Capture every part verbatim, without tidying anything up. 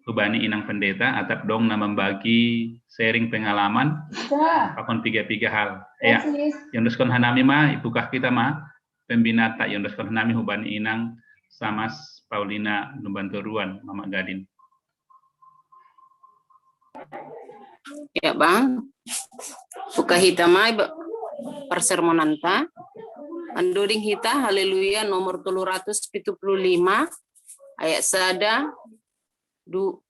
hubani inang pendeta atap dong na mambagi sharing pengalaman, pakon piga-piga hal. Ya, yondoskon hanami ma, ipukah kita ma pembinata, yondoskon hanami hubani inang Samas Paulina Lumbantoruan, Mama Gadin. Ya bang, buka hita mai persermonanta. Andoding hita Haleluya nomor tolu ratus pitu puluh lima, ayat sada, du,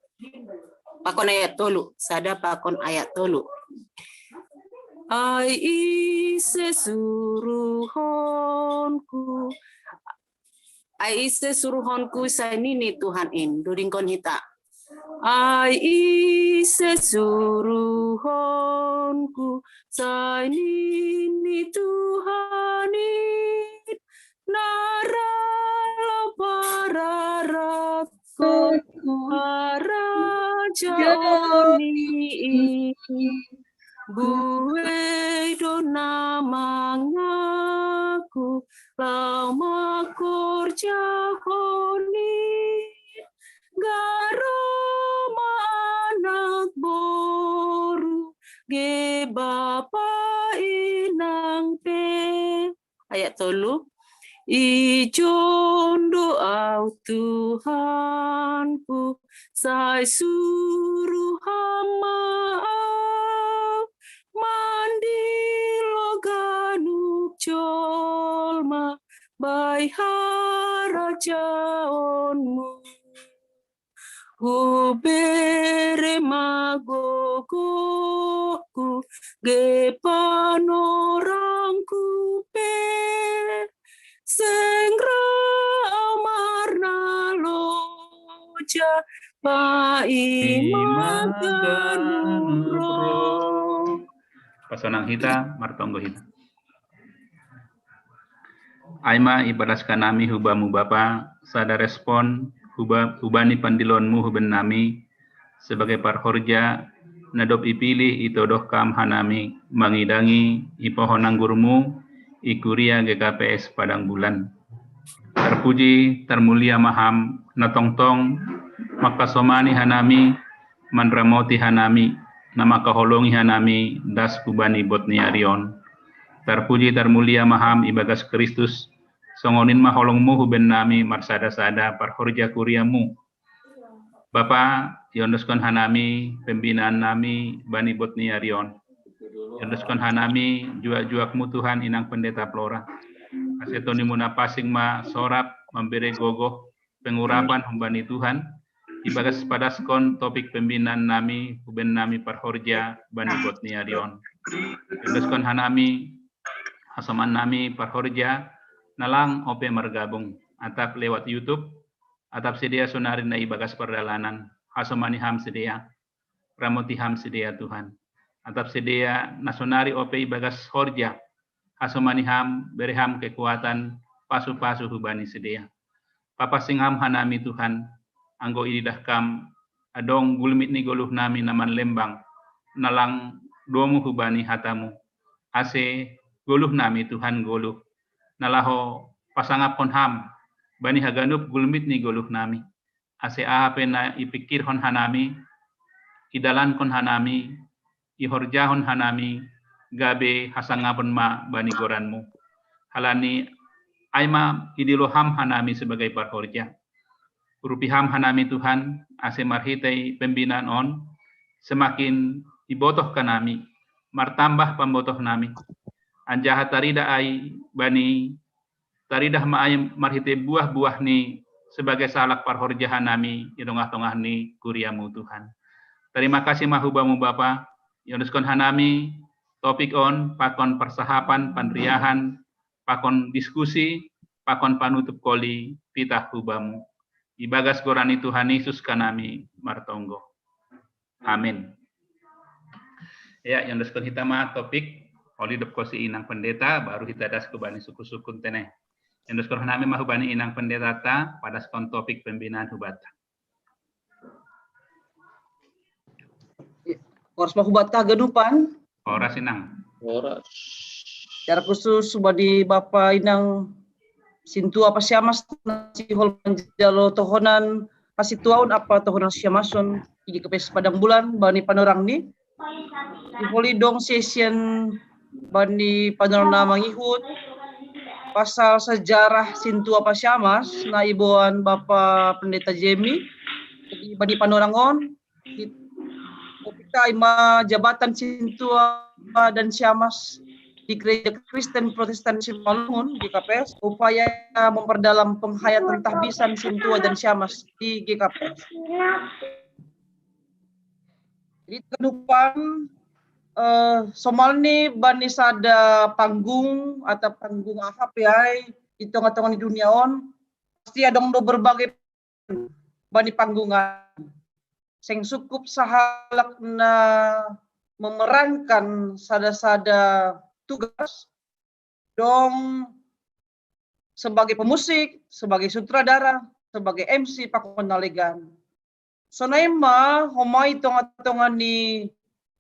pakon ayat tolu, sada pakon ayat tolu. Ai ise suruhonku, ai ise suruhonku, sai nini Tuhan in, dudingkon hita. Ai ise suruhonku, sai nini Tuhan in, naralo pararatko harajaon i. Buei do na mangaku lau makorjahon i. Garo ma anak boru, ge bapa inang pe. Ayat tolu. Ijon do au Tuhanku, sai suruh Ham ma au mandilo ganup jolma bai harajaonmu. Hubere ma gogohku, ge panorangku pe, seng ra au marnaloja, paima ganup roh. Pasonang hita, martonggo hita. Ai ma ipadaskan nami hubamu Bapa, sada respon huba, hubani pandilonmu huben nami, sebagai parhorja, na dob ipilih itodoh Kam hanami, mangidangi ipohon anggurmu, i kuria G K P S Padang Bulan. Tarpuji, tarmulia ma Ham, na tongtong mangkasomani hanami, manramoti hanami, na mangkaholongi hanami das hubani bot ni ari on. Tarpuji tarmulia ma Ham ibagas Kristus, songon in ma holongmu huben nami marsada-sada parhorja kuriamu. Bapa, iondoskon hanami pembinaan nami bani bot ni ari on. Iondoskon hanami juak-juakmu Tuhan inang pendeta Flora. Ase tonimu na pasing ma sorap mambere gogoh pengurapan humbani Tuhan, ibagas padaskon topik pembinaan nami huben nami parhorja bani bot ni ari on. Iondoskon hanami hasoman nami parhorja na lang ope margabung, atap lewat YouTube, atap sidea sonari na ibagas pardalanan, hasomani Ham sidea, ramoti Ham sidea Tuhan. Atap sidea na sonari ope ibagas horja, hasomani Ham, bere Ham kekuatan, pasu-pasu hubani sidea. Papasing Ham hanami Tuhan, anggo ididah Kam, adong gulmit ni goluh nami na manlembang, na lang domu hubani hatamu. Ase goluh nami Tuhan goluh, na laho pasangaphon Ham bani haganup gulmit ni goluh nami. Ase aha pe na ipikirhon hanami, idalankon hanami, ihorjahon hanami, gabe hasangapon ma bani goranmu. Halani ai ma idilo Ham hanami sebagai parhorja. Urupi Ham hanami Tuhan, ase marhitei pembinaan on, semakin ibotoh hanami, martambah pambotoh nami. Anjaha tarida ai bani taridah ma ai marhitei buah-buah ni sebagai salak parhorja hanami i tongah-tongah ni kuriamu Tuhan. Tarima kasih ma hubamu Bapa, iondoskon hanami topik on pakon parsahapan panriahan, pakon diskusi, pakon panutup koli pitah hubamu. Ibagas goran ni Tuhan Yesus hanami martonggo. Amin. Ya, iondoskon hita ma topik, uli dob kosi inang pendeta, baru hita das hubani suku-sukun tene. Iondoskon hanami ma hubani inang pendeta ta, padaskon topik pembinaan hubata. Horas ma hubata haganupan. Horas inang. Horas. Secara khusus hubani Bapa inang sintua Pasiamas na sihol manjalo tohonan Pasituaun apa tohunang siamason di G K P S Padang Bulan bani panorang ni. Iholi dong session bani panorang na mangihut pasal sejarah sintua pasiamas na iboan Bapa Pendeta Jemi. Jadi bani panorang on, topik ta ima jabatan sintua dan siamas di Gereja Kristen Protestan Simalungun, G K P S, upaya memperdalam penghayatan tahbisan sintua dan siamas di G K P S. Jadi, kadupan, eh, somalni bani sada panggung atau panggung aha pe ai di tonga-tonga ni dunia on, pasti adong do berbagai bani panggungan. Seng sukup sahalak na memerankan sada-sada tugas, dong sebagai pemusik, sebagai sutradara, sebagai M C pakon na legan. Sonai ma homa i tonga-tonga ni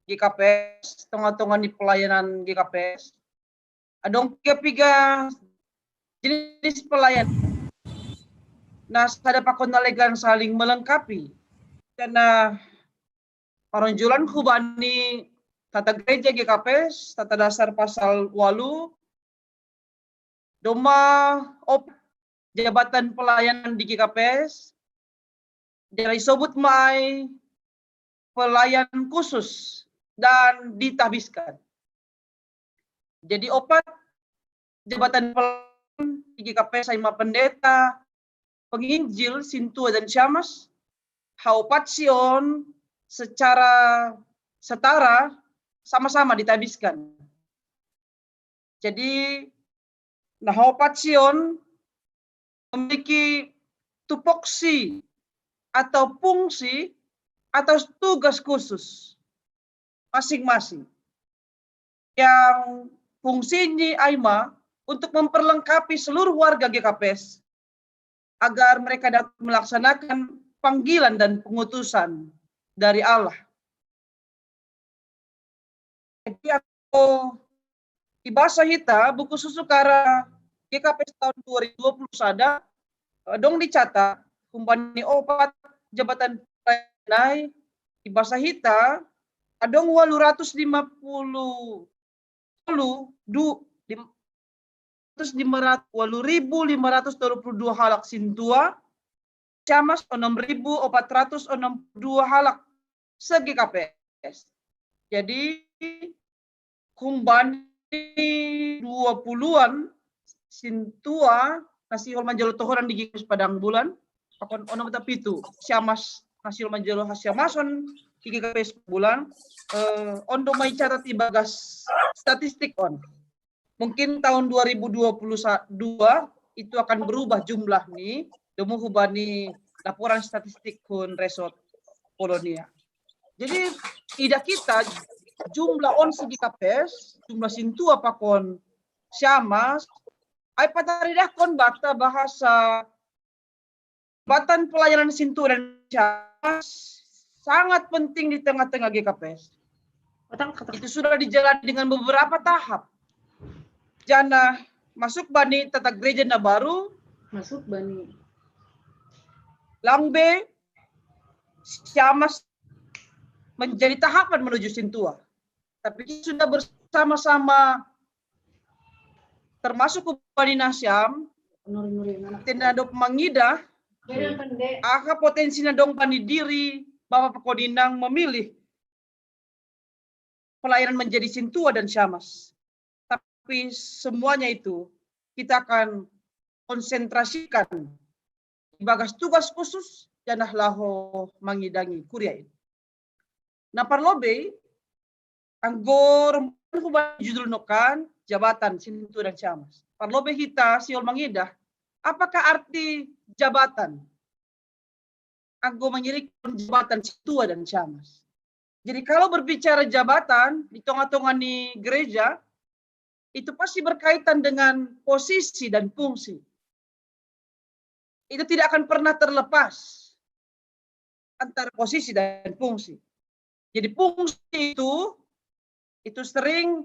G K P S, tonga-tonga ni pelayanan G K P S. Adong piga-piga jenis pelayanan. Na sada pakon na legan saling melengkapi. Karna paronjolan hubani tata gereja G K P S, tata dasar pasal walu, doma opat jabatan pelayanan di G K P S, jadi sobut ma ai pelayan khusus dan ditahbiskan. Jadi opat jabatan pelayanan di G K P S ai ma pendeta, penginjil, sintua dan siamas, haopat si on secara setara sama-sama ditahbiskan. Jadi, na haopat si on memiliki tupoksi atau fungsi atau tugas khusus masing-masing. Yang fungsinya ai ma untuk memperlengkapi seluruh warga G K P S agar mereka dapat melaksanakan panggilan dan pengutusan dari Allah. Jadi, anggo ibasa hita buku susu kara G K P S tahun dua ribu dua puluh sada, eh, dong dicatat humbani opat jabatan pelayanan nai, ibasa hita adong walu ratus lima puluh, walu du, lim-, ratus lima ratus, walu ribu lima ratus tolu puluh dua halak sintua, siamas onom ribu opat ratus onom puluh dua halak se-G K P S. Jadi, humbani dua puluhan sintua na sihol manjalo tohonan di G K P S Padang Bulan, pakon onom atau pitu siamas na sihol manjalo hasiamason di G K P S Padang Bulan, eh, on do ma icatat ibagas statistik on. Mungkin tahun dua ribu dua puluh dua itu akan berubah jumlah ni, domu hubani laporan statistik hun Resort Polonia. Jadi, idah hita jumlah on se-G K P S, jumlah sintua pakon siamas, ai pataridahkon banta bahasa jabatan pelayanan sintua dan siamas sangat penting di tengah-tengah G K P S. Itu sudah dijalani dengan beberapa tahap. Janah masuk bani tata gereja na baru, masuk bani, laung be siamas menjadi tahapan menuju sintua. Tapi kita sudah bersama-sama, termasuk hubani na siam, nuri-nuri na dob mangidah aha potensi na dong bani diri bapa pakon inang memilih pelayanan menjadi sintua dan siamas. Tapi semuanya itu kita akan konsentrasikan ibagas tugas khusus janah laho mangidangi kuria i. Na parlobei, anggo ro hubani judul nongkan, jabatan sintua dan siamas, parlobei hita sihol mangidah apakah arti jabatan anggo mangirikkon jabatan sintua dan siamas. Jadi kalau berbicara jabatan di tengah-tengah ni gereja, itu pasti berkaitan dengan posisi dan fungsi. Itu tidak akan pernah terlepas antara posisi dan fungsi. Jadi fungsi itu, itu sering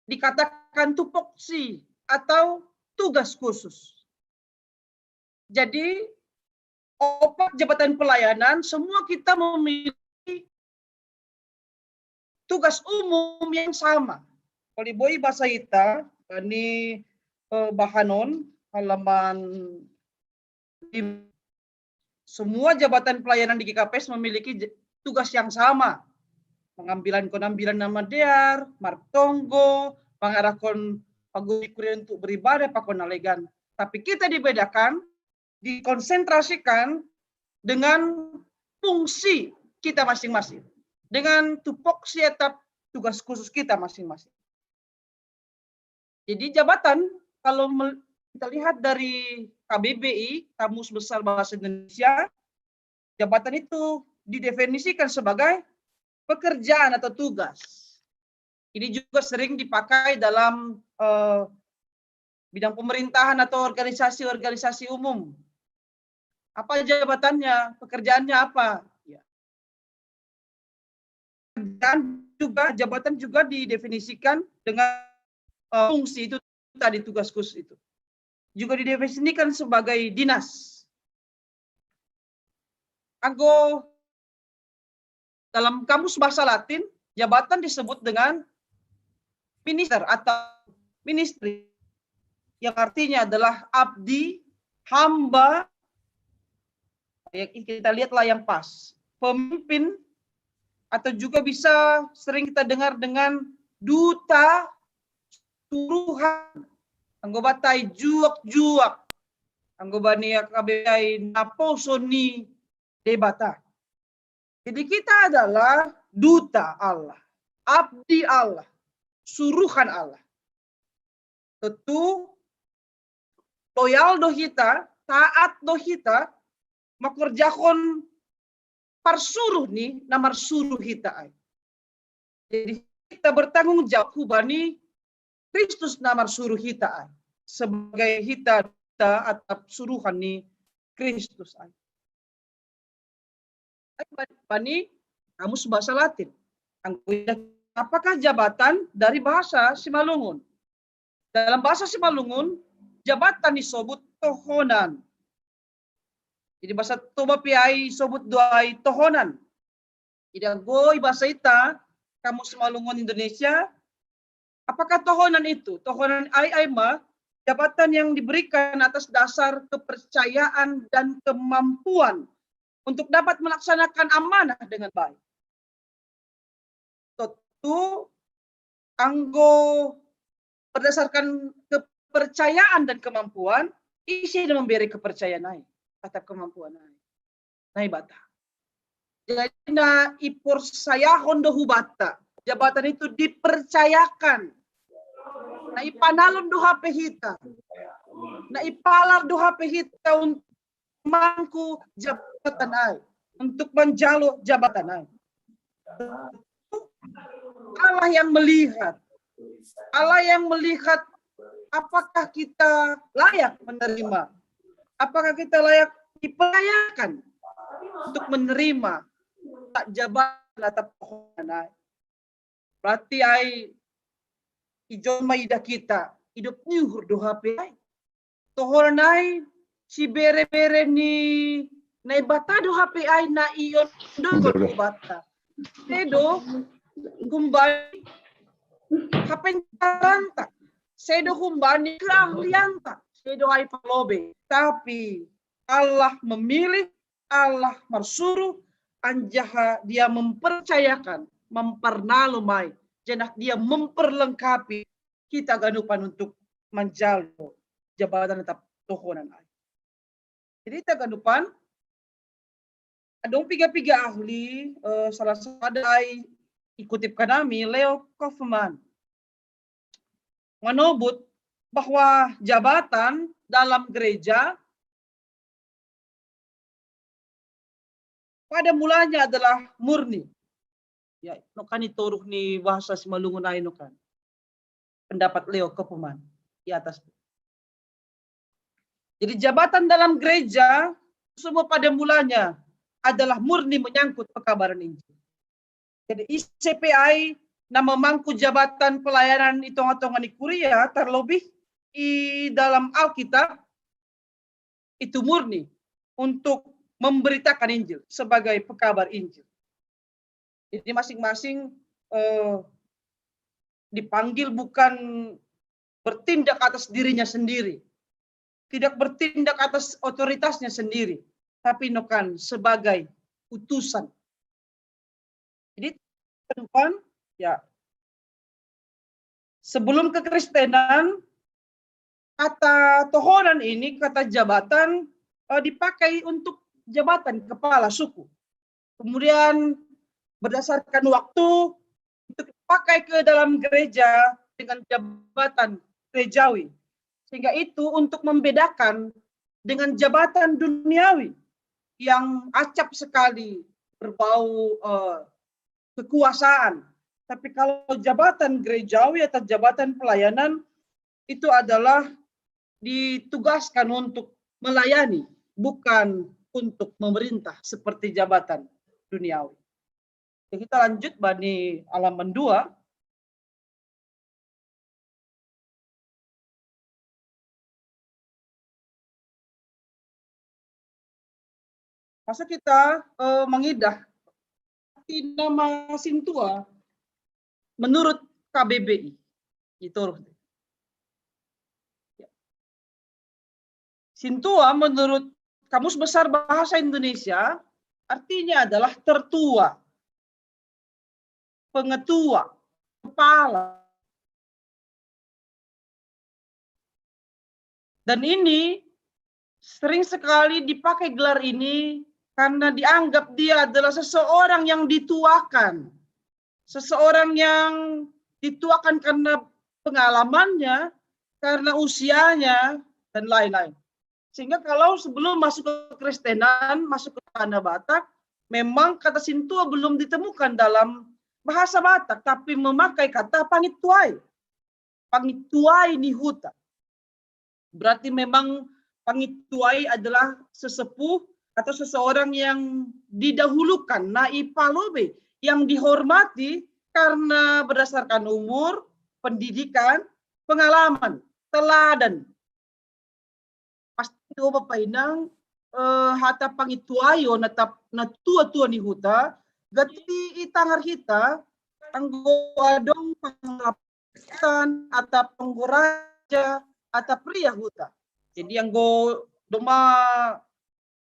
dikatakan tupoksi atau tugas khusus. Jadi opat jabatan pelayanan, semua kita memiliki tugas umum yang sama. Kalau boi bahasa ita, ini eh, Bahanon, halaman lima. Semua jabatan pelayanan di G K P S memiliki j- tugas yang sama. Pengambilan konambilan nama dear, martonggo, mengarahkan paguni kuria untuk beribadah, pakon nalegan. Tapi kita dibedakan, dikonsentrasikan dengan fungsi kita masing-masing. Dengan tupoksi atau tugas khusus kita masing-masing. Jadi jabatan, kalau mel- kita lihat dari K B B I, Kamus Besar Bahasa Indonesia, jabatan itu didefinisikan sebagai pekerjaan atau tugas. Ini juga sering dipakai dalam eh, bidang pemerintahan atau organisasi-organisasi umum. Apa jabatannya? Pekerjaannya apa? Ya. Dan juga jabatan juga didefinisikan dengan eh, fungsi itu tadi, tugas khusus itu. Juga didefinisikan sebagai dinas. Anggo dalam kamus bahasa Latin, jabatan disebut dengan minister atau ministry, yang artinya adalah abdi, hamba. Ya, kita lihatlah yang pas. Pemimpin, atau juga bisa sering kita dengar dengan duta, suruhan. Anggo bata i juak-juak. Anggo bani K B B I, naposo ni Debata. Jadi kita adalah duta Allah, abdi Allah, suruhan Allah. Tentu loyal do hita, taat do hita, makorjahon parsuruh ni na marsuruh hita ai. Jadi kita bertanggung jawab hubani Kristus na marsuruh hita ai. Sebagai hita, hita atap suruhan ni Kristus ai. Ai, bani kamus bahasa Latin. Anggo ida, apakah jabatan dari bahasa Simalungun? Dalam bahasa Simalungun, jabatan disebut tohonan. Jadi bahasa Toba pe ai disebut do ai tohonan. Ida goi bahasa ita, kamus Simalungun Indonesia, apakah tohonan itu? Tohonan ai ai ma jabatan yang diberikan atas dasar kepercayaan dan kemampuan untuk dapat melaksanakan amanah dengan baik. Tentu anggo berdasarkan kepercayaan dan kemampuan, ise na mambere kepercayaan ai, atap kemampuan ai. Naibata. Jadi na iporsayahon do hubanta. Jabatan itu dipercayakan. Na ipanalon do hape hita. Na ipalar do hape hita untuk mangku jabatan ai, untuk manjalo jabatan ai. Allah yang melihat. Allah yang melihat apakah kita layak menerima. Apakah kita layak dipercayakan untuk menerima tak jabatan atau tohonan ai. Berarti ai ijon ma ida hita, idop ni uhur do hape ai. Tohonan ai sibere-bere ni Naibata do hape ai na iondongon hubanta. Sedo humbani hapentaranta, sedo humbani keahlianta, sedo ai palobe. Tapi Allah memilih, Allah marsuruh, anjaha Dia mempercayakan, memparnalom ai, janah Dia memperlengkapi hita ganupan untuk manjalo jabatan atap tohonan ai. Jadi hita ganupan, adong piga-piga ahli, eh, salah sada ai ikutip hanami, Leo Kaufman, manobut bahwa jabatan dalam gereja pada mulanya adalah murni. Ya, nokan i toruh ni bahasa Simalungun ai nokan. Pendapat Leo Kaufman di atas. Jadi jabatan dalam gereja semua pada mulanya adalah murni menyangkut pekabaran Injil. Jadi ise pe ai na mamangku jabatan pelayanan i tonga-tonga ni kuria, tarlobih i dalam Alkitab, itu murni untuk memberitakan Injil, sebagai pekabar Injil. Jadi masing-masing eh, dipanggil bukan bertindak atas dirinya sendiri, tidak bertindak atas otoritasnya sendiri, tapi nokan sebagai utusan. Jadi teman-teman, ya, sebelum kekristenan, kata tohonan ini, kata jabatan eh, dipakai untuk jabatan kepala suku. Kemudian berdasarkan waktu itu dipakai ke dalam gereja dengan jabatan gerejawi. Sehingga itu untuk membedakan dengan jabatan duniawi yang acap sekali berbau eh, kekuasaan. Tapi kalau jabatan gerejawi atau jabatan pelayanan itu adalah ditugaskan untuk melayani, bukan untuk memerintah seperti jabatan duniawi. Jadi kita lanjut bani halaman dua. Masa kita eh, mengidah arti nama Sintua menurut K B B I. Itu loh. Sintua menurut Kamus Besar Bahasa Indonesia artinya adalah tertua, pengetua, kepala. Dan ini sering sekali dipakai gelar ini karena dianggap dia adalah seseorang yang dituakan, seseorang yang dituakan karena pengalamannya, karena usianya, dan lain-lain. Sehingga kalau sebelum masuk ke Kristenan, masuk ke tanah Batak, memang kata Sintua belum ditemukan dalam bahasa Batak, tapi memakai kata pangituai. Pangituai ni huta. Berarti memang pangituai adalah sesepuh atau seseorang yang didahulukan, na ipalobe, yang dihormati karena berdasarkan umur, pendidikan, pengalaman, teladan. Pasti do Bapak Inang eh, hata pangituayo na tua-tua ni huta, gati i tangar hita, anggo adong pangalapan atau penggoraja atau pria huta. Jadi anggo doma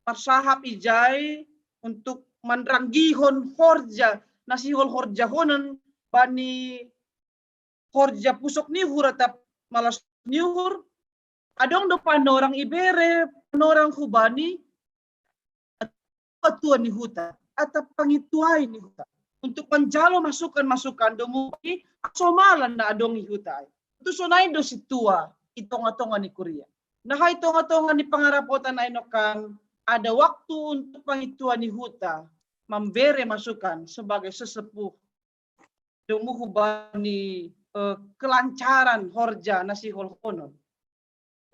marsahap ijai untuk manranggihon horja, na sihol horjahonon bani horja pusok ni uhur atap malas ni uhur, adong do panorang ibere, panorang hubani, tua ni huta, atap pangituai ni huta. Untuk manjalo masukan-masukan do mungkin asomalan na adong i huta. Itu sonai do Sintua i tonga-tonga ni kuria. Nah, i tonga-tonga ni pangarapotan ai nokan ada waktu untuk pangituai ni huta memberi masukan sebagai sesepuh domu hubani eh, kelancaran horja na siholhonon.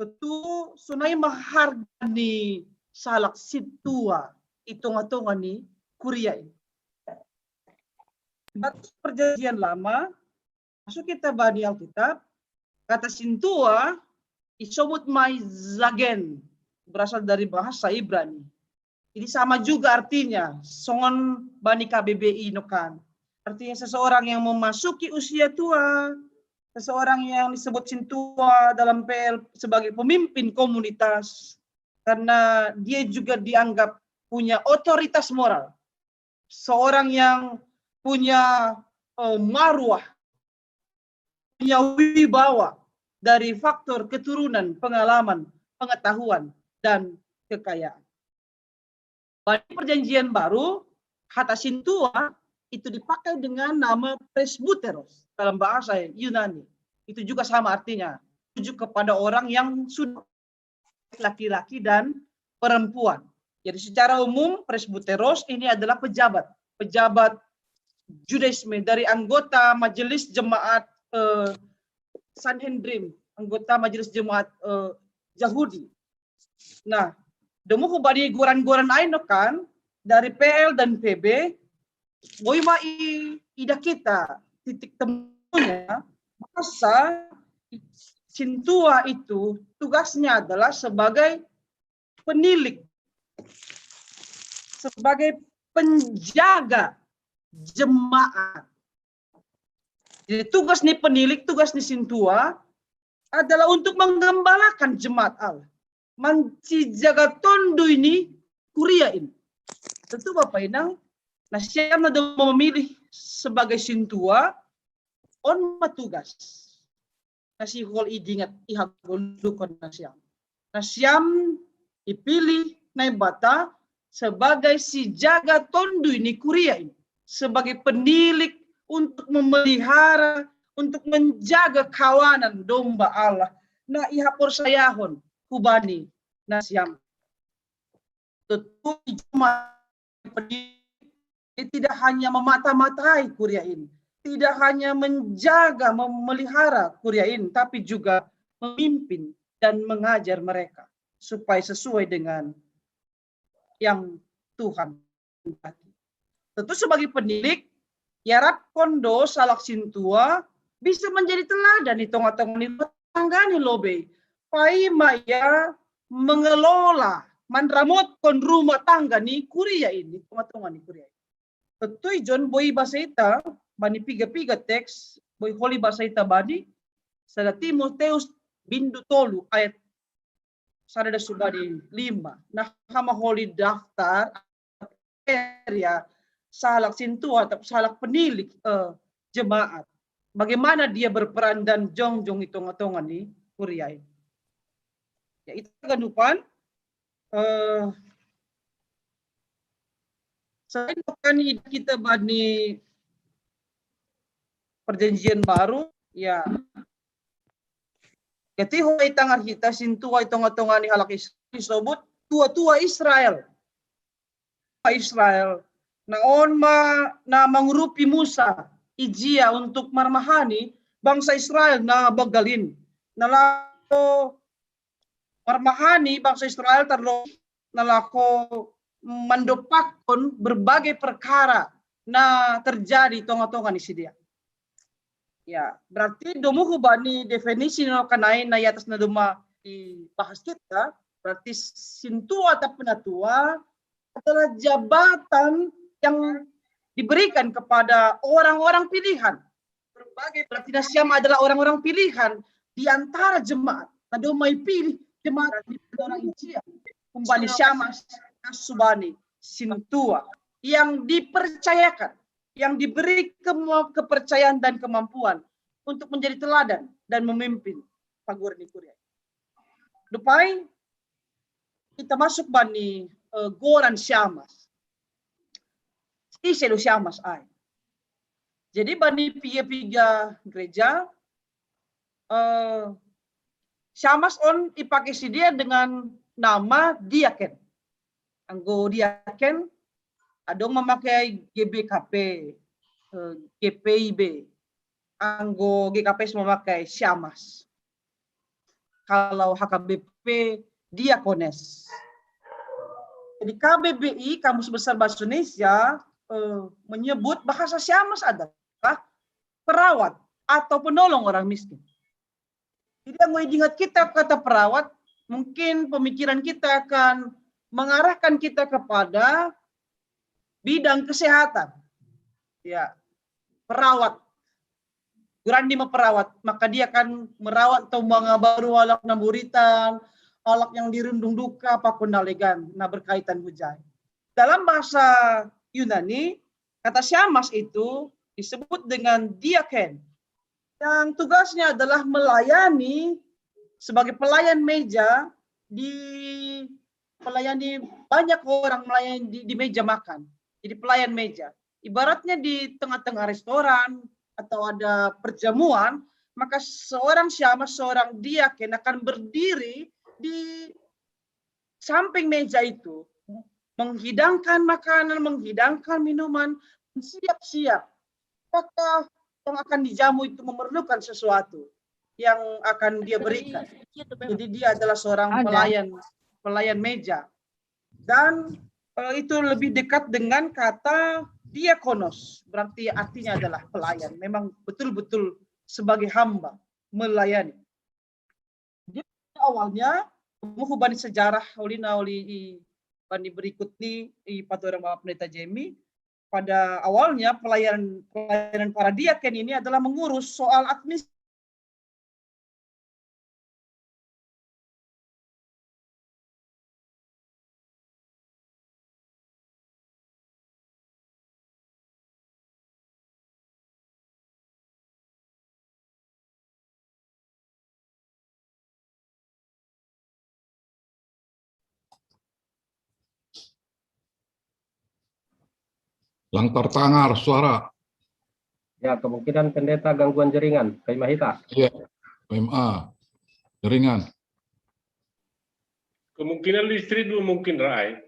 Tentu sonai ma harga ni salak Sintua i tonga-tonga ni kuria i. Batas perjanjian lama, masuk kita bani Alkitab, kata Sintua isobut mai zagen, berasal dari bahasa Ibrani. Ini sama juga artinya, songon bani K B B I nokan. Artinya seseorang yang memasuki usia tua, seseorang yang disebut Sintua dalam P L sebagai pemimpin komunitas, karena dia juga dianggap punya otoritas moral. Seorang yang punya uh, marwah, punya wibawa dari faktor keturunan, pengalaman, pengetahuan, dan kekayaan. Pada perjanjian baru, kata Sintua itu dipakai dengan nama presbuteros dalam bahasa Yunani. Itu juga sama artinya, tuju kepada orang yang sudah laki-laki dan perempuan. Jadi secara umum presbuteros ini adalah pejabat, pejabat Judaisme dari anggota majelis jemaat eh, Sanhedrin, anggota majelis jemaat eh, Yahudi. Nah, domu hubani goran-goran ai nokan dari P L dan P B, boi ma i, ida kita titik temunya, masa Sintua itu tugasnya adalah sebagai penilik. sebagai penjaga jemaat. Jadi tugas ni penilik, tugas ni sintua adalah untuk menggembalakan jemaat Allah. Manci jaga tondu ini kuria ini. Tentu Bapak Inang, na siam na do memilih sebagai sintua, on ma tugas. Na sihol idingat iha golukon na siam. Na siam ipilih Naibata sebagai si jaga tondu ini kuria ini. Sebagai penilik untuk memelihara, untuk menjaga kawanan domba Allah. Na iha porsayahon hubani na siam. Tentu jemaat dia tidak hanya memata-matai kuria ini, tidak hanya menjaga, memelihara kuria ini, tapi juga memimpin dan mengajar mereka supaya sesuai dengan yang Tuhan kehendaki. Tentu sebagai penilik, iarapkon do sahalak sintua bisa menjadi teladan di tonga-tonga ni rumah tangga ni lobi. Paima ia mengelola, manramotkon rumah tangga ni kuria ini, tonga-tonga ni kuria ini. Tentu John boi basa ita, bani piga-piga teks, boi holi basa ita bani, sada Timoteus bindu tolu ayat sada da subadi lima. Nah, hama holi daftar area sahalak sintua atau sahalak penilik eh, jemaat. Bagaimana dia berperan dan jongjong di tonga-tonga ni kuria ini. Ya, itu kan Dupan. Eh, selain bukan kita bani perjanjian baru, ya, ketiho i tangar hita sintua i tonga-tonga ni halak Israel, disebut tua-tua Israel. Israel. Na on ma na mangurupi Musa ijia untuk marmahani bangsa Israel na begalin. Na laho marmahani bangsa Israel tarlo na laho mandopakkon berbagai perkara na terjadi tonga-tonga ni sidia. Ya, berarti domu hubani definisi no kanai na i atas na doma dibahas kita, berarti sintua atau penatua adalah jabatan yang diberikan kepada orang-orang pilihan. Berbagai berarti na siam adalah orang-orang pilihan di antara jemaat. Na doma ipilih jemaat di orang ijia. Hubani siam na subani sintua yang dipercayakan, yang diberi kepercayaan dan kemampuan untuk menjadi teladan dan memimpin paguran ni kuria. Dupai kita masuk bani uh, goran siamas. Ise do siamas ai. Jadi bani piga-piga gereja uh, siamas on ipake sidia dengan nama diaken. Anggo diaken adong mamakai G B K P, uh, G P I B, anggo G K P S mamakai siamas. Kalau H K B P diakones. Jadi K B B I, Kamus Besar Bahasa Indonesia, eh, menyebut bahasa siamas adalah perawat atau penolong orang miskin. Jadi yang ingat kita kata perawat, mungkin pemikiran kita akan mengarahkan kita kepada bidang kesehatan. Ya, perawat. Guran di ma perawat, maka dia akan merawat atau mengabaru halak na buritan, halak yang dirundung duka, pakon na legan, na berkaitan hujai. Dalam bahasa Yunani, kata siamas itu disebut dengan diaken, yang tugasnya adalah melayani sebagai pelayan meja di melayani banyak orang melayani di, di meja makan. Jadi pelayan meja. Ibaratnya di tengah-tengah restoran atau ada perjamuan, maka seorang siamas, seorang diaken akan berdiri di samping meja itu, menghidangkan makanan, menghidangkan minuman, siap-siap. Apakah yang akan dijamu itu memerlukan sesuatu yang akan dia berikan? Jadi dia adalah seorang pelayan, pelayan meja. Dan uh, itu lebih dekat dengan kata diakonos, berarti artinya adalah pelayan. Memang betul-betul sebagai hamba melayani. Jadi awalnya, hubani sejarah oli na oli i Bani berikut ni, i paturan Bapak Pendeta Jemi, pada awalnya pelayanan, pelayanan para diaken ini adalah mengurus soal administrasi. Lang tertangar suara. Ya, kemungkinan pendeta gangguan jaringan, Kai Mahita. Iya, memang jaringan. Kemungkinan listrik dulu mungkin, Rai.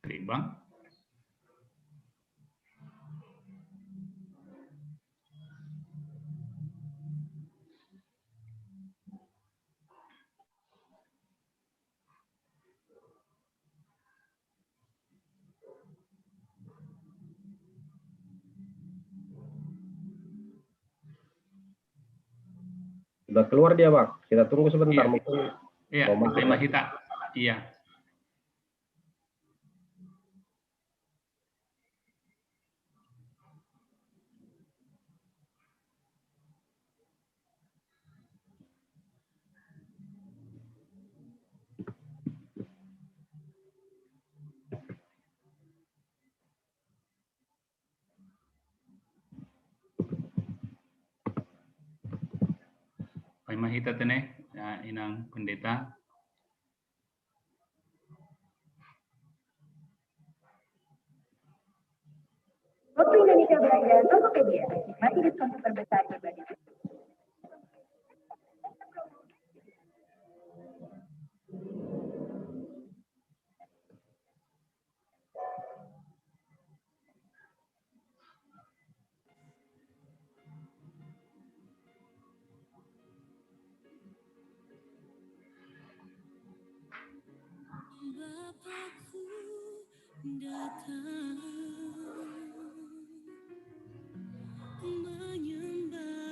Seimbang. Sudah keluar dia, Bang. Kita tunggu sebentar, Iya. Mungkin Iya, mau masuk tema lagi. Kita. Iya. Kai Mahita tene, ya, Inang Pendeta. Waktu Indonesia Belanda, Tokopedia, masih diskon super besar berbagi. Bapakku datang menyembahmu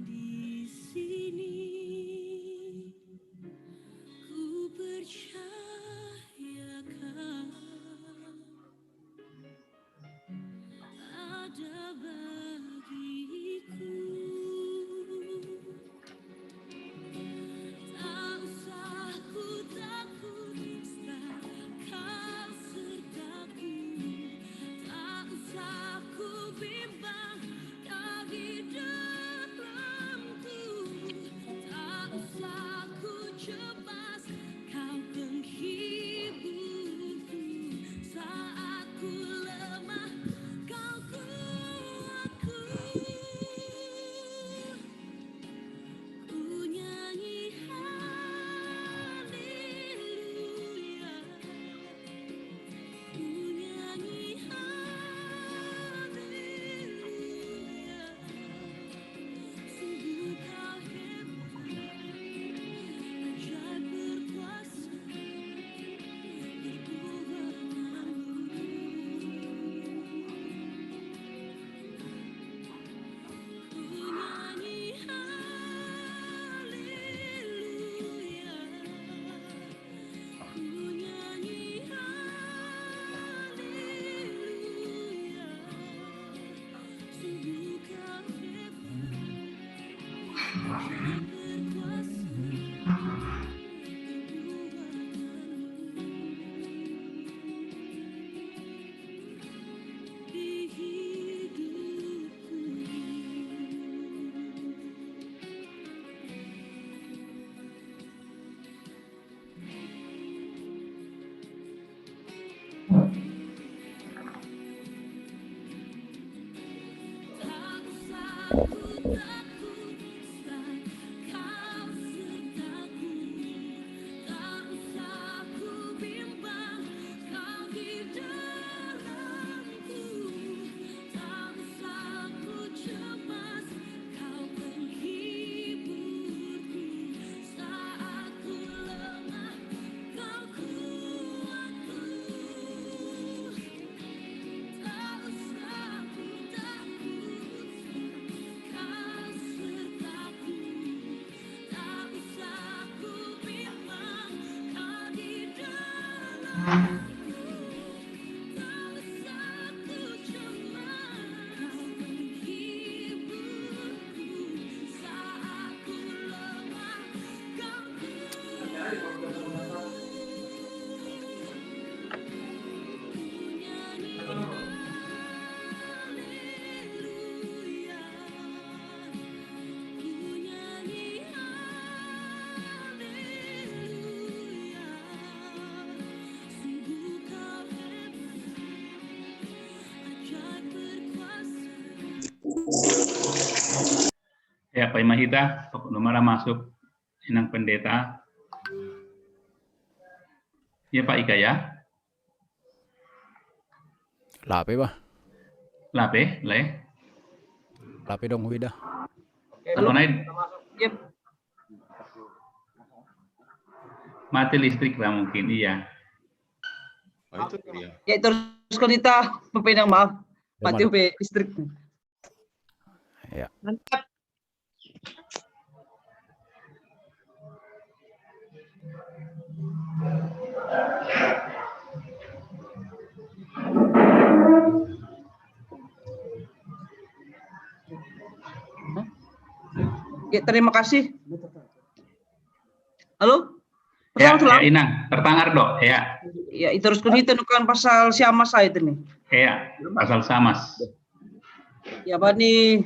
di sini. Ku percayakan ada bagiku. Tak usah ku takut, sebab kau sertaku. Tak usah ku bimbang, kau di dalamku. Tak usah ku cemas, kau penghiburku. Saat ku lemah, kau kuatku. Ku nyanyi haleluya. Ku nyanyi haleluya. Sungguh kau hebat, ajaib berkuasa, berkuasa. Ku nyanyi haleluya. Ku nyanyi haleluya. Sungguh kau hebat, kau berkuasa, kekuatanmu di hidupku. Siapa yang mahita? Pokok nomor masuk inang pendeta. Ya, Pak Ika, ya. Lape, bah. Lape, le. Lape dong, Wida. Apa naik? Yep. Mati listrik lah mungkin, iya. Oh, itu dia. Ya, terus kita pepenang, maaf. Mati. Be listrik. Ya. Mantap. Ya, terima kasih. Halo? Ya, ya, Inang, tertangar dok, ya. Ya, itu harus kita nukan pasal siamas saya itu nih. Ya, pasal siamas. Ya, bani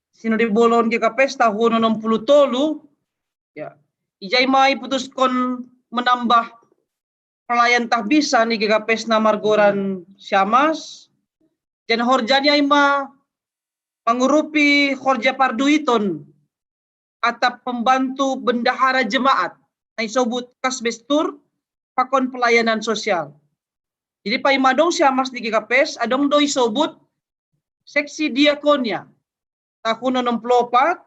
Sinode Bolon G K P S tahun enam puluh tolu, ya. Ijai mai putuskon menambah pelayan tahbisan di G K P S na margoran siamas. Jan horjani ai ma mangurupi horja parduiton atap pembantu bendahara jemaat, na isobut kasbestur, pakon pelayanan sosial. Jadi paima adong siamas di G K P S, adong do isobut seksi diakonia. Tahun enam puluh empat,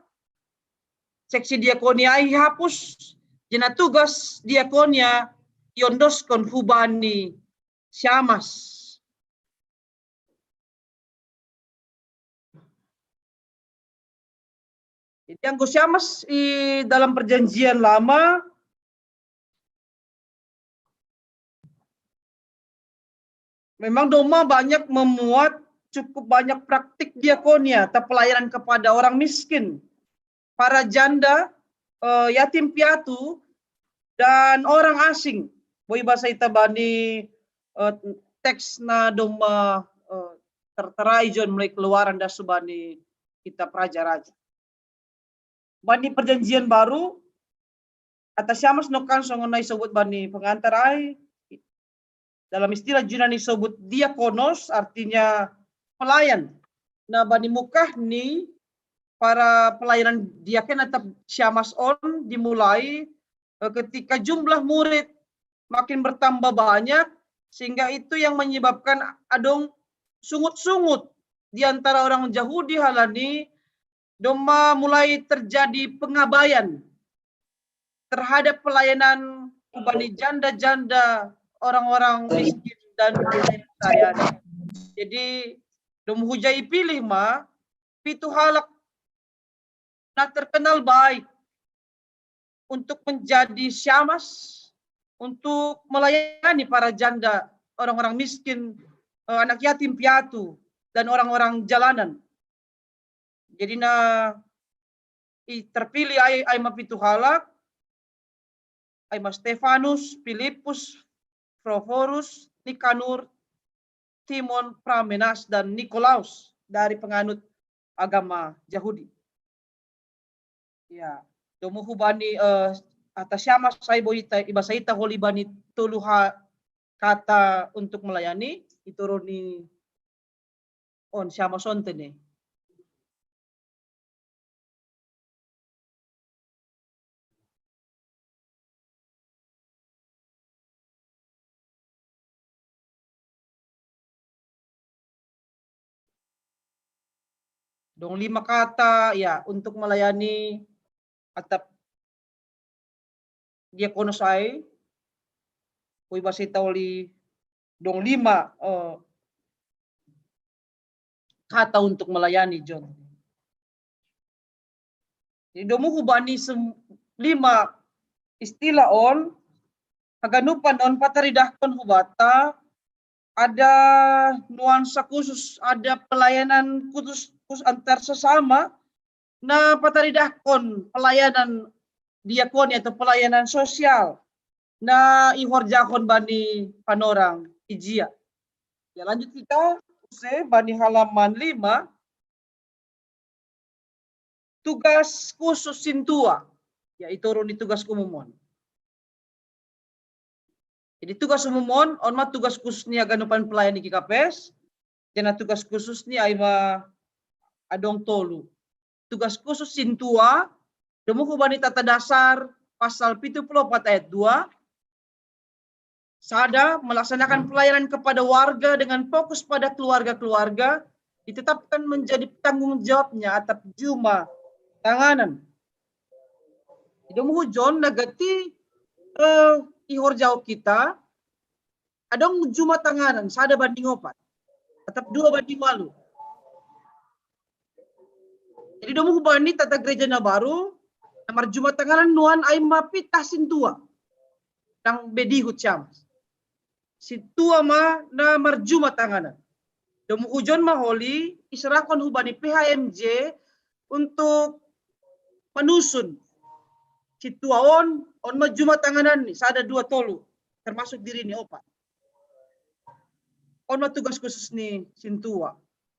seksi diakonia ai ihapus, jena tugas diakonia iondoskon hubani siamas. Jadi anggo siamas i dalam perjanjian lama memang domma banyak memuat cukup banyak praktik diakonia atau pelayanan kepada orang miskin, para janda, eh, yatim piatu, dan orang asing. Boi basa ita bani eh, teks na domma eh, tertera ijon mulai Keluaran da subani kitab Raja-Raja. Bani Perjanjian Baru, kata siamas nokan songon na isobut bani pengantar ai, dalam istilah Junani isobut diakonos, artinya pelayan. Nah, bani mukah ni para pelayanan diaken atau siamas on dimulai eh, ketika jumlah murid makin bertambah banyak, sehingga itu yang menyebabkan adong sungut-sungut di antara orang Yahudi halani domma mulai terjadi pengabaian terhadap pelayanan hubani janda-janda, orang-orang miskin dan lain-lain. Jadi dom hujai pilih ma pitu halak na terkenal baik untuk menjadi siamas, untuk melayani para janda, orang-orang miskin, eh, anak yatim piatu, dan orang-orang jalanan. Jadi na i terpilih ai, ai ma pitu halak, ai ma Stefanus, Filipus, Proforus, Nikanur, Timon, Parmenas, dan Nikolaus dari penganut agama Yahudi. Ya, domu hubani eh, atas siamas ai boi ita, ibasa ita holi bani tolu ha kata untuk melayani, itu roni on siamas on tene. Dong lima kata ya untuk melayani atap diakonos ai, boi basa ita oli dong lima eh, kata untuk melayani John. Jadi domu hubani lima istilah on, haganupan on pataridahkon hubata, ada nuansa khusus, ada pelayanan khusus, khusus antar sesama, na pataridahkon pelayanan diakoni atau pelayanan sosial na ihorjahon bani panorang ijia. Ya lanjut kita use bani halaman lima. Tugas khusus sintua, ya itu roni tugas umum on. Jadi tugas umum on, on ma tugas khusus ni haganupan pelayan di G K P S, jana tugas khusus ni ai ma adong tolu. Tugas khusus sintua, domu hubani Tata Dasar pasal pitu puluh empat ayat dua, sada, melaksanakan pelayanan kepada warga dengan fokus pada keluarga-keluarga, ditetapkan menjadi tanggung jawabnya atap juma tanganan. Domu hujon nagati, eh, ihor jauh kita, adong juma tanganan, sada banding opat, atap dua banding walu. Jadi domu hubani Tata Gereja na baru, na marjuma tanganan nuan ai ma pitah sintua. Dang bedihut siamas. Sintua ma na marjuma tanganan. Domu hujon ma holi, iserahkon hubani P H M J untuk menusun sintua on, on ma juma tanganan ni, sada dua tolu, termasuk diri ni opat. On ma tugas khusus ni sintua.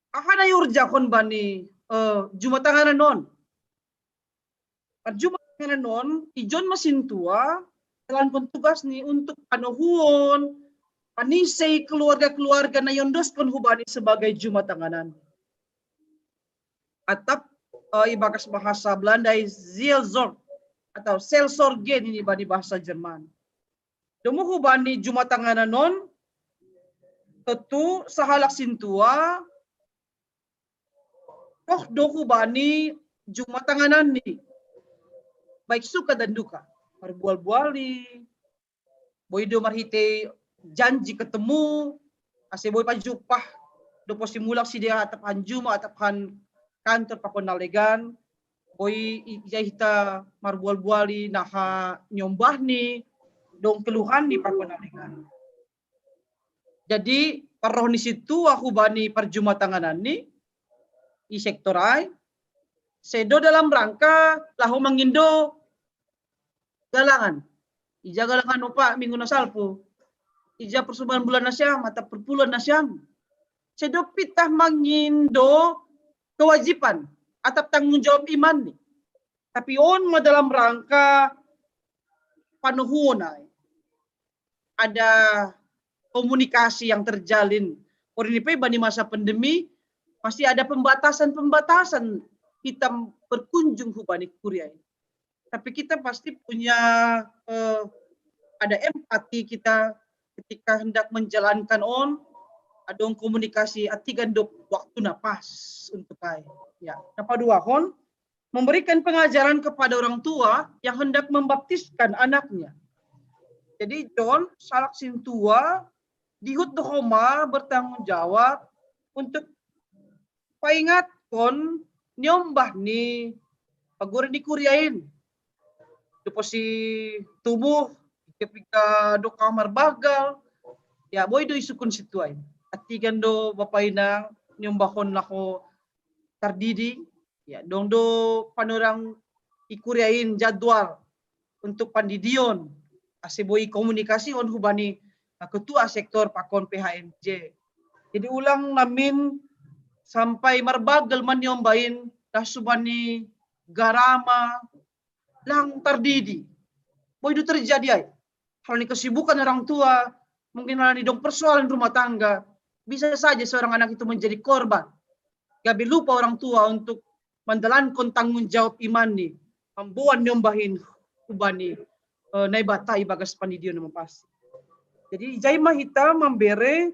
Aha na iurjahon bani, eh, juma tanganan on. Juma tanganan on, ijon ma sintua, jalankon tugas ni untuk panohuon, panisei keluarga-keluarga na iondoskon hubani sebagai juma tanganan. Atap, eh, ibagas bahasa Belanda i Seelzorg atau Seelsorge nini bani bahasa Jerman. Domu hubani juma tanganan on, tontu sahalak sintua, toh do hubani juma tanganan ni. Baik suka dan duka. Marbual-buali, boi do marhitei janji ketemu, ase boi pajumpah, dopo si mulak si dia atap han juma, atap han kantor pakon na legan, boi i-, ijai hita marbual-buali naha niombah ni, dong keluhan ni pakon na legan. Jadi, parroh ni sintua hubani parjuma tanganan ni, i sektor ai, sedo dalam rangka laho mangindo galangan. Ija galangan upa minggu na salpu. Ija persumbahan bulan na siam, atap perpuluhan na siam. Sedo pitah mangindo kewajiban, atap tanggung jawab iman ni. Tapi on ma dalam rangka panohuon ai. Ada komunikasi yang terjalin. Porini pe bani masa pandemi, masih ada pembatasan-pembatasan kita berkunjung hubani kuria. Tapi kita pasti punya, eh, ada empati kita ketika hendak menjalankan on, adong komunikasi atigan do waktu na pas untuk ai. Ya, na paduahon, memberikan pengajaran kepada orang tua yang hendak membaptiskan anaknya. Jadi, John, sahalak sintua, dihut do ho ma bertanggung jawab untuk paingatkon niombah ni pagori ni kuria in. Dopo si tubuh, piga-piga do kaho marbagal, ya, boi do isungkun sintua in. Atigan do bapa inang niombahon laho tardidi, ya, dong do panorang i kuria in jadwal untuk pandidion, ase boi komunikasihon hubani, eh, ketua sektor pakon P H M J. Jadi ulang namin sampai marbagal ma niombah in, das hubani garama, lang tardidi. Boi do terjadi ai. Hal ni kesibukan orang tua, mungkin hal ni dong persoalan rumah tangga, bisa saja seorang anak itu menjadi korban. Gabe lupa orang tua untuk mandalankon tanggung jawab iman ni, mamboan niombah in hubani, eh, Naibata ibagas pandidion na mapansing. Jadi, ijai ma hita mambere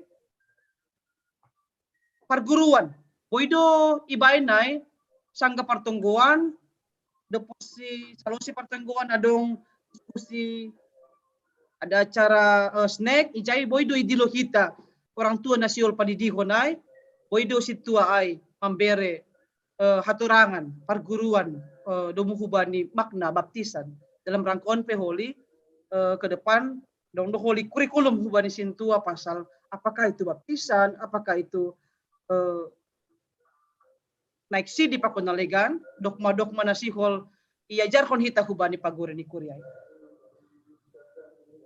parguruan. Boi do ibaen ai, sangga partonggoan, dopo si, salosi partonggoan adong diskusi, ada acara, eh, snack, ijai boi do idilo hita orang tua na sihol pandidihon ai, boi do sintua ai mambere, eh, hatorangan, parguruan, eh, domu hubani makna baptisan. Dalam rangka on pe holi, eh, ke depan, dong do holi kurikulum hubani sintua pasal apakah itu baptisan, apakah itu, eh, naik sidi pakon na legan, dogma-dogma na sihol iajarhon hita hubani pagori ni kuria.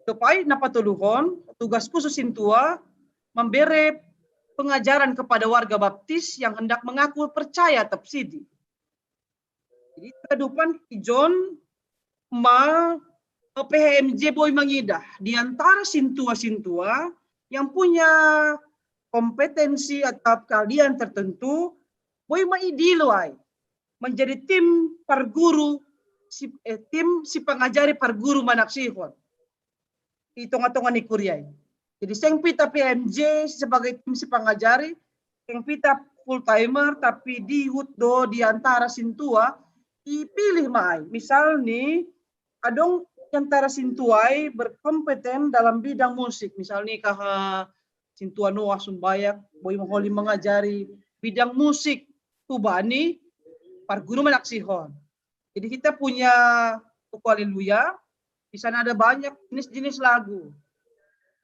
Dopai na patoluhon, tugas khusus sintua, membere pengajaran kepada warga baptis yang hendak mengaku percaya atap sidi. Jadi, kadupan ijon ma, eh, P H M J boi mangidah di antara sintua-sintua yang punya kompetensi atau keahlian tertentu, Boi ma i dilo ai menjadi tim parguru, si, eh, tim sipangajari parguru manaksihon. I tonga-tonga ni kuria i. Jadi seng pita P M J sebagai tim sipangajari, seng pita full timer, tapi dihut do di antara sintua, ipilih ma ai. Misal ni, adong di antara sintua i berkompeten dalam bidang musik. Misal ni kaha sintua Noah Sumbayak, boi maholi mangajari bidang musik tu bani parguru manaksihon. Jadi kita punya toko Haleluya, di sana ada banyak jenis-jenis lagu.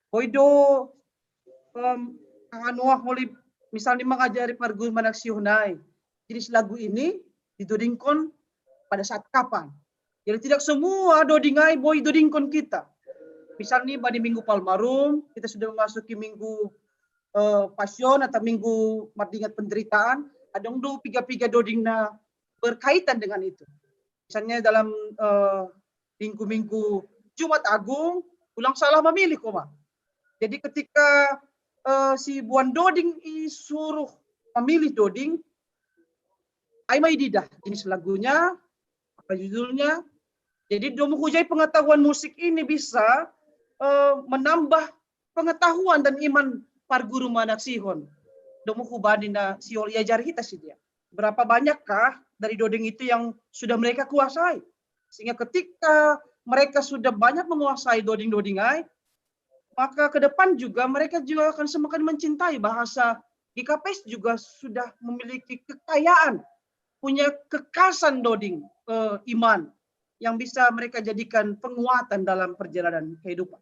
Boi do, em, kaha Noah holi misalnya mangajari parguru manaksihon ai, jenis lagu ini didodingkon pada saat kapan. Jadi tidak semua doding ai boi dodingkon kita. Misalnya pada minggu Palmarum, kita sudah memasuki minggu eh, Pasion atau minggu mardingat penderitaan, adong do piga-piga doding na berkaitan dengan itu. Misalnya dalam eh, minggu-minggu Jumat Agung, ulang salah memilih koma. Jadi ketika eh, si buan doding i suruh memilih doding, ai ma i didah jenis lagunya, apa judulnya. Jadi domu hujai pengetahuan musik ini bisa eh, menambah pengetahuan dan iman parguru manaksihon. Domu hubani na sihol iajari hita si dia. Berapa banyakkah dari doding itu yang sudah mereka kuasai? Sehingga ketika mereka sudah banyak menguasai doding-doding ai, maka ke depan juga mereka juga akan semakin mencintai bahasa G K P S juga sudah memiliki kekayaan, punya kekasan doding eh, iman yang bisa mereka jadikan penguatan dalam perjalanan kehidupan.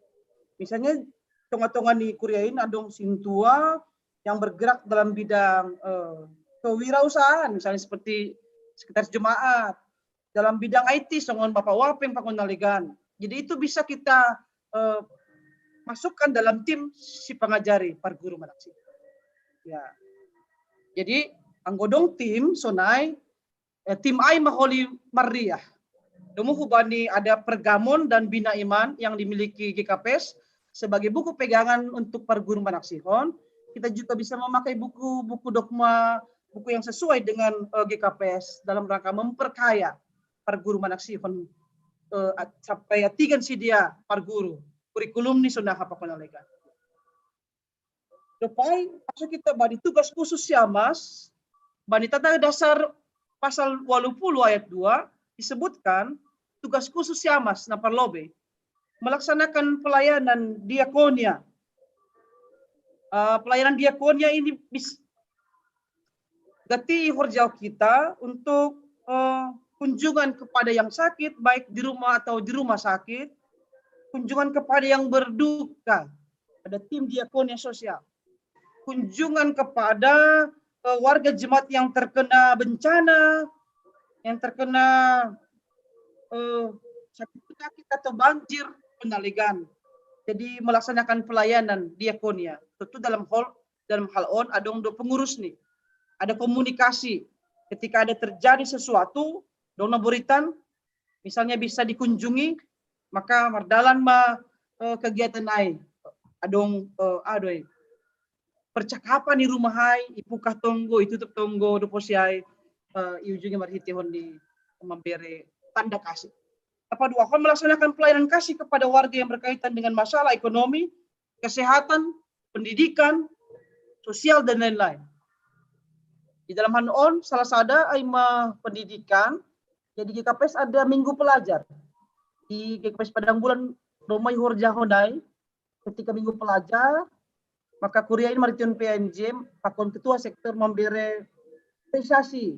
Misalnya, tonga-tonga ni kuria i adong sintua yang bergerak dalam bidang eh, kewirausahaan, misalnya seperti sekretaris jemaat, dalam bidang I T, songon Bapak Wapeng, Pak Nalegan. Jadi itu bisa kita eh, masukkan dalam tim sipangajari parguru manaksihon. Ya. Jadi anggo dong tim sonai, eh, tim ai maholi marriah. Domu hubani ada pergamon dan bina iman yang dimiliki G K P S sebagai buku pegangan untuk parguru manaksihon. Kita juga bisa memakai buku-buku dogma, buku yang sesuai dengan eh, G K P S dalam rangka memperkaya parguru manaksihon eh, sampai atigan si dia parguru. Kurikulum ni sonai, Pak Nalegan. Dopai masuk kita bani tugas khusus siamas, bani tata dasar pasal walu pulu ayat dua disebutkan tugas khusus siamas na parlobei melaksanakan pelayanan diakonia. Uh, pelayanan diakonia ini bis, gati horjao kita untuk uh, kunjungan kepada yang sakit, baik di rumah atau di rumah sakit, kunjungan kepada yang berduka, ada tim diakonia sosial, kunjungan kepada uh, warga jemaat yang terkena bencana, yang terkena uh, sakit penyakit atau banjir, penaligan. Jadi melaksanakan pelayanan diakonia. Tentu dalam hal dalam hal on adong do pengurus ni. Ada komunikasi. Ketika ada terjadi sesuatu, dong na boritan, misalnya bisa dikunjungi, maka mardalan ma eh, kegiatan ai. Adong eh, adoi percakapan di rumah ai, ipukah tonggo, itutup tonggo, dopo si ai, eh, iujungi marhitehon di memberi tanda kasih. Apa dua, melaksanakan pelayanan kasih kepada warga yang berkaitan dengan masalah ekonomi, kesehatan, pendidikan, sosial, dan lain-lain. Di dalam hal on, salah sada ai ma pendidikan, jadi G K P S ada minggu pelajar. Di G K P S Padang Bulan, doma i horjahon ai, ketika minggu pelajar, maka kuria i marhitehon P M J, pakon ketua sektor memberi apresiasi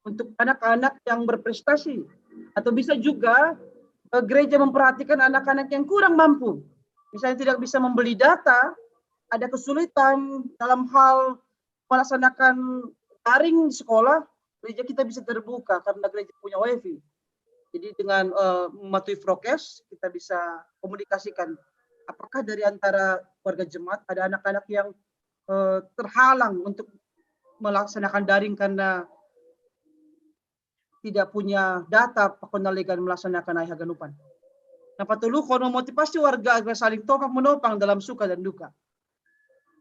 untuk anak-anak yang berprestasi. Atau bisa juga eh, gereja memperhatikan anak-anak yang kurang mampu. Misalnya tidak bisa membeli data, ada kesulitan dalam hal melaksanakan daring di sekolah, gereja kita bisa terbuka karena gereja punya wifi. Jadi dengan uh, mematuhi prokes, kita bisa komunikasikan apakah dari antara warga jemaat ada anak-anak yang uh, terhalang untuk melaksanakan daring karena tidak punya data pakon na legan melaksanakan ai haganupan. Na patoluhon, memotivasi warga agar saling topang menopang dalam suka dan duka.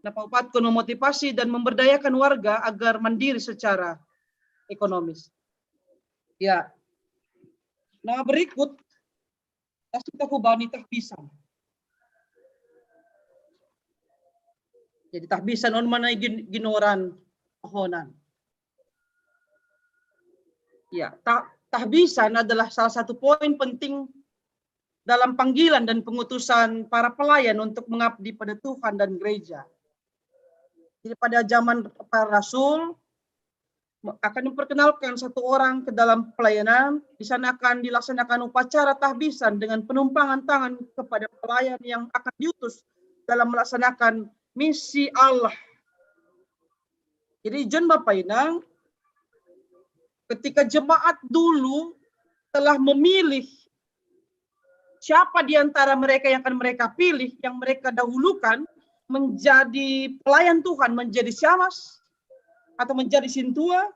Na paopathon, memotivasi dan memberdayakan warga agar mandiri secara ekonomis. Ya. Nah, berikut, kasih tahu bani tahbisan. Jadi tahbisan on mana gin-, ginoran tohonan. Ya, ta-, tahbisan adalah salah satu poin penting dalam panggilan dan pengutusan para pelayan untuk mengabdi pada Tuhan dan gereja. Jadi pada zaman para rasul, akan memperkenalkan satu orang ke dalam pelayanan, di sana akan dilaksanakan upacara tahbisan dengan penumpangan tangan kepada pelayan yang akan diutus dalam melaksanakan misi Allah. Jadi, John Bapak Inang, ketika jemaat dulu telah memilih siapa di antara mereka yang akan mereka pilih, yang mereka dahulukan menjadi pelayan Tuhan, menjadi syamas atau menjadi sintua,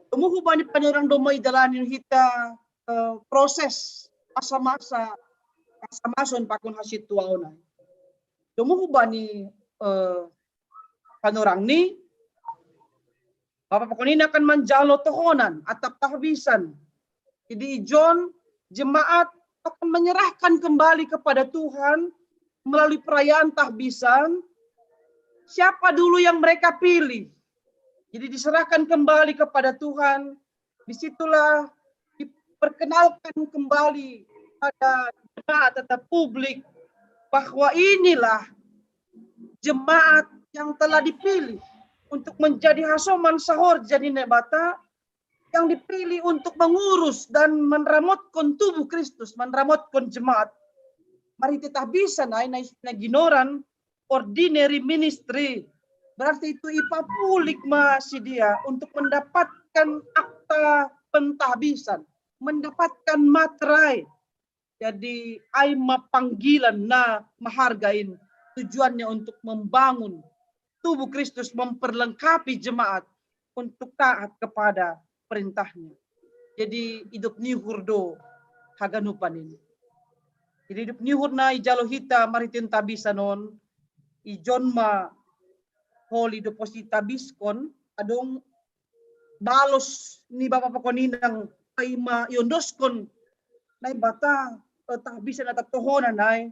tumuhu bani panorang domai dalani hita, eh, proses masa-masa, masa-masa pakun hasit tuauna. Tumuhu bani, eh, panorang ni, Bapak Pakonin akan manjalo tohonan atau tahbisan. Jadi, John, jemaat akan menyerahkan kembali kepada Tuhan melalui perayaan tahbisan siapa dulu yang mereka pilih. Jadi diserahkan kembali kepada Tuhan. Disitulah diperkenalkan kembali pada jemaat atau publik bahwa inilah jemaat yang telah dipilih untuk menjadi hasoman sahor jadi Naibata, yang dipilih untuk mengurus dan menramotkan tubuh Kristus, menramotkan jemaat. Mari kita bisa naik naik ginoran ordinary ministry. Berarti itu ipapulik ma si dia untuk mendapatkan akta pentahbisan, mendapatkan materai. Jadi ai ma panggilan na mahargain, tujuannya untuk membangun tubuh Kristus, memperlengkapi jemaat untuk taat kepada perintahnya. Jadi hidup ni hurdo haganupan ini. Jadi hidup ni hurna ijalo hita maritin tahbisan on, ijon ma holi doposi tahbiskon, adong balos ni Bapak Pakoninang paima iondoskon Naibata, eh, tahbisan atau tohonan ai.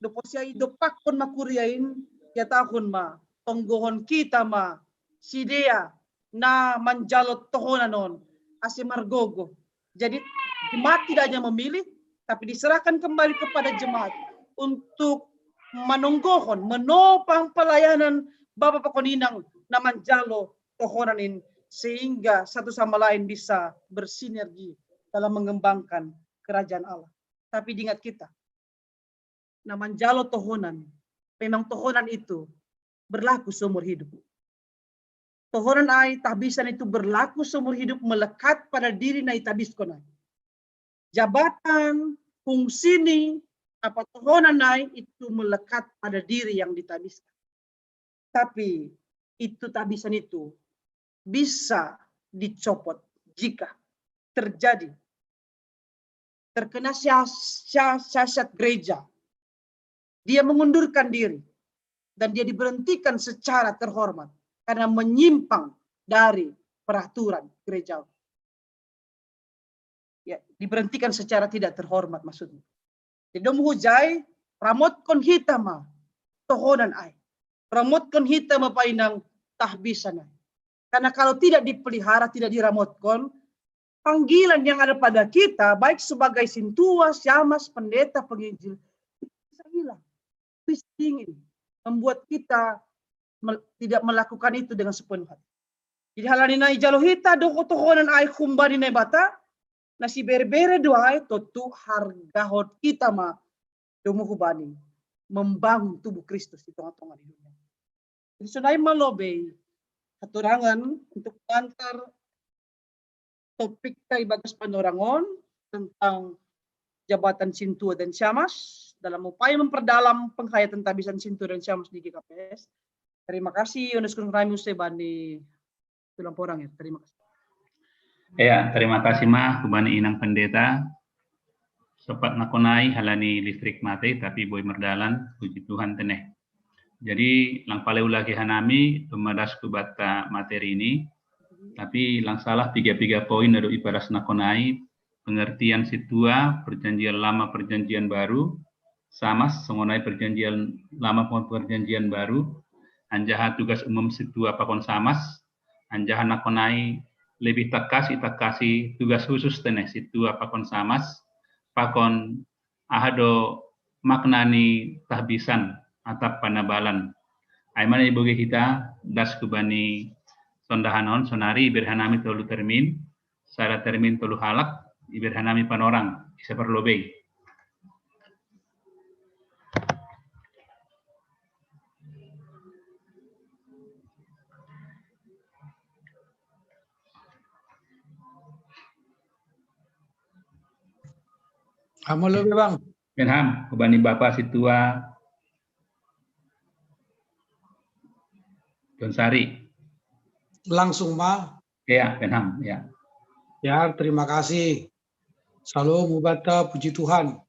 Doposi ai dopakkon ma kuriain, ya tahun ma, tonggohon kita ma, sidea, na manjalo tohonan on, ase margogo. Jadi jemaat tidak hanya memilih, tapi diserahkan kembali kepada jemaat untuk manonggohon, menopang pelayanan Bapak Pakoninang na manjalo tohonan in, sehingga satu sama lain bisa bersinergi dalam mengembangkan kerajaan Allah. Tapi diingat kita, na manjalo tohonan, memang tohonan itu berlaku seumur hidup. Tohonan ai tahbisan itu berlaku seumur hidup, melekat pada diri na itahbiskon ai. Jabatan, fungsi ni, apa tohonan ai itu melekat pada diri yang ditahbiskan. Tapi itu tahbisan itu bisa dicopot jika terjadi terkena siasat gereja. Dia mengundurkan diri dan dia diberhentikan secara terhormat karena menyimpang dari peraturan gereja. Ya, diberhentikan secara tidak terhormat maksudnya. Jadi dong hujai, ramotkon hita ma tohonan ai. Ramotkon hita ma painang tahbisan ai. Karena kalau tidak dipelihara, tidak diramotkon, panggilan yang ada pada kita, baik sebagai sintua, syamas, pendeta, penginjil, bisa hilang, bisa dingin, membuat kita tidak melakukan itu dengan sepenuh hati. Jadi halani na ijalo hita doho tohonan ai humbani Naibata, na siberebere do ai tontu hargahon hita ma domu hubani membangun tubuh Kristus di tengah-tengah di dunia. Jadi sonai ma lobei hatorangan untuk mengantar topik ta ibagas panorang on tentang jabatan sintua dan syamas dalam upaya memperdalam penghayatan tahbisan sintua dan syamas di G K P S. Terima kasih, Yunus Gunung Rami Usai Bani tulang porang ya. Terima kasih. Ya, terima kasih ma hubani Inang Pendeta. Sempat nakonai halani listrik mati tapi boi merdalan, puji Tuhan teneh. Jadi lang pale ulagi hanami pemadas kubata materi ini. Tapi lang salah piga-piga poin ado ipadas nakonai, pengertian situa, perjanjian lama, perjanjian baru, samas songonai perjanjian lama pakon perjanjian baru, anjaha tugas umum situa pakon samas, anjaha nakonai lebih takasi takasi tugas khusus tene situa pakon samas, pakon aha do makna ni tahbisan atap panabalan. Ai mana iboge hita das hubani sondahan on sonari iberhanami tolu termin, sada termin tolu halak, iberhanami panorang, isa parlobei. Amo lo bang. Penham, hubani Bapak Situa John Sari. Langsung ma. Ya, Penham, ya. Ya, terima kasih. Shalom, mubata, puji Tuhan.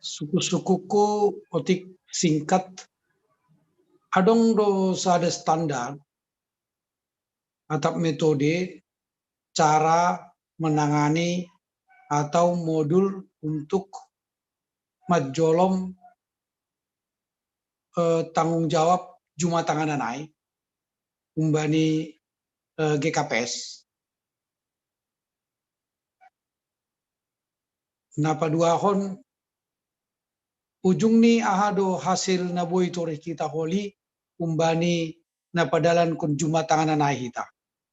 Suku-sukuku otik singkat. Adong do sada standar atap metode cara menangani atau modul untuk majolom eh, tanggung jawab jumatanganan ai umbani eh, G K P S. Na paduahon ujung ni aha do hasil na boi torih kita holi umbani na padalankon jumatanganan ai hita.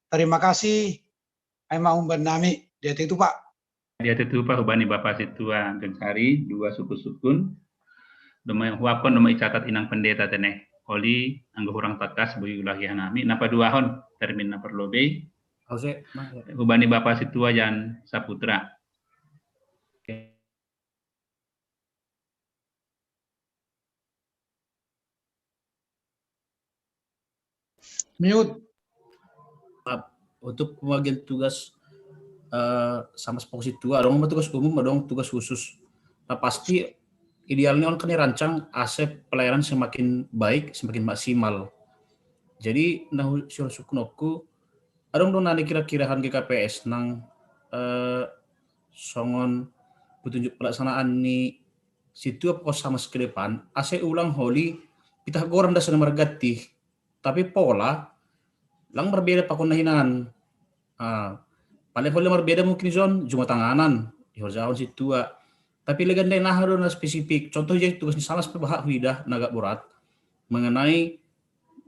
Terima kasih. Ai ma umban nami dia itu Pak. Dia itu Pak hubani Bapak Situa John Sari dua suku-sukun. Doma huapkon doma icatat inang pendeta tene. Holi anggo hurang takas boi ulahi hanami na paduahon termin na parlobei. Hubani Bapak Situa Jan Saputra. Miut. Untuk pembagian tugas eh, sama seperti itu, adong tugas umum, adong tugas khusus. Nah, pasti idealnya kan dirancang ase pelayanan semakin baik, semakin maksimal. Jadi nah, suknoku adong dong nani kira-kirahan G K P S nang eh, songon petunjuk pelaksanaan ni situa pos sama ke depan, ase ulang holi pitah goran dasar margatti. Tapi pola lang marbeda pakon na hinan. Ah, paling holi marbeda mungkin ison jumatanganan ihorjahon situa. Tapi legan dai naha do na spesifik. Contoh jadi tugas ni salah sepebaha huida na agak berat mengenai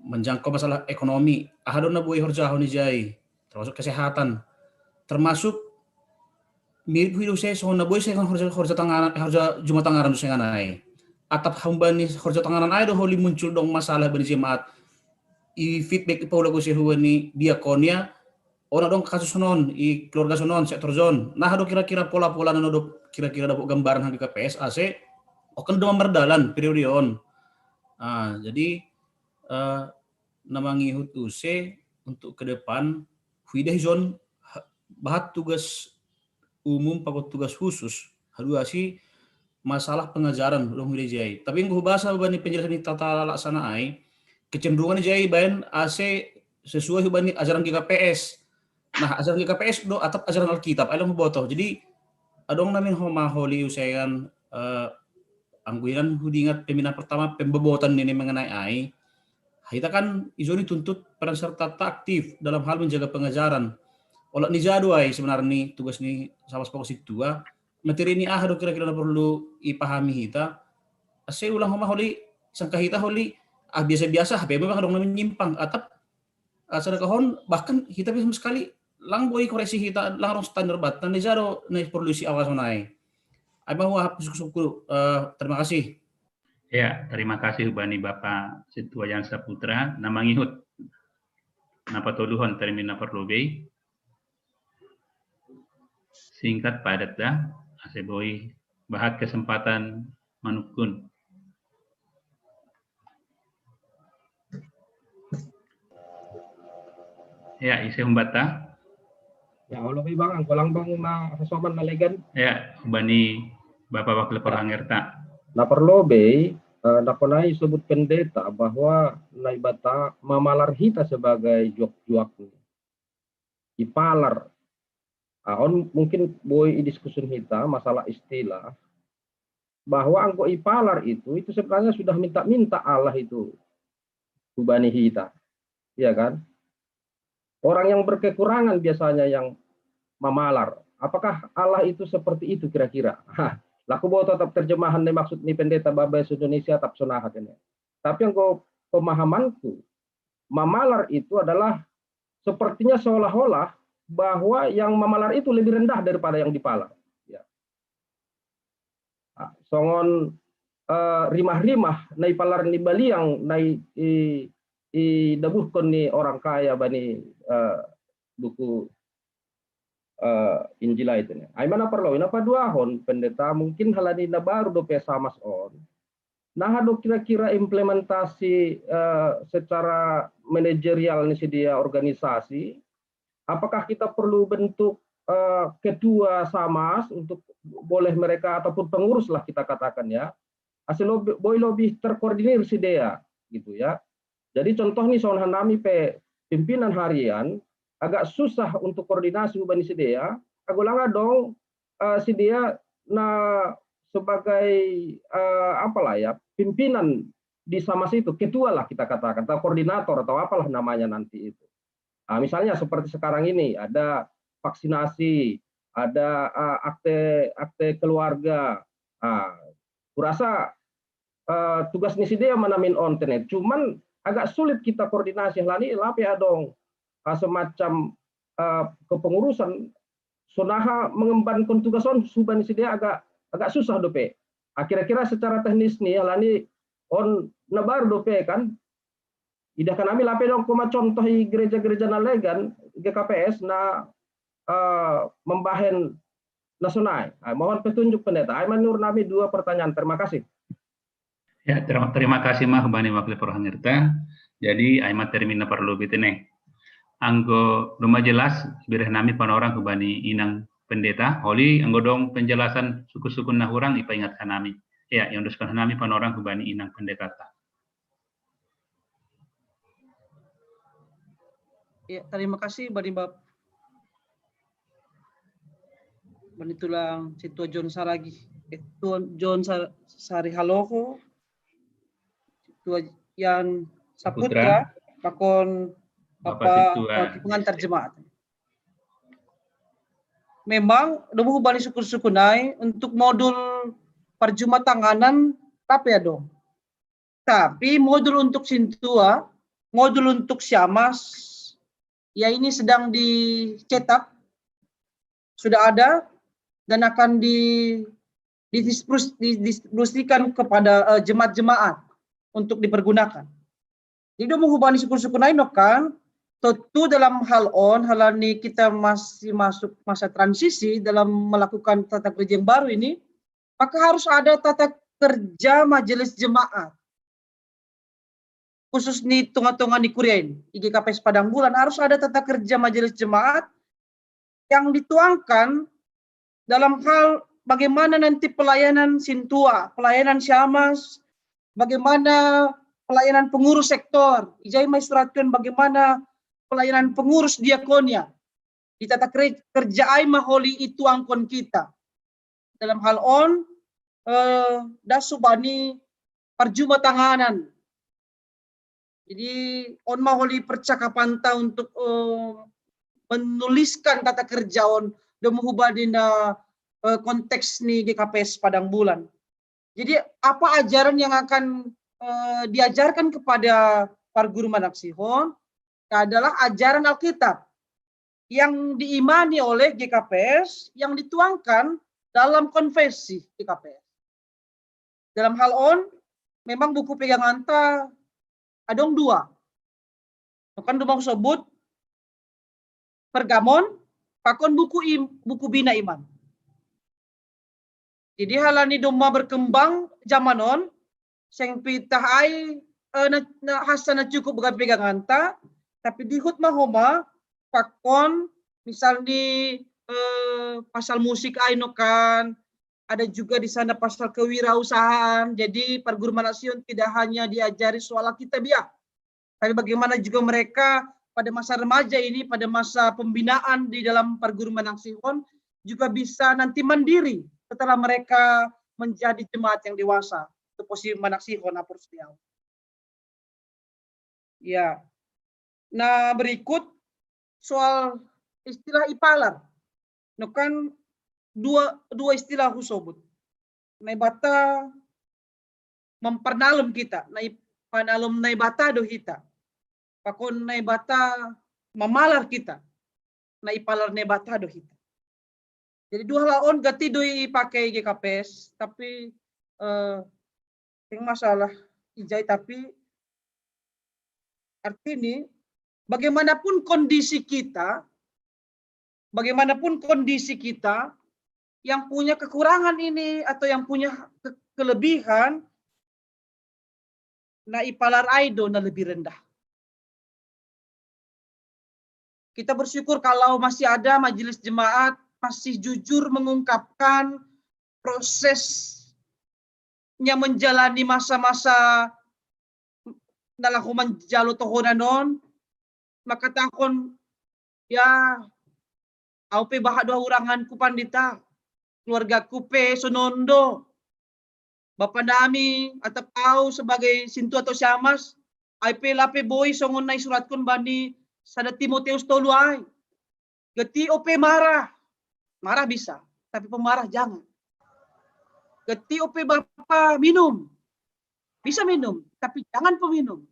menjangkau masalah ekonomi. Aha do na boi horjahon ijai, termasuk kesehatan. Termasuk mirip huida use songon na boi se horja, horja tanganan, horja jumatanganan use nganai. Atap hambani horja tanganan ai do holi muncul dong masalah bani jemaat. I feedback i paula use hubani diakonia, ona dong kasus non i keluarga sonon sektor zon. Nah do kira-kira pola-pola non do kira-kira dapot gambaran hangga K P S ase okan do mardalan periode on. Ah, jadi eh, na mangihut use untuk ke depan huida hizon bahat tugas umum pakon tugas khusus haduasi masalah pengajaran dong huida jai. Tapi inggo hubasa bani penjelasan ni tata laksana ai kecenderungan jai baen ase sesuai hubani ajaran G K P S. Nah, ajaran G K P S do atap ajaran Alkitab ai lang huboto. Jadi adong namin homa holi usean eh, angguinan hudingat pembinaan pertama pembobotan ini mengenai ai. Hita kan izoni tuntut peran serta aktif dalam hal menjaga pengajaran. Olah ni jadu ai sebenarnya tugas ni sama sepokus itu ah. Materi ini ah do kira-kira perlu ipahami hita. Ase ulang homa holi sangka hita holi ah biasa-biasa H P memang dong menyimpang atap asal kahon bahkan hita bisa sekali lang boi koreksi hita lang rong standar bat na jado na perlu isi awal sonai. Ai mau hapus suku uh, terima kasih. Ya, terima kasih bani Bapak Situa Jan Saputra na mangihut na patoluhon termin na parlobei. Singkat padat dah, ase boi bahat kesempatan manukun. Ya, ise humbata. Ya, olo bang, angkolang bang ma hasoman malegan. Ya, bani Bapak Wakil Perhangerta. Na parlobei, eh, nakonai sebut pendeta bahwa Naibata mamalar hita sebagai juak-juak. ipalar. Ah, on mungkin boi idiskusun hita masalah istilah bahwa anggo ipalar itu itu sebenarnya sudah minta-minta Allah itu hubani hita, ya kan? Orang yang berkekurangan biasanya yang mamalar. Apakah Allah itu seperti itu kira-kira? Laku bawa tetap terjemahan nih maksud nih pendeta Babes Indonesia tap sonaha kene. Tapi yang kau pemahamanku, mamalar itu adalah sepertinya seolah-olah bahwa yang mamalar itu lebih rendah daripada yang dipalar. Ya. Nah, songon eh, rimah-rimah nai palar ni baliang nai i, i dabuhkon ni orang kaya bani eh, buku eh, Injila itu nih. Ai mana perlu ina paduahon pendeta mungkin halani na baru dope samas on. Nah, do kira-kira implementasi eh, secara manajerial ni si dia organisasi, apakah kita perlu bentuk eh, ketua samas untuk boleh mereka ataupun pengurus lah kita katakan ya, asal lebih, boleh lebih terkoordinir si dia gitu ya. Jadi contoh nih soal hanami pe pimpinan harian agak susah untuk koordinasi ubani si dia, agak langa dong uh, si dia nah sebagai uh, apalah ya pimpinan di sama situ, ketua lah kita katakan, atau koordinator atau apalah namanya nanti itu. Nah, misalnya seperti sekarang ini ada vaksinasi, ada uh, akte akte keluarga. Nah, kurasa uh, tugas ni si dia manamin on tenet. Cuman agak sulit kita koordinasi halani lape adong uh, semacam uh, kepengurusan sonaha mengembankan tugas on suban si dia agak agak susah dope. Kira-kira secara teknis nih halani on na baru dope kan. Ida kan ami lape dong kuma contoh i gereja-gereja na legan G K P S na uh, membahen na sonai. Nah, mohon petunjuk pendeta. Ai manur nami dua pertanyaan. Terima kasih. Ya, terima, terima kasih mah bani wakil perhangirta. Jadi ai ma termina perlu bitene. Anggo doma jelas bireh nami panorang hubani inang pendeta, holi anggo dong penjelasan suku-suku na hurang ipaingat hanami. Ya, yang duskan hanami panorang hubani inang pendeta ta. Ya, terima kasih bani Bap bani tulang Sintua John Saragi, eh, Tuan John Sar, Sari Haloho, Sintua Yan Saputra, pakon Bapak pengantar jemaat. Memang domu hubani syukur-syukur nai untuk modul perjumatanganan tapi ya dong. Tapi modul untuk Sintua, modul untuk Siamas, ya ini sedang dicetak, sudah ada dan akan di, didistribusikan kepada uh, jemaat-jemaat untuk dipergunakan. Jadi mau hubani syukur-syukur naik kan, tentu dalam hal on, hal ini kita masih masuk masa transisi dalam melakukan tata kerja yang baru ini, maka harus ada tata kerja majelis jemaat. Khusus ni tengah-tengah ni kuriain, I G K P S Padang Bulan harus ada tata kerja majelis jemaat yang dituangkan dalam hal bagaimana nanti pelayanan Sintua, pelayanan Siamas, bagaimana pelayanan pengurus sektor, ijai maistratkan bagaimana pelayanan pengurus diakonia. Di tata kerja ai maholi itu angkon kita. Dalam hal on, eh, dasu bani perjumatanganan. Jadi on maholi percakapan ta untuk eh, menuliskan tata kerja on demi hubadina eh, konteks ni G K P S Padang Bulan. Jadi apa ajaran yang akan eh, diajarkan kepada para guru manaksihon adalah ajaran Alkitab yang diimani oleh G K P S yang dituangkan dalam konfesi G K P S. Dalam hal on, memang buku pegangan ta adong dua. Kan dua sebut Pergamon, pakon buku im, buku bina iman. Jadi halani domma berkembang zaman on, seng pitah ai eh, na, na, hasa na cukup begape ganganta, tapi dihut mahoma pakon misalni eh, pasal musik ai no kan, ada juga di sana pasal kewirausahaan. Jadi perguruan anak Sion tidak hanya diajari soal Alkitab ya, tapi bagaimana juga mereka pada masa remaja ini, pada masa pembinaan di dalam perguruan Manaksihon, juga bisa nanti mandiri setelah mereka menjadi jemaat yang dewasa. Itu posisi Manaksihon, Apostol. Ya. Nah, berikut soal istilah ipalar. No kan dua, dua istilah aku sebut. Naibata memperdalam kita, nai panalum Naibata do hita. Pakon Naibata mamalar kita, nai palar Naibata do hita. Jadi dua hal on gati do i pakai G K P S, tapi eh, yang masalah ijai tapi arti ini bagaimanapun kondisi kita, bagaimanapun kondisi kita, yang punya kekurangan ini atau yang punya ke- kelebihan, na ipalar ai do na lebih rendah. Kita bersyukur kalau masih ada majelis jemaat masih jujur mengungkapkan prosesnya menjalani masa-masa na laho manjalo tohonan on, makatakon, ya, au pe baha do uranganku pandita, keluargaku pe sonon do. Bapa nami atap au sebagai sintua atau siamas, ai pe lape boi songon na isuratkon bani sada Timoteus tolu ai. Gati ope marah, marah bisa, tapi pemarah jangan. Gati ope bapa minum, bisa minum, tapi jangan peminum.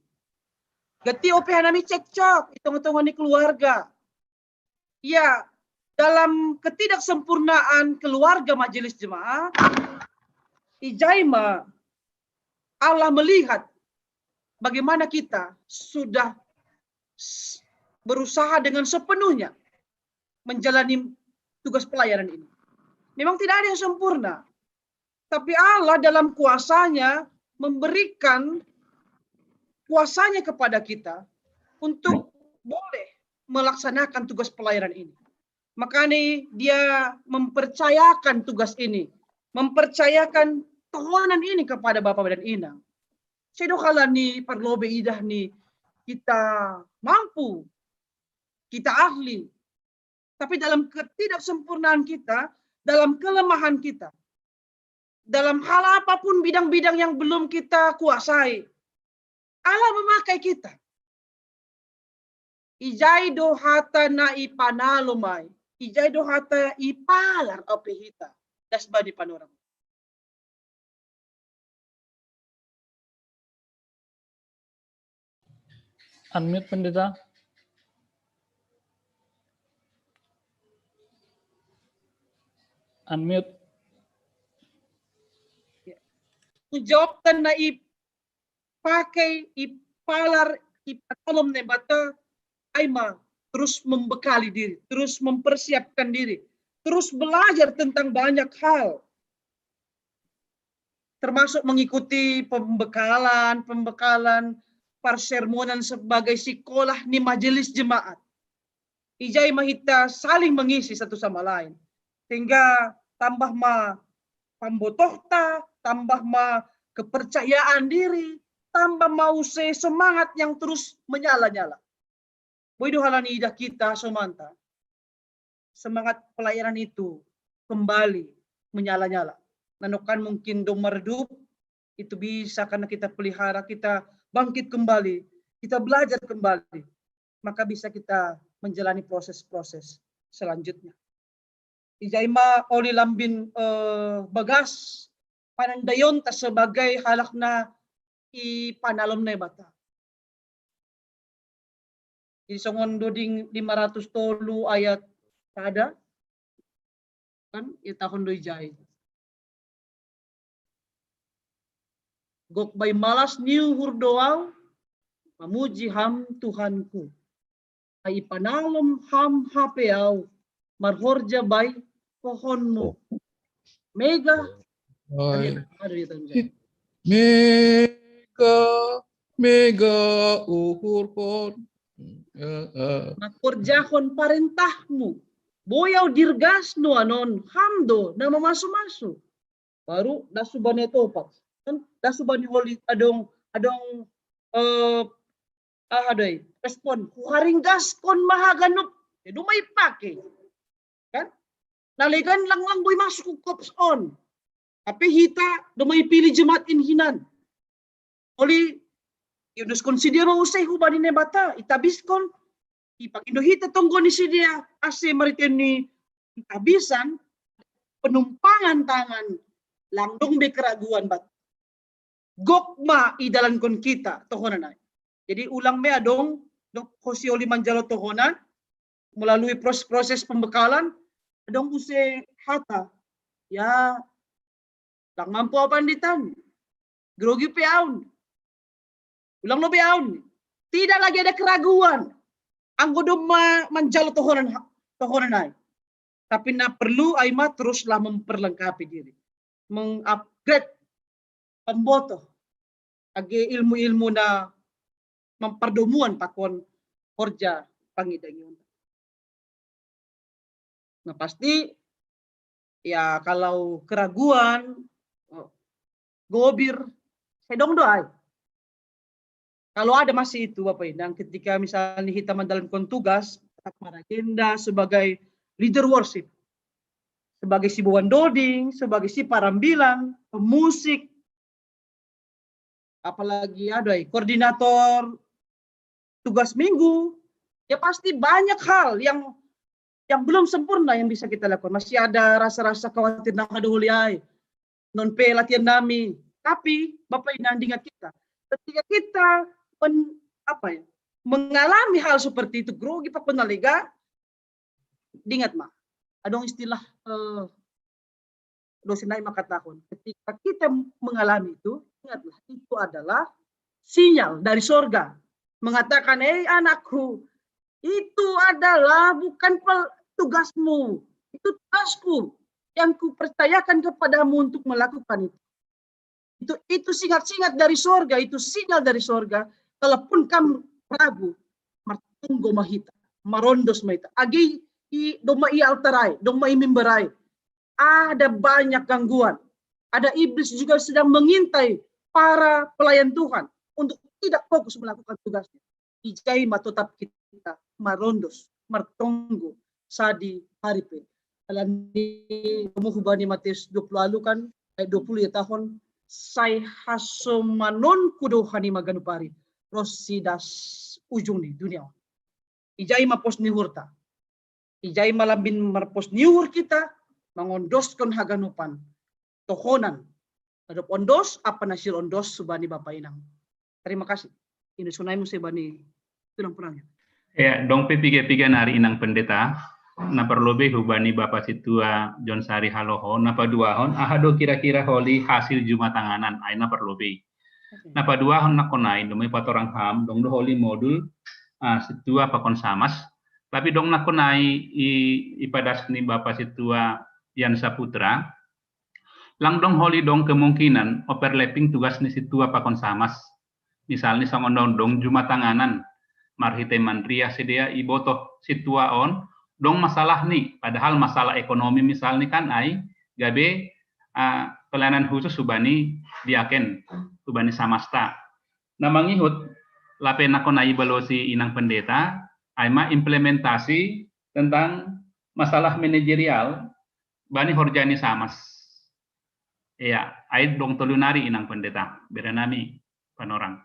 Gati ope hanami cekcok, hitung-hitungan di keluarga. Ya, dalam ketidaksempurnaan keluarga majelis jemaat, ijai ma Allah melihat bagaimana kita sudah berusaha dengan sepenuhnya menjalani tugas pelayanan ini. Memang tidak ada yang sempurna, tapi Allah dalam kuasanya memberikan kuasanya kepada kita untuk boleh melaksanakan tugas pelayanan ini. Makanya dia mempercayakan tugas ini, mempercayakan tohonan ini kepada Bapa dan Inang. Sedo halani parlobe idah ni kita mampu, kita ahli. Tapi dalam ketidaksempurnaan kita, dalam kelemahan kita, dalam hal apapun bidang-bidang yang belum kita kuasai, Allah memakai kita. Ijai do hata na ipanalum ai, ijai do hata ipalar ope hita. Das bani panorang. Unmute, Pendeta. Unmute. Menjawab tanda i pakai, ipalar, ipatalom Naibata, ai ma terus membekali diri, terus mempersiapkan diri, terus belajar tentang banyak hal. Termasuk mengikuti pembekalan, pembekalan persermonan sebagai sekolah ni majelis jemaat. Ijai ma hita saling mengisi satu sama lain. Sehingga tambah ma pambotohta, tambah ma kepercayaan diri, tambah ma use semangat yang terus menyala-nyala. Boi do halani idah kita somanta. Semangat pelayanan itu kembali menyala-nyala. Nanokan mungkin dong meredup, itu bisa karena kita pelihara, kita bangkit kembali, kita belajar kembali. Maka bisa kita menjalani proses-proses selanjutnya. Ijai ma oli lambin eh, bagas panandayonta sebagai halak na ipanalom Naibata. Jadi songon doding lima ratus tolu ayat pada kan ya tahun do ijai. Gok bai malas ni uhur do au mamuji ham Tuhanku. Ai ipanalom ham hape au marhorja bai hohonmu. Mega. Oi. Ada di tahun Mega, mega uhurhon. Eh, eh. Mangkorjahon parentahmu. Boi au dirgas nuanon ham do na mamasu-masu. Baru dasu bani topat. Kan dasu bani holi adong adong eh, aha doi. respon, "Kuharinggaskon ma ha ganup." Ya, domma ipake. Kan? Na legan langlang boi masuk ku COPS on. Tapi hita domma ipilih jemaat in hinan. Oli, iunuskon sidea ma use hubani Naibata, itabiskon, ipangindo hita tonggo ni sidea, ase marhitei ni tabisan, penumpangan tangan, lang dong be keraguan, bat gok ma idalankon hita tohonan ai. Jadi ulang me adong, dok, hosi oli manjalo tohonan, melalui proses-proses pembekalan, adong use hata. Ya, lang mampu au panditan. Grogi pe au ni. Ulang lo be au ni. Tidak lagi ada keraguan. Anggo domma manjalo tohonan, tohonan ai. Tapi na perlu ai ma teruslah memperlengkapi diri. Mengupgrade pambotoh. Age ilmu-ilmu na mampardomuan pakon horja pangidangion. Nah, pasti ya kalau keraguan, oh, gobir, sedong do ai. Kalau ada masih itu, Bapak Inang, ketika misalnya kita menjalankan tugas, tetap maragenda sebagai leader worship, sebagai si boan doding, sebagai si parambilan, pemusik, apalagi ada, eh, koordinator tugas minggu, ya pasti banyak hal yang yang belum sempurna yang bisa kita lakukan. Masih ada rasa-rasa khawatir, nah, aduh, liai, non pe latihan nami. Tapi Bapak Inang, ingat kita, ketika kita men, apa ya, mengalami hal seperti itu, grogi pakon na lega, ingat ma, adong istilah, eh, dosen ai mengatakan, ketika kita mengalami itu, ingatlah, itu adalah sinyal dari sorga mengatakan, "Hei anakku, itu adalah bukan tugasmu, itu tugasku yang kupercayakan kepadamu untuk melakukan itu." Itu, itu singat-singat dari sorga, itu sinyal dari sorga. Kalaupun kam ragu, martonggo ma hita, marondos ma hita. Age i domma i altar ai, domma i mimbar ai, ada banyak gangguan. Ada iblis juga sedang mengintai para pelayan Tuhan untuk tidak fokus melakukan tugasnya. Ijai ma tetap kita marondos, martonggo, sadi hari pe. Dalam di hubani Matius dua puluh alu kan, ayat dua puluh ya tahun, sai hasomanonku do hanima ganup ari, ros si das ujung ni dunia. Ijai ma pos ni uhurta. Ijai ma lambin marpos ni uhur kita, mangondoskon haganupan tohonan. Adop ondos, apa nasir ondos subani Bapa Inang. Terima kasih. Ini sunai muse bani tulang pulangnya. Ya, dong pe piga-piga nari Inang Pendeta. Na parlobei hubani Bapa Situa John Sari Haloho, na paduahon, aha do kira-kira holi hasil jumatanganan, ai na parlobei. Na paduahon na konai, domai patorang ham, dong do holi modul, ah, Situa pakon Samas. Tapi dong na konai i, ipadas ni Bapa Situa Yan Saputra, lang dong holi dong kemungkinan overlapping tugas ni Situa pakon Samas. Misalni songon dong, dong jumatanganan, marhitei manriah sidea ibotoh Situa on, dong masalah ni, padahal masalah ekonomi misalni kan ai, gabe, ah, pelayanan khusus hubani diaken, hubani samasta. Na mangihut, lape na konai balosi Inang Pendeta, ai ma implementasi tentang masalah manajerial, bani horja ni Samas. Iya, ai dong tolu nari Inang Pendeta, bere nami panorang.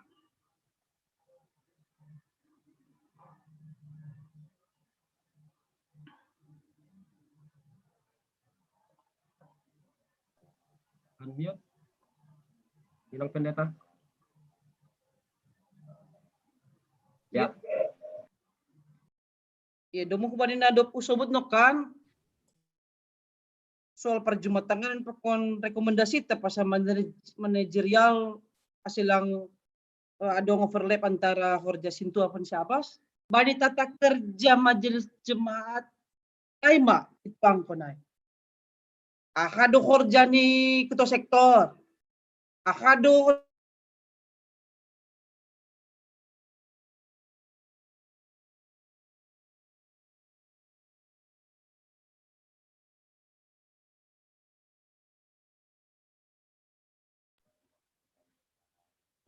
Unmute. Inang Pendeta. Ya. Ya, domu hubani na dob usobut no kan. Soal parjumatanganan pakon rekomendasi ta pasal manaj-, manajerial, asa lang, eh, adong overlap antara horja Sintua pakon Samas. Bani tata kerja majelis jemaat, ai ma ipang konai. Aha do horja ni ketua sektor. Aha do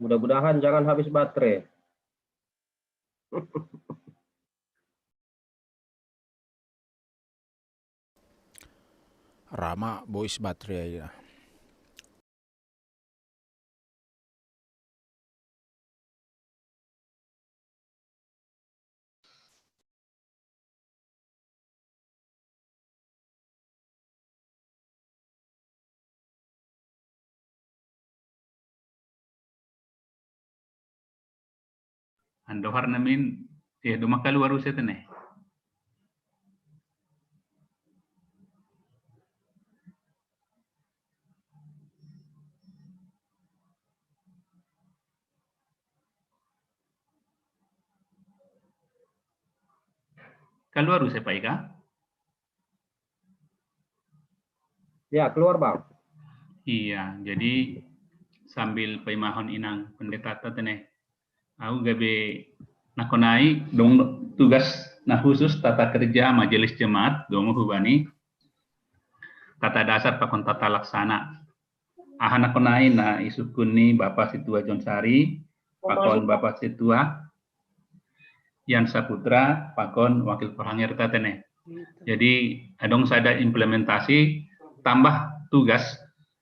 Mudah-mudahan jangan habis baterai. Rama bois baterai ya. Andohar namin, eh, duma kaluar use tene. Kaluar use Pak Ika? Ya, keluar, Bang. Iya, jadi sambil paimahon inang pendeta tene. Au gabe nakonai dong tugas na khusus tata kerja majelis jemaat domo hubani tata dasar pakon tata laksana. Aha nakonai na isukun ni Bapak Situa John Sari, pakon Bapak Situa Yan Saputra, pakon wakil perhanger tene. Jadi adong sada implementasi tambah tugas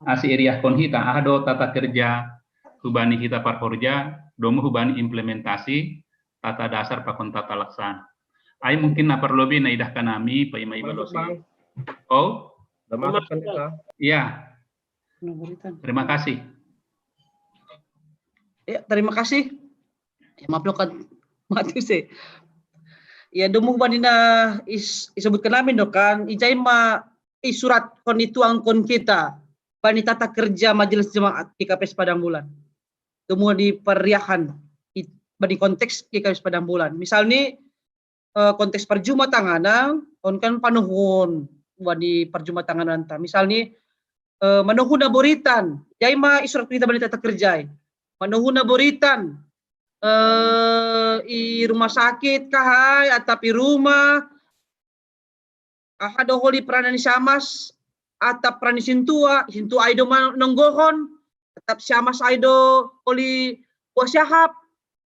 asi iriah kon hita, aha do tata kerja hubani hita parhorja domo hubani implementasi tata dasar pakon tata laksana. Ai mungkin na parlobi na idah kanami paima iba losi. Oh, iya. Terima kasih. Ya, terima kasih. Ya, maaf lo kan mati sih. Ya, domo hubani na is, isebutkan namin do kan, ijai ma isurat kon ituang kon kita bani tata kerja majelis jemaat G K P S Padang Bulan. Domo di periahan bani konteks G K P S Padang Bulan. Misal ni eh, konteks parjumatanganan, on kan panohun bani parjumatanganan ta. Misal ni eh, manohu naboritan, jai ma isurat kita bani tata kerjai. Manohu naboritan eh, i rumah sakit kahai atap i rumah, aha do holi peranan ni siamas atap peranan ni sintua, sintua ai do manonggohon atap siamas ai do holi buah siahap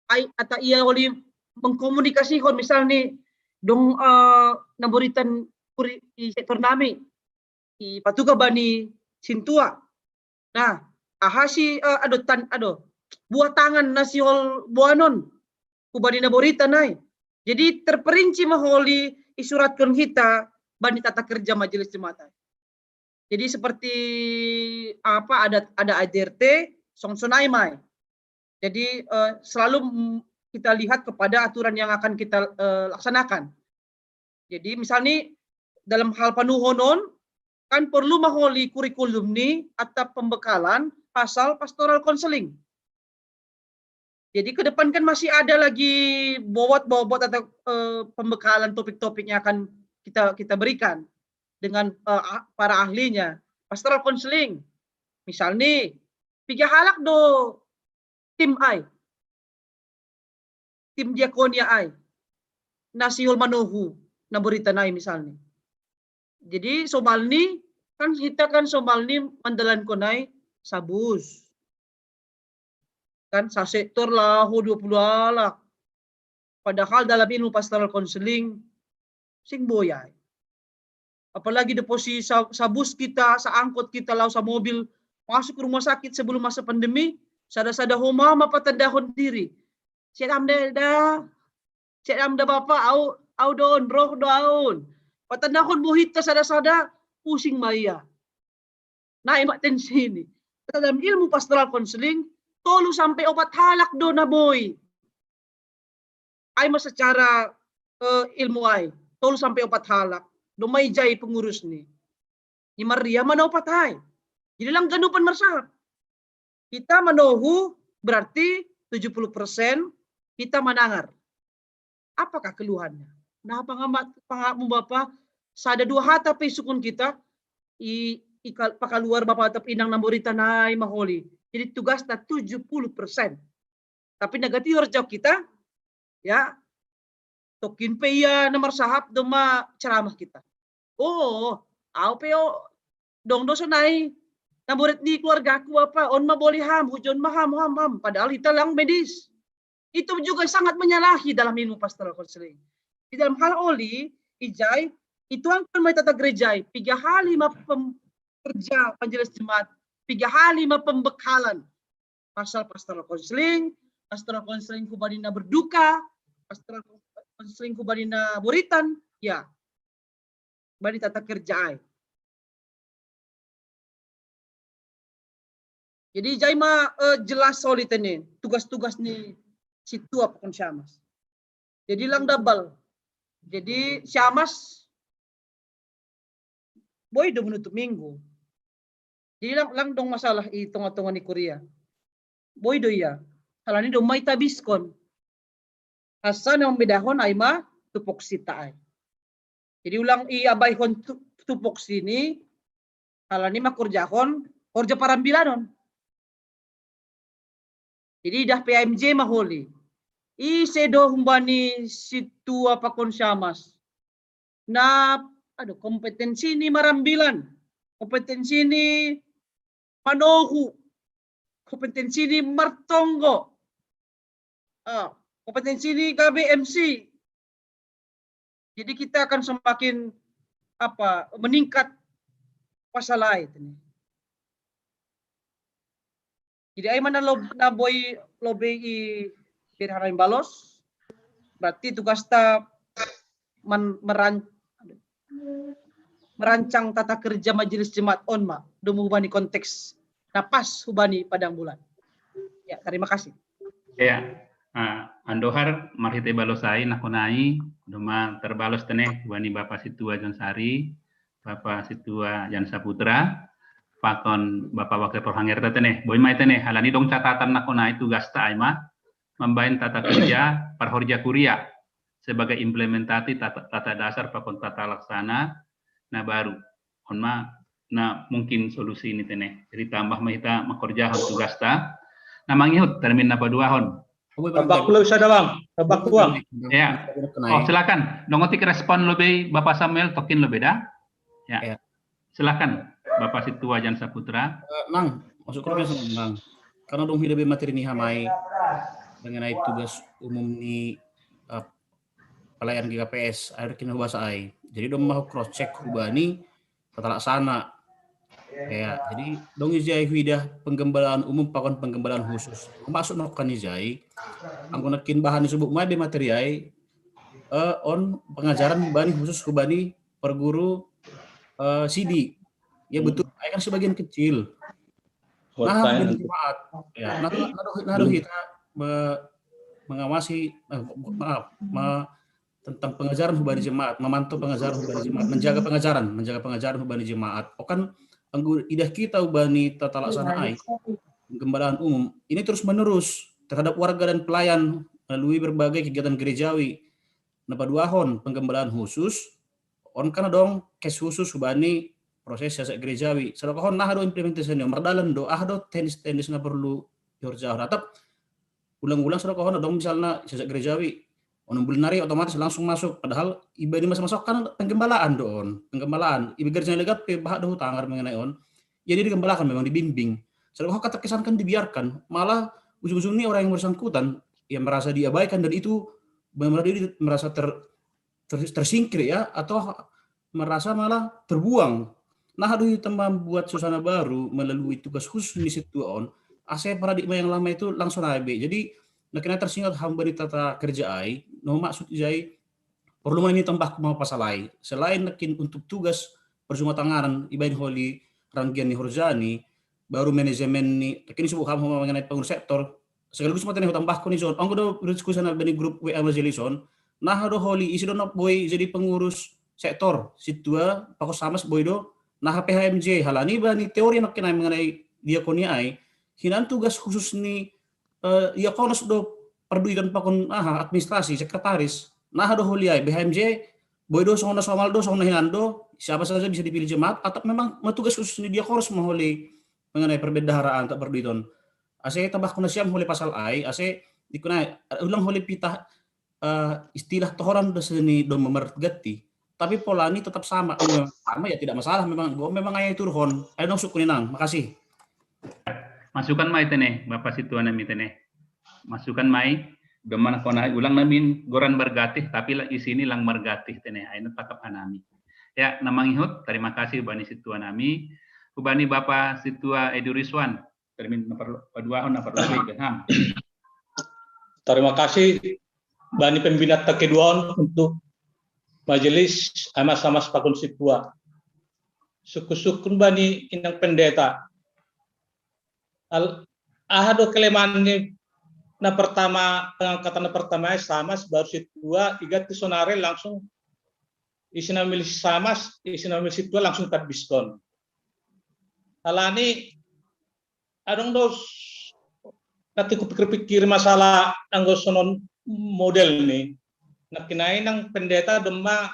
ai atap ia holi mengkomunikasihon misal ni dong eh, naboritan kuri i sektor nami i patuga bani sintua. Nah, aha si eh, ado tan ado buah tangan na sihol boanon hubani naboritan ai. Jadi terperinci ma holi isuratkan hita bani tata kerja majelis jemaat ai. Jadi seperti apa ada ada A D R T, song sonai mai. Jadi eh, selalu kita lihat kepada aturan yang akan kita eh, laksanakan. Jadi misalnya dalam hal panuhonon kan perlu ma holi kurikulum ni atau pembekalan pasal pastoral counseling. Jadi ke depan kan masih ada lagi bobot-bobot atau eh, pembekalan topik-topik yang akan kita kita berikan dengan eh, para ahlinya. Pastoral counseling, misalnya, piga halak do tim ai, tim diakonia ai, na sihol manohu naboritan ai misalnya. Jadi somalni kan hita kan somalni mandalankon ai sabus. Kan sasektor laho dua puluh halak. Padahal dalam ilmu pastoral counseling sing boi ai. Apalagi deposi sabus kita, saangkot kita laho samobil masuk rumah sakit sebelum masa pandemi, sada-sada homa ma patandahon diri. Siat am da, siat am da bapa, au au don roh do aun. Patandahon bohit ta sada-sada, pusing ma ia. Naik ma tensi ni. Dalam ilmu pastoral counseling, tolu sampai opat halak do na boi. Ai ma secara uh, ilmu ai, tolu sampai opat halak. Do ma ijai pengurus ni. Ni Maria mana opat ai. Jadi lang ganupan marsahap. Kita manohu berarti tujuh puluh persen kita manangar. Apakah keluhannya? Nah, pengamat pengamu bapa sada dua hata pe sukun kita i, i pakaluar bapa atap inang namboritan ai ma holi. Jadi tugas ta tujuh puluh persen. Tapi negatif harus jawab kita, ya, tokin pe ia na marsahap do ma ceramah kita. Oh, au pe o dong do sonai naborit ni keluargaku apa, on ma boli ham, hujon ma ham, ham, ham. Padahal hita lang medis. Itu juga sangat menyalahi dalam ilmu pastoral counseling. Di dalam hal oli, ijai, itu angkon mai tata gereja, piga hali ma pem, kerja majelis jemaat, piga hali ma pembekalan. Pasal pastoral counseling, pastoral counseling hubani na berduka, pastoral counseling hubani na buritan, ya. Bani tata kerja ai. Jadi jai ma, eh, jelas oli tene tugas-tugas ni situa pakon syamas. Jadi lang double. Jadi syamas boi do menutup minggu. Jadi lang, lang dong masalah i tonga-tonga ni kuria. Boi do ia. Halani do mai tabiskon. Asa na mambedahon ai ma tupoksi ta ai. Jadi ulang i abaihon tu, tupoksi ni, halani ma korjahon, korja parambilanon. Jadi idah P A M J ma holi. Ise do humbani situa pakon syamas. Na, aduh, kompetensi ni marambilan. Kompetensi ni manohu. Kompetensi ni martonggo. Ah, kompetensi ni gabe M C. Jadi kita akan semakin apa, meningkat pasal lain ini. Jadi ai mana lob, na boi lobe i berharap balos. Berarti tugas ta man, meran, merancang tata kerja majelis jemaat on ma. Domu hubani konteks. Na pas hubani padang bulan. Ya, terima kasih. Ya, uh, andohar marhite balosai nakonai doma terbalos tene hubani Bapak Situa John Sari, Bapak Situa Jan Saputra, pakon Bapak Wakil Profesor Hangerta tene. Boi mai tene halani dong catatan nakonai tugas ta ai ma mambain tata kerja parhorja kuria sebagai implementasi tata, tata dasar pakon tata laksana na baru. On ma na mungkin solusi ini tene. Jadi tambah ma hita makorjahon tugas ta. Na mangihut termin na paduahon. Tabak lo bisa dawang, tabak tuang. Ya. Oh silakan. Dongotik respon lebih Bapak Samuel tokin lebih dah. Ya. Silakan Bapak Situa Jan Saputra. Uh, nang, masuk ke nang. Karena dong hidup materi ni hamai mengenai tugas umum ni uh, pelayan G K P S akhir kini bahasa ai. Jadi dong mau cross check hubani tata laksana. Ya, jadi dong ijai huidah penggembalaan umum pakon penggembalaan khusus. Masuk nokan ijai. Anggo nakin bahan disebut mai be materi ai uh, on pengajaran hubani khusus hubani perguru uh, sidi. Ya betul, ai kan sebagian kecil. Nah, jemaat. Ya, nah, nah, nah, kita me, mengawasi, eh, maaf, me, tentang pengajaran hubani jemaat, memantau pengajaran hubani jemaat, menjaga pengajaran, menjaga pengajaran hubani jemaat. Okan anggur idah kita hubani tata laksana ai, penggembalaan umum ini terus menerus terhadap warga dan pelayan melalui berbagai kegiatan gerejawi. Na paduahon penggembalaan khusus, on kan dong kes khusus hubani proses siasak gerejawi. Sadokahon nah do implementasi ni mardalan do ah do teknis-teknis na perlu diorjahon. Atap ulang-ulang sadokahon dong misalnya siasak gerejawi. On bulan hari otomatis langsung masuk. Padahal iba di masa-masa kan penggembalaan do on. Penggembalaan. Iba gereja legat pe bahat do hutang mengenai on. Jadi digembalakan memang dibimbing. Sadokahon kata kesan kan dibiarkan. Malah ujung-ujung ini orang yang bersangkutan yang merasa diabaikan dan itu benar-benar merasa ter, ter, tersingkir ya atau merasa malah terbuang. Nah, aduh itu membuat suasana baru melalui tugas khusus di situ on. Ase paradigma yang lama itu langsung habis. Jadi, nah kena tersingat hamba di tata kerja ai, no maksud jai perlu ini tambah mau pasal ai. Selain nakin untuk tugas perjumatanganan ibain holi ranggian ni horjani, baru manajemen ni, nakin sebut ham mengenai pengurus sektor, sekaligus mata nih tambah koni zon. Anggo do diskusi na bani grup W A majelis on. Nah do holi isi do boi jadi pengurus sektor situa pakos samas boi do nah P H M J halani bani teori nak kenai mengenai diakonia ai. Hinan tugas khusus ni uh, diakonos do perduitan pakon aha administrasi sekretaris. Nah do holi ai P H M J boi do songon somal do songon hinan do siapa saja bisa dipilih jemaat atau memang tugas khusus ni diakonos ma holi mengenai perbendaharaan tak perduiton. Ase tambah kuna siam holi pasal ai, ase dikuna ulang holi pitah uh, istilah tohoran do seni do memergati. Tapi pola ini tetap sama. Sama ya tidak masalah memang. Gue memang ayah turhon. Ayo dong sukuni nang. Makasih. Masukan mai tene, Bapak Situa nami tene. Masukan mai. Deman kona ulang namin goran margatih, tapi la isini lang margatih tene, aina takap hanami. Ya, namang ihut, terima kasih bani situa nami, bani Bapak Situa Edu Rizwan, termin nomor paduahon, nomor lebih, ham. Terima kasih bani pembina takeduahon untuk majelis amas-amas pakon situa. Suku-sukun bani inang pendeta. Al, aha do kelemahan ni na pertama, pengangkatan na pertama samas, baru situa, iga tu sonare langsung isi na milih samas, isi na milih situa langsung tadbiskon. Alani adong dos nanti kupikir-pikir masalah anggo sonon model ni. Nah, kinainang pendeta demma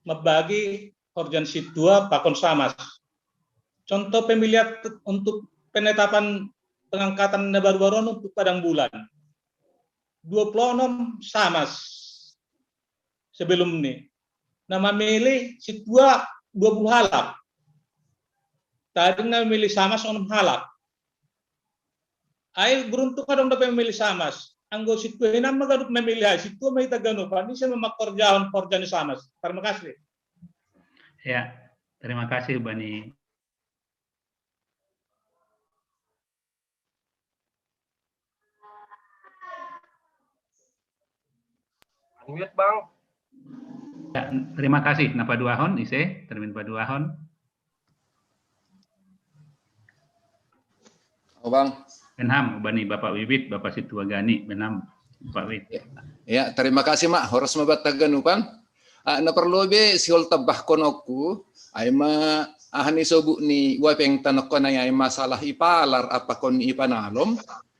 membagi horjan situa pakon samas. Contoh pemilihan untuk penetapan pengangkatan na baru-baru untuk padang bulan. Dua puluh enam samas sebelum ni. Nah, memilih situa dua puluh halak. Tadi na memilih samas enam halak. Ai beruntung adong dapat memilih samas. Anggo situa inang magadup memilih ai, situa mai taganupan ni saya memakorjaon korja ni samas. Terima kasih. Ya, terima kasih bani. Unmute, Bang. Ya, terima kasih. Napa duahon, ise? Termin paduahon. Oh, Bang. Benham, bani Bapak Wibit, Bapak Situa Gani, benham, Bapak Wibit. Ya, terima kasih, Mak. Horas mabat taganupan. Ah, na perlu be sihol tabbah konokku, ai ma aha ni sobu ni wapeng tanokko nai ai masalah ipalar apa kon ipanalom,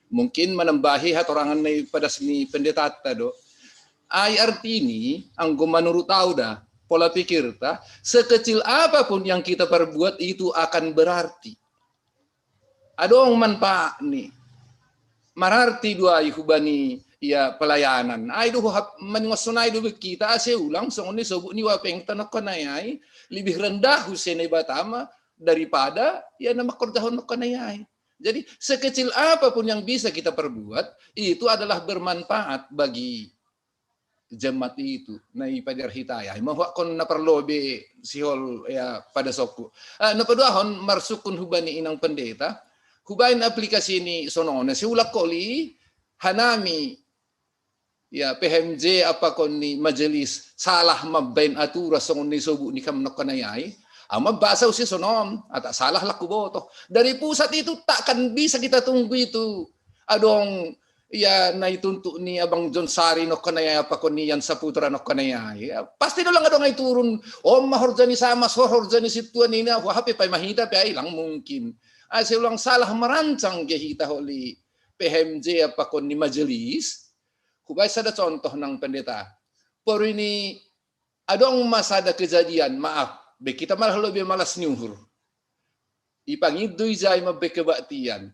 mungkin manambahi hatorangan nai padas ni pendetatta do. Ai artini, anggo manurut au da, pola pikirta, sekecil apapun yang kita perbuat itu akan berarti. Adong manfaat ni. Mararti do ai hubani ya pelayanan. Ai do hap mangoson ai do kita ase ulang songon ni sobu ni wapeng tanokko nai ai lebih rendah huse ni batama daripada ya nama kerjahon nokko nai ai. Jadi sekecil apapun yang bisa kita perbuat itu adalah bermanfaat bagi jemaat itu. Nah, ipajar hita ya. Mahuakkon na perlu be sihol ya pada sokku. Ah, na paduahon marsukun hubani inang pendeta. Hubain aplikasi ni sonona siulak koli hanami ya P H M J apa kon ni majelis salah mabain aturan songon ni sobu ni kam nokko nai ai. Ama bahasa usi sonom, ata salah laku botoh. Dari pusat itu takkan bisa kita tunggu itu. Adong ya na ituntuk ni Abang John Sari nokko nai ai apa kon ni Yan Saputra nokko nai ai. Ya, pasti dolang adong ai turun. Om ma horja ni samas, hor horja ni situa ni na, wah pe pai mahita pe ai lang mungkin. Ase ulang salah merancang ge hita holi P H M J apa kon ni majelis. Hubai sada contoh nang pendeta. Porini adong ma sada kejadian, maaf, be kita malah lebih malas nyuhur. Ipangido ijai ma be kebaktian.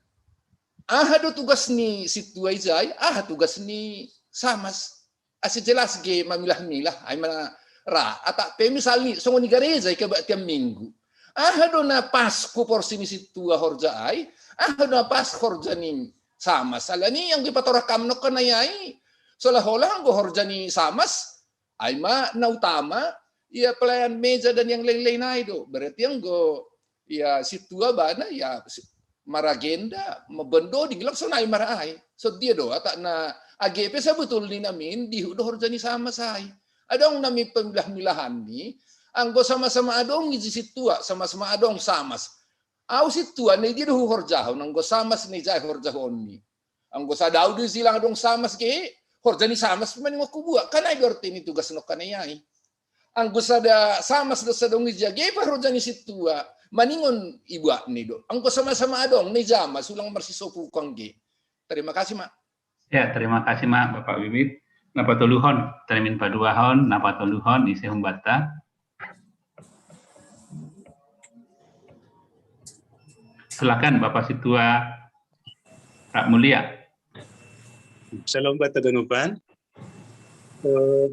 Aha do tugas ni situa ijai, aha tugas ni samas. Ase jelas ge mamilah-milah, ai mana ra, ata pe misalni songon ni gareja i kebaktian minggu. Aha do na pas ku porsi ni situa horja ai, aha do na pas horja ni samas. Alani yang dipatorang kam nokko nai ai, seolah-olah anggo horja ni samas, ai ma na utama, ya pelayan meja dan yang lain-lain ai do. Berarti anggo ya situa bana ya maragenda, mabendoding langsung ai mara ai. So dia do atak na age pe sebetulni namin dihut do horja ni samas ai. Adong nami pemilah-milahan ni, anggo sama-sama adong iji situa, sama-sama adong samas. Au situa na dia do horjahon, anggo samas na ijai horjahon ni. Anggo sada au do silang adong samas ke, horja ni samas maningon kubuat, kan ai do arti ni tugas nokka nai ai. Anggo sada samas do sada ungi jage pa horja ni situa, maningon ibuat ni do. Anggo sama-sama adong ni jama sulang marsisopu kangge. Terima kasih, Mak. Ya, terima kasih, Mak, Bapak Bibit. Napa toluhon, termin paduahon, napa toluhon, isi humbatta. Silakan, Bapak Situa Rak Mulia. Shalom, Bapak Ganupan. Eh,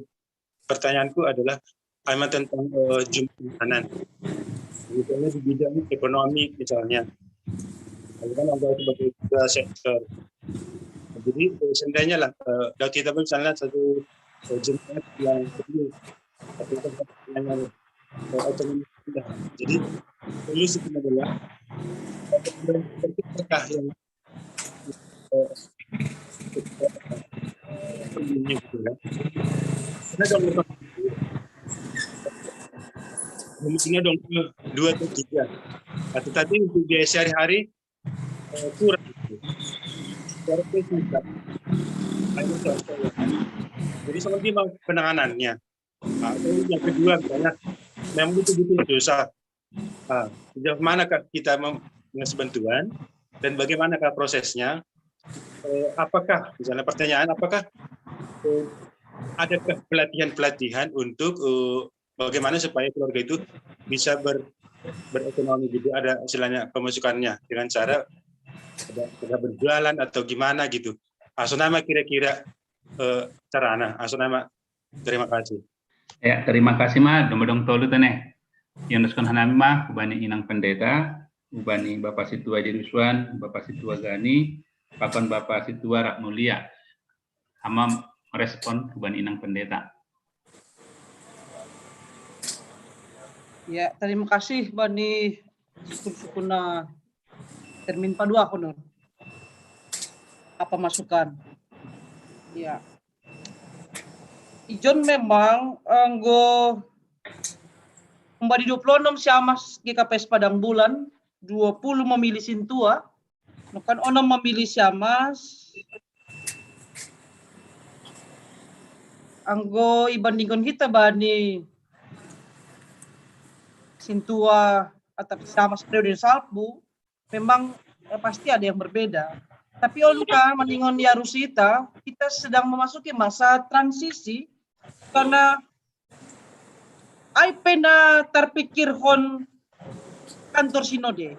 pertanyaanku adalah, ai ma tentang eh, jumlah makanan. Misalnya di bidang ekonomi misalnya. Kalau kan ada sebagai dua sektor. Jadi eh, seandainya lah eh, Daud Hita misalnya satu eh, jemaat yang kecil, tapi itu yang eh, otonomi rendah. Jadi solusi adalah apakah yang eh, ini gitu ya. Karena kalau misalnya dong eh, dua atau tiga. Nah, tetapi untuk biaya sehari-hari eh, kurang. Kurang itu susah. Nah, itu contoh ya. Jadi seperti mau penanganannya. Nah, terus yang kedua misalnya memang itu butuh susah. Nah, sejauh manakah kita mem- ngasih bantuan dan bagaimanakah prosesnya? Eh, apakah misalnya pertanyaan apakah eh, adakah pelatihan-pelatihan untuk eh, bagaimana supaya keluarga itu bisa ber, berekonomi gitu, ada istilahnya pemasukannya dengan cara ada, ada berjualan atau gimana gitu. Asunama kira-kira eh, carana, asunama. Terima kasih. Ya, terima kasih ma, domodong tolu tene. Yang doskon hanami ma, kubani inang pendeta, kubani Bapak Situa Jerusuan, Bapak Situa Gani, papan Bapak Situa Rak Mulia. Ama merespon kubani inang pendeta. Ya, terima kasih bani sukun-sukuna termin padua konon. Apa masukan? Ya. Ijon memang anggo membadi dua puluh enam siamas G K P S Padang Bulan, dua puluh memilih sintua, nukan onom memilih siamas, anggo ibandingkon kita bani sintua atau siamas periode salpu, memang eh, pasti ada yang berbeda. Tapi on kan maningon ya Rusita, kita sedang memasuki masa transisi karena ai pena terpikir hon kantor sinode,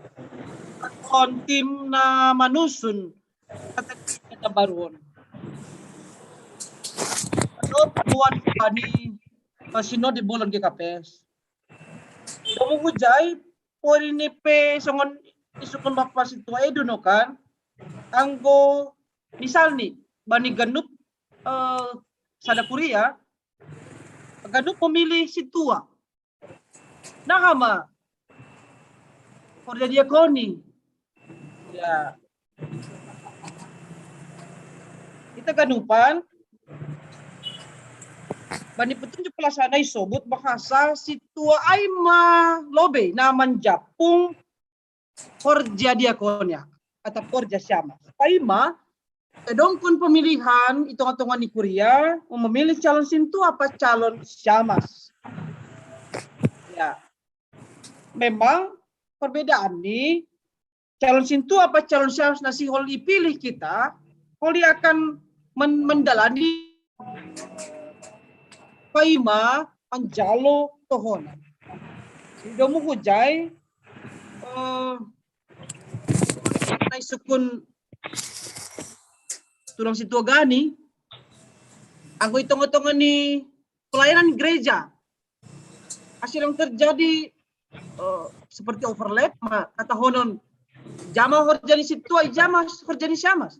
hon tim na manusun kata kita baruon. Atau buat bani eh, sinode bolon G K P S. Domu hujai pori ni pe songon isukon bapak situa edu no kan anggo misal ni bani ganup eh, sada kuria ganup memilih situa. Nah ama korja diakoni. Ya. Kita ganupan bani petunjuk pelaksana isobut bahasa situa ai ma lobe na manjapung korja diakonia atau korja siamas. Paima tedongkon pemilihan di tengah-tengah ni kuria memilih calon sintua apa calon siamas. Ya. Memang perbedaan ni calon sintua apa calon siamas nasi holi pilih kita, holi akan men mendalani paima manjalo tohonan. Domu hujai eh, na isukun tulang situa gani anggo i tengah-tengah ni pelayanan gereja hasil yang terjadi uh, seperti overlap ma kata honon jama horjani situa jama horjani siamas.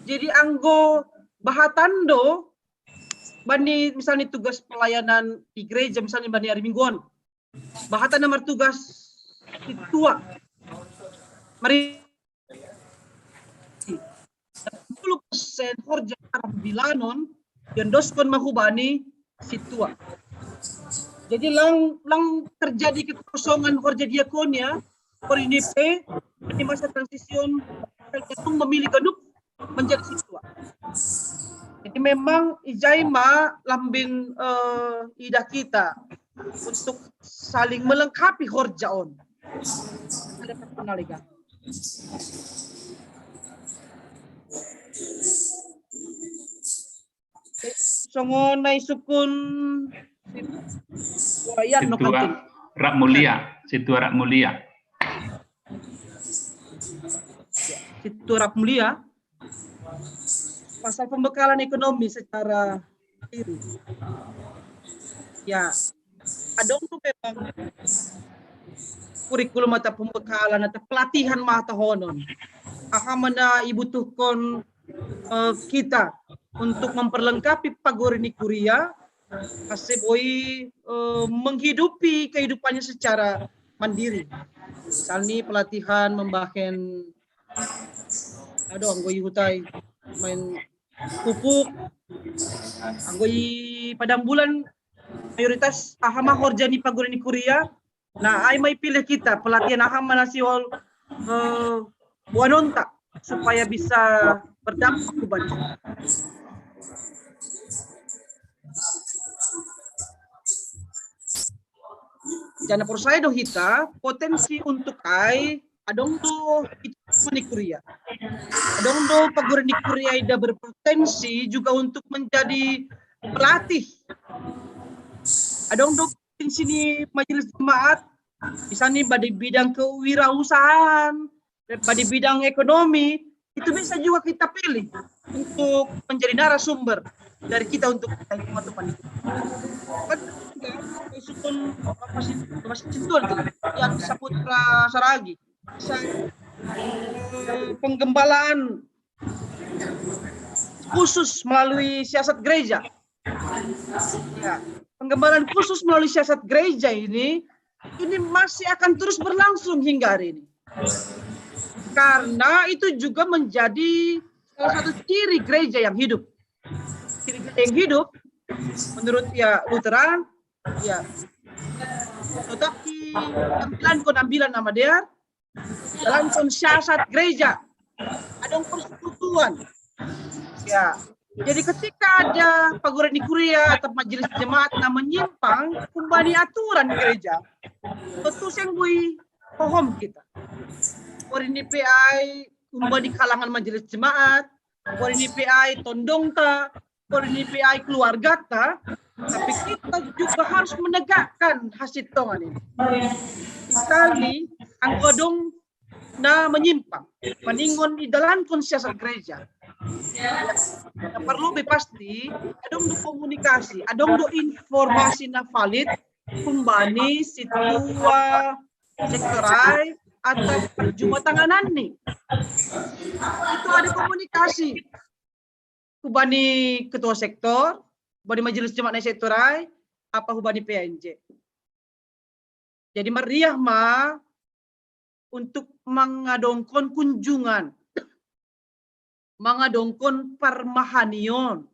Jadi anggo bahatan do bani misalnya tugas pelayanan di gereja misalnya bani hari mingguan bahatan nomor tugas situa mari puluh persen horja arah bilanon yang doskon mahubani situa. Jadi lang lang terjadi kekosongan horja diakonia per ini pe di masa transision tergantung memilih ganup menjadi situa. Jadi memang ijai ma lambin uh, idah kita untuk saling melengkapi horjaon. Ada personal ikan. Songo na isukun wayan no kantin. Rak mulia, situa rak mulia. Situa rak mulia. Pasal pembekalan ekonomi secara diri. Ya, adong tu memang kurikulum atau pembekalan atau pelatihan mata honon. Aha mana ibutuhkon eh, kita untuk memperlengkapi pagori ni kuria, ase boi, eh, menghidupi kehidupannya secara mandiri. Misalnya pelatihan membahen, aduh, anggo i huta i, main pupuk, anggo i padang bulan, mayoritas aha ma horja ni pagori ni kuria. Nah, ai ma ipilih kita pelatihan aha ma na sihol, eh, boanonta supaya bisa berdampak tu banta. Jangan porsaya do hita, potensi untuk ai adong do itu ni kuria. Adong do pagori ni kuria i da berpotensi juga untuk menjadi pelatih. Adong do potensi ni majelis jemaat, misalnya pada bidang kewirausahaan, pada bidang ekonomi, itu bisa juga kita pilih untuk menjadi narasumber dari kita untuk kita itu teman-teman itu. Kan, ya, itu pun masih, masih sentuhan tuh, yang Saputra Saragi. Sa-, eh, penggembalaan khusus melalui siasat gereja. Ya, penggembalaan khusus melalui siasat gereja ini, ini masih akan terus berlangsung hingga hari ini. Karena itu juga menjadi salah satu ciri gereja yang hidup. Ciri gereja yang hidup, menurut ya Lutheran, ya, tetapi tampilan ko nambilan nama dia, dalam siasat gereja, adong persekutuan. Ya, jadi ketika ada pagori ni kuria atau majelis jemaat na menyimpang kumbani aturan gereja, tentu seng boi hohom kita. Pagori ni pe ai kumbani kalangan majelis jemaat, pagori ni pe ai tondongta, pagori ni pe ai keluargata, tapi kita juga harus menegakkan hasintongan ini. Misalnya, anggo adong na menyimpang, maningon idalankon siasat gereja. Na parlobei pasti adong do komunikasi, adong do informasi na valid kumbani situa sektor ai atau perjumatanganan ni. Itu ada komunikasi. Hubani ketua sektor, hubani majelis jemaat na sektor ai, apa hubani P A N J. Jadi meriah ma untuk mangadongkon kunjungan, mangadongkon parmahanion,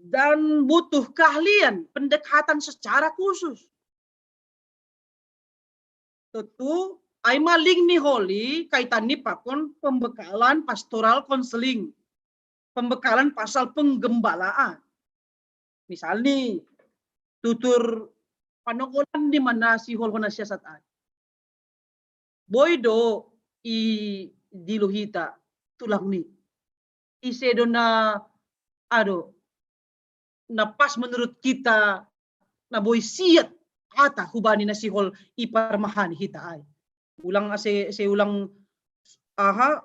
dan butuh keahlian pendekatan secara khusus. Tentu, ai ma link ni holi kaitan ni pakon pembekalan pastoral konseling, pembekalan pasal penggembalaan. Misalnya, tutur panogolan ni mana sihol hona siasat ai. Boi do i dilo hita tulang ni. Ise do na, ado, na pas menurut kita, na boi siat hata hubani na sihol i parmahani hita ai. Ulang ase, ase ulang aha,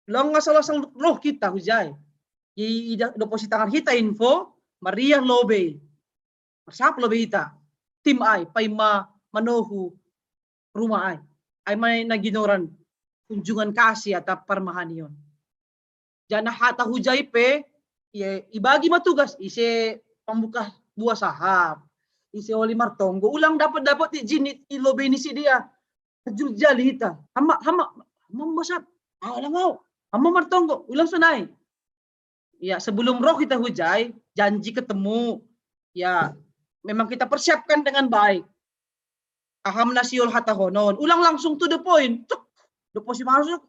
ulang asal-asal roh kita hujai. I, i da, dopo sitangan hita info, meriah lobei. Marsap lobei hita. Tim ai, paima manohu rumah ai. Ai ma na ginoran kunjungan kasih atau parmahanion. Janah hata hujai pe, ya, ibagi ma tugas, ise pambuka buah saham, ise oli martonggo, ulang dapat-dapat izin i, i lobei ni sidea. Terjun jali hita. Hama, hama, hama membosat. Ah, ulang au. Hama martonggo, ulang sonai. Ya, sebelum roh kita hujai, janji ketemu. Ya, memang kita persiapkan dengan baik. Aha ma na sihol hatahonon. Ulang langsung to the point. Cuk, dopo si masuk.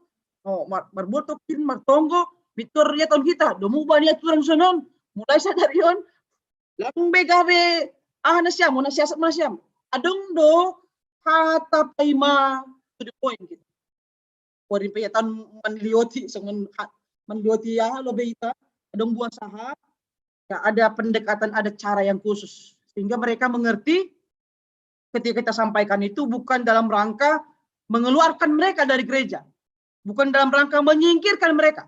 Oh, mar, marbuat tokin, martonggo, mitor ia taon kita. Domu bani aturan sonon. Mulai sadari on. Lang be gabe, aha na siam, na siasat na siam. Adong do hata paima to the point gitu. Pori pe ia taon manlioti, songon ha, manlioti ya, lobei ita. Adong buah saham. Ya, ada pendekatan, ada cara yang khusus. Sehingga mereka mengerti ketika kita sampaikan itu bukan dalam rangka mengeluarkan mereka dari gereja, bukan dalam rangka menyingkirkan mereka,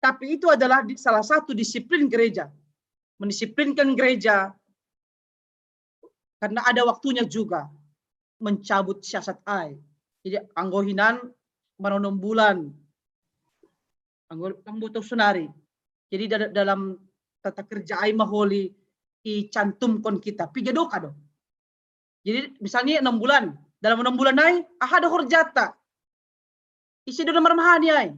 tapi itu adalah di, salah satu disiplin gereja, mendisiplinkan gereja, karena ada waktunya juga mencabut siasat ai. Jadi anggo hinan manonom bulan, Anggo, anggo tau sonari. Jadi da-, dalam tata kerja ai ma holi icantumkon kita. Piga doka do. Jadi misalnya enam bulan, dalam enam bulan ai, aha do horjata. Ise do na marmahani ai.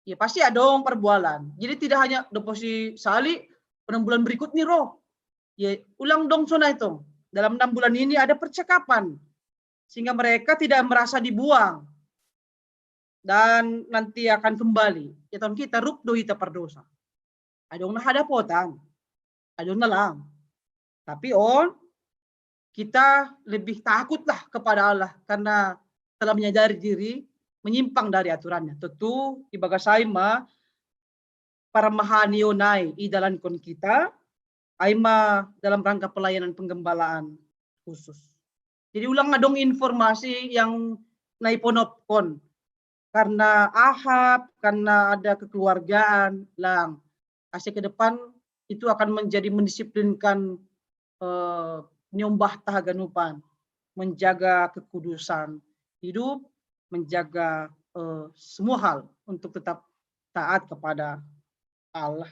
Ya pasti adong parbualan. Jadi tidak hanya doposi sali, enam bulan berikut ni ro. Ya ulang dong sonai tong. Dalam enam bulan ini ada percakapan. Sehingga mereka tidak merasa dibuang. Dan nanti akan kembali. Ya tong, kita rup do hita pardosa. Adong na hadapotan. Adong na lang. Tapi on, kita lebih takutlah kepada Allah karena telah menyadari diri menyimpang dari aturannya. Tentu ibagas ai ma parmahanion ai idalankon kita, ai ma dalam rangka pelayanan penggembalaan khusus. Jadi ulang adong informasi yang naiponopkon karena Ahab, karena ada kekeluargaan, lang. Ase ke depan itu akan menjadi mendisiplinkan eh, nyombah tahaganupan, menjaga kekudusan hidup, menjaga eh, semua hal untuk tetap taat kepada Allah.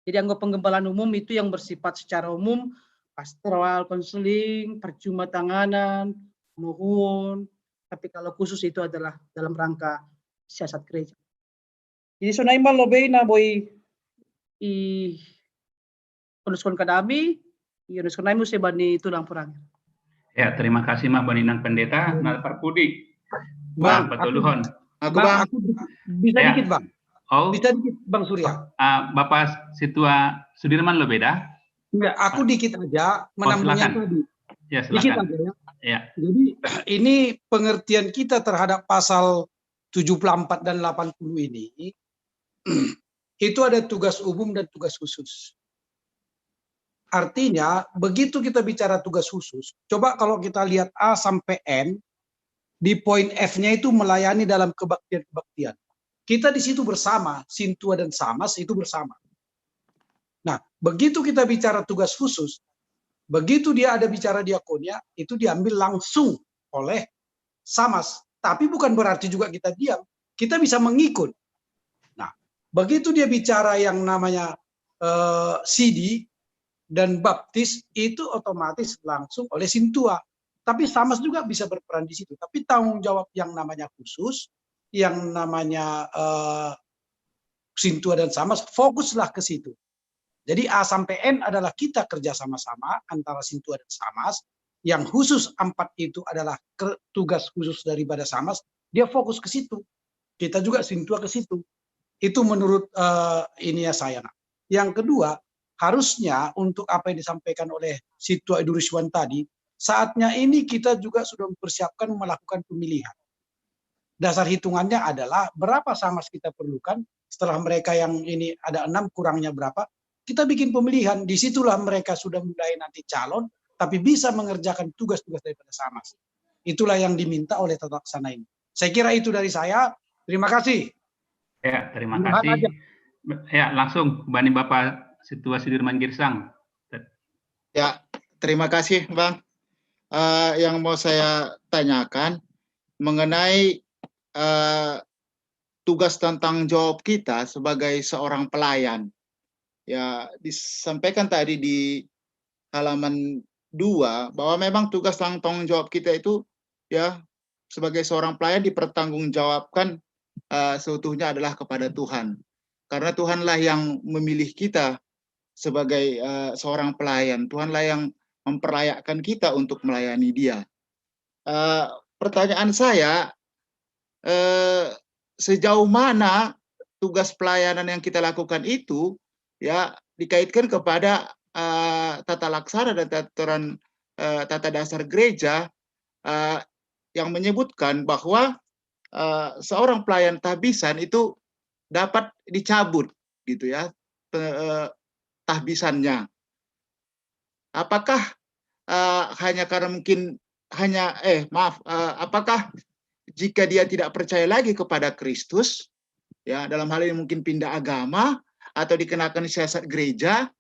Jadi anggo penggembalaan umum itu yang bersifat secara umum, pastoral, konseling, perjumatanganan, nuhun. Tapi kalau khusus itu adalah dalam rangka siasat gereja. Jadi sonai ma lobei na boi i onuskon kadami, i onuskon nai muse bani tulang purang. Ya, terima kasih ma bani nang pendeta. Nah, parpudi. Bang, patoluhon. Aku bang, aku bisa dikit bang. Oh, Bisa dikit bang Surya. Ah, Bapak Situa Sudirman lobei da? Enggak, aku dikit aja menambungnya silakan. Tadi. Ya, Dikit silakan. Aja ya. Ya. Jadi ini pengertian kita terhadap pasal tujuh puluh empat dan delapan puluh ini itu ada tugas umum dan tugas khusus. Artinya, begitu kita bicara tugas khusus, coba kalau kita lihat A sampai N, di poin F-nya itu melayani dalam kebaktian-kebaktian. Kita di situ bersama, Sintua dan Samas itu bersama. Nah, begitu kita bicara tugas khusus, begitu dia ada bicara diakonia, itu diambil langsung oleh Samas. Tapi bukan berarti juga kita diam. Kita bisa mengikut. Nah, begitu dia bicara yang namanya eh, sidi dan baptis, itu otomatis langsung oleh Sintua. Tapi Samas juga bisa berperan di situ. Tapi tanggung jawab yang namanya khusus, yang namanya eh, Sintua dan Samas, fokuslah ke situ. Jadi A sampai N adalah kita kerja sama-sama antara Sintua dan Samas. Yang khusus empat itu adalah ke- tugas khusus daripada Samas. Dia fokus ke situ. Kita juga Sintua ke situ. Itu menurut eh, ini ya saya. Nah. Yang kedua, harusnya untuk apa yang disampaikan oleh Sintua Iduruswan tadi, saatnya ini kita juga sudah mempersiapkan melakukan pemilihan. Dasar hitungannya adalah berapa Samas kita perlukan, setelah mereka yang ini ada enam, kurangnya berapa, kita bikin pemilihan. Disitulah mereka sudah mulai nanti calon, tapi bisa mengerjakan tugas-tugas daripada Samas. Itulah yang diminta oleh tata laksana ini. Saya kira itu dari saya. Terima kasih. Ya, terima kasih. Ya, langsung bani Bapak Situa Sudirman Girsang. Ya, terima kasih Bang. Eh, yang mau saya tanyakan mengenai eh, tugas dan tanggung jawab kita sebagai seorang pelayan. Ya, disampaikan tadi di halaman dua bahwa memang tugas dan tanggung jawab kita itu ya sebagai seorang pelayan dipertanggungjawabkan eh, seutuhnya adalah kepada Tuhan. Karena Tuhanlah yang memilih kita sebagai eh, seorang pelayan. Tuhanlah yang memperlayakkan kita untuk melayani Dia. Eh, pertanyaan saya, eh, sejauh mana tugas pelayanan yang kita lakukan itu ya dikaitkan kepada eh, tata laksana dan aturan eh, tata dasar gereja eh, yang menyebutkan bahwa eh, seorang pelayan tahbisan itu dapat dicabut gitu ya te- eh, tahbisannya. Apakah eh, hanya karena mungkin hanya eh maaf eh, apakah jika dia tidak percaya lagi kepada Kristus ya dalam hal ini mungkin pindah agama atau dikenakan siasat gereja,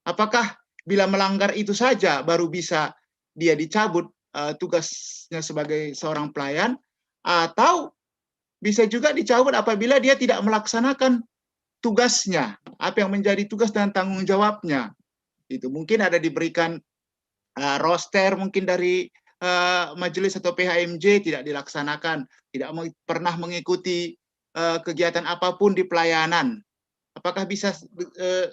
apakah bila melanggar itu saja baru bisa dia dicabut eh, tugasnya sebagai seorang pelayan atau bisa juga dicabut apabila dia tidak melaksanakan tugasnya, apa yang menjadi tugas dan tanggung jawabnya. Itu mungkin ada diberikan uh, roster mungkin dari uh, majelis atau P H M J tidak dilaksanakan, tidak pernah mengikuti uh, kegiatan apapun di pelayanan. Apakah bisa uh,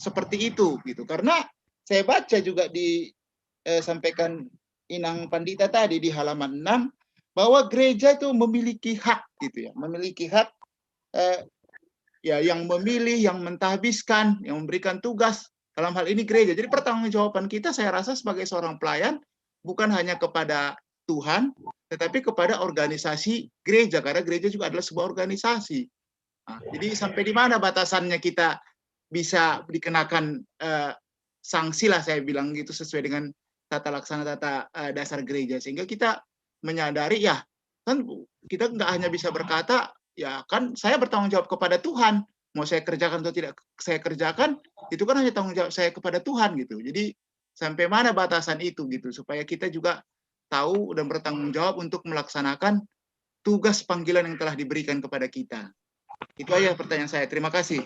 seperti itu gitu? Karena saya baca juga disampaikan Inang Pandita tadi di halaman enam bahwa gereja itu memiliki hak gitu ya, memiliki hak eh, ya yang memilih, yang mentahbiskan, yang memberikan tugas dalam hal ini gereja. Jadi pertanggungjawaban kita saya rasa sebagai seorang pelayan bukan hanya kepada Tuhan, tetapi kepada organisasi gereja karena gereja juga adalah sebuah organisasi. Nah, jadi sampai di mana batasannya kita bisa dikenakan eh, sanksi lah saya bilang gitu sesuai dengan tata laksana tata eh, dasar gereja sehingga kita menyadari ya kan kita nggak hanya bisa berkata ya kan saya bertanggung jawab kepada Tuhan, mau saya kerjakan atau tidak saya kerjakan itu kan hanya tanggung jawab saya kepada Tuhan gitu. Jadi sampai mana batasan itu gitu supaya kita juga tahu dan bertanggung jawab untuk melaksanakan tugas panggilan yang telah diberikan kepada kita. Itu aja pertanyaan saya. Terima kasih.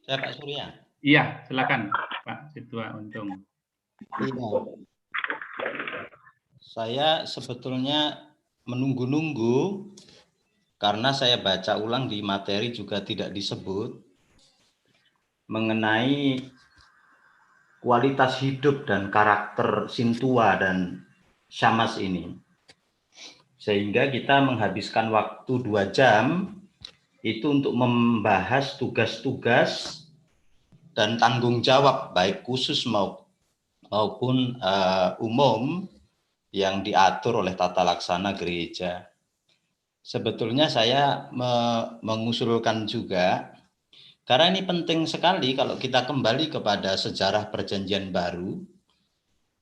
Saya Pak Surya. Iya, silakan Pak Situa Untung. Iya. Saya sebetulnya menunggu-nunggu karena saya baca ulang di materi juga tidak disebut mengenai kualitas hidup dan karakter Sintua dan Syamas ini. Sehingga kita menghabiskan waktu dua jam itu untuk membahas tugas-tugas dan tanggung jawab baik khusus maupun uh, umum yang diatur oleh tata laksana gereja. Sebetulnya saya me mengusulkan juga, karena ini penting sekali kalau kita kembali kepada sejarah perjanjian baru,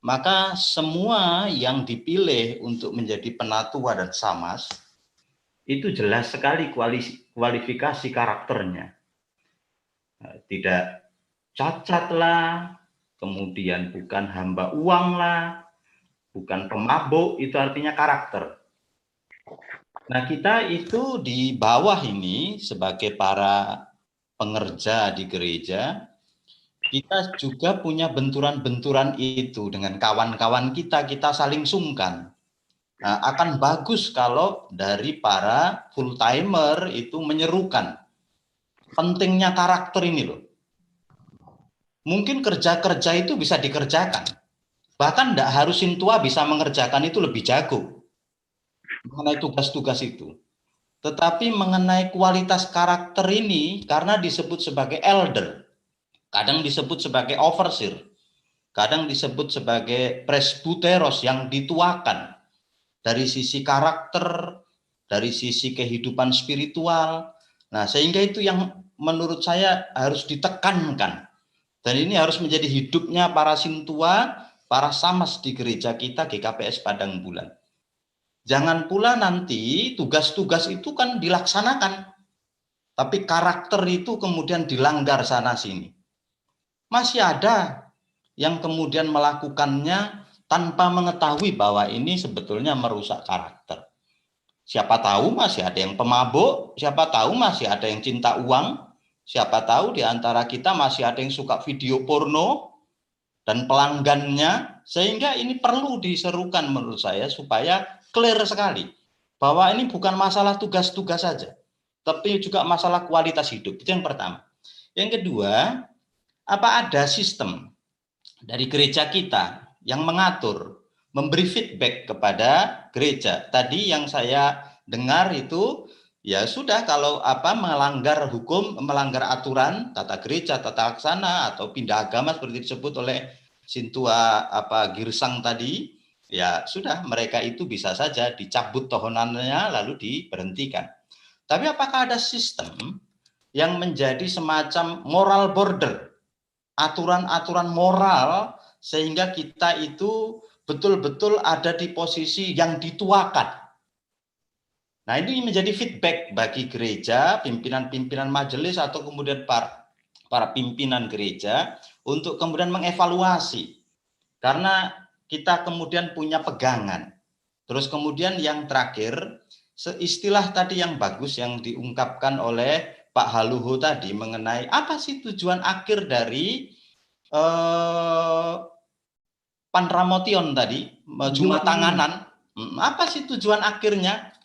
maka semua yang dipilih untuk menjadi penatua dan samas itu jelas sekali kualifikasi karakternya. Tidak cacat lah, kemudian bukan hamba uang lah, bukan pemabuk, itu artinya karakter. Nah, kita itu di bawah ini sebagai para pengerja di gereja, kita juga punya benturan-benturan itu dengan kawan-kawan kita, kita saling sungkan. Nah, akan bagus kalau dari para full timer itu menyerukan pentingnya karakter ini loh. Mungkin kerja-kerja itu bisa dikerjakan. Bahkan tidak harus Sintua bisa mengerjakan itu lebih jago mengenai tugas-tugas itu. Tetapi mengenai kualitas karakter ini, karena disebut sebagai elder, kadang disebut sebagai overseer, kadang disebut sebagai presbuteros yang dituakan dari sisi karakter, dari sisi kehidupan spiritual. Nah, sehingga itu yang menurut saya harus ditekankan. Dan ini harus menjadi hidupnya para sintua, para samas di gereja kita G K P S Padang Bulan. Jangan pula nanti tugas-tugas itu kan dilaksanakan, tapi karakter itu kemudian dilanggar sana sini. Masih ada yang kemudian melakukannya tanpa mengetahui bahwa ini sebetulnya merusak karakter. Siapa tahu masih ada yang pemabuk, siapa tahu masih ada yang cinta uang, siapa tahu di antara kita masih ada yang suka video porno dan pelanggannya, sehingga ini perlu diserukan menurut saya supaya clear sekali bahwa ini bukan masalah tugas-tugas saja, tapi juga masalah kualitas hidup. Itu yang pertama. Yang kedua, apa ada sistem dari gereja kita yang mengatur, memberi feedback kepada gereja? Tadi yang saya dengar itu ya sudah, kalau apa melanggar hukum, melanggar aturan tata gereja, tata laksana atau pindah agama seperti disebut oleh Sintua apa Girsang tadi, ya sudah, mereka itu bisa saja dicabut tohonannya lalu diberhentikan. Tapi apakah ada sistem yang menjadi semacam moral border, aturan-aturan moral sehingga kita itu betul-betul ada di posisi yang dituakan? Nah, ini menjadi feedback bagi gereja, pimpinan-pimpinan majelis atau kemudian para para pimpinan gereja untuk kemudian mengevaluasi Karena kita kemudian punya pegangan. Terus kemudian yang terakhir, istilah tadi yang bagus yang diungkapkan oleh Pak Haluhu tadi mengenai apa sih tujuan akhir dari eh, panramotion tadi, juma tanganan. Hmm, apa sih tujuan akhirnya?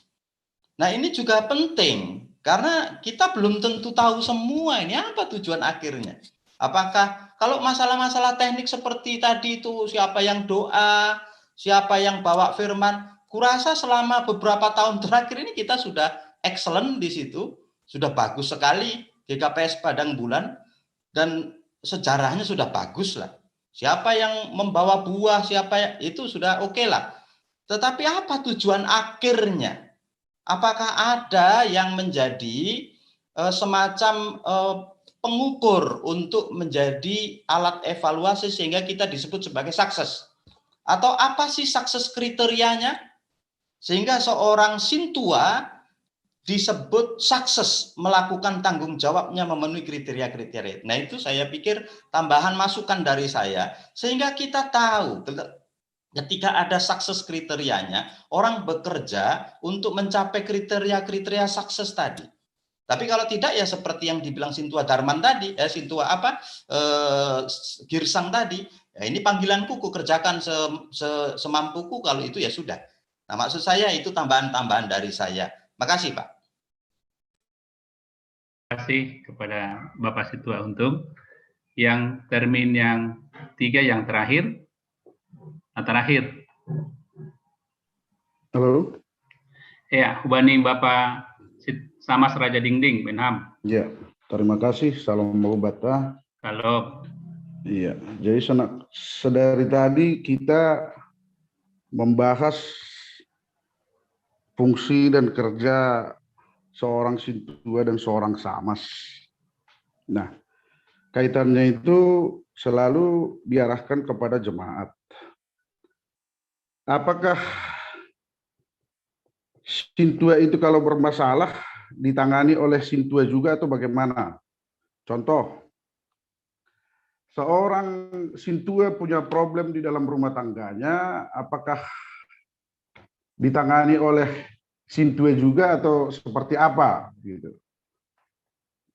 Nah, ini juga penting karena kita belum tentu tahu semua ini apa tujuan akhirnya. Apakah kalau masalah-masalah teknik seperti tadi itu siapa yang doa, siapa yang bawa firman, kurasa selama beberapa tahun terakhir ini kita sudah excellent di situ, sudah bagus sekali G K P S Padang Bulan dan sejarahnya sudah bagus lah. Siapa yang membawa buah, siapa yang, itu sudah oke okay lah. Tetapi apa tujuan akhirnya? Apakah ada yang menjadi uh, semacam uh, pengukur untuk menjadi alat evaluasi sehingga kita disebut sebagai sukses? Atau apa sih sukses kriterianya? Sehingga seorang sintua disebut sukses melakukan tanggung jawabnya memenuhi kriteria-kriteria. Nah, itu saya pikir tambahan masukan dari saya sehingga kita tahu ketika ada sukses kriterianya, orang bekerja untuk mencapai kriteria-kriteria sukses tadi. Tapi kalau tidak ya seperti yang dibilang Sintua Darman tadi, eh, Sintua apa, eh, Girsang tadi, ya ini panggilanku, ku kerjakan se, se, semampuku, kalau itu ya sudah. Nah, maksud saya itu tambahan-tambahan dari saya. Makasih, Pak. Terima kasih kepada Bapak Situa Untung. Yang termin yang tiga yang terakhir, nah, terakhir. Halo. Ya, hubani Bapak Samas Raja Dingding, Benham. Ya, terima kasih. Salam Bata. Salam. Iya, jadi sedari tadi kita membahas fungsi dan kerja seorang sintua dan seorang samas. Nah, kaitannya itu selalu diarahkan kepada jemaat. Apakah sintua itu kalau bermasalah ditangani oleh sintua juga atau bagaimana? Contoh, seorang sintua punya problem di dalam rumah tangganya, apakah ditangani oleh sintua juga atau seperti apa gitu?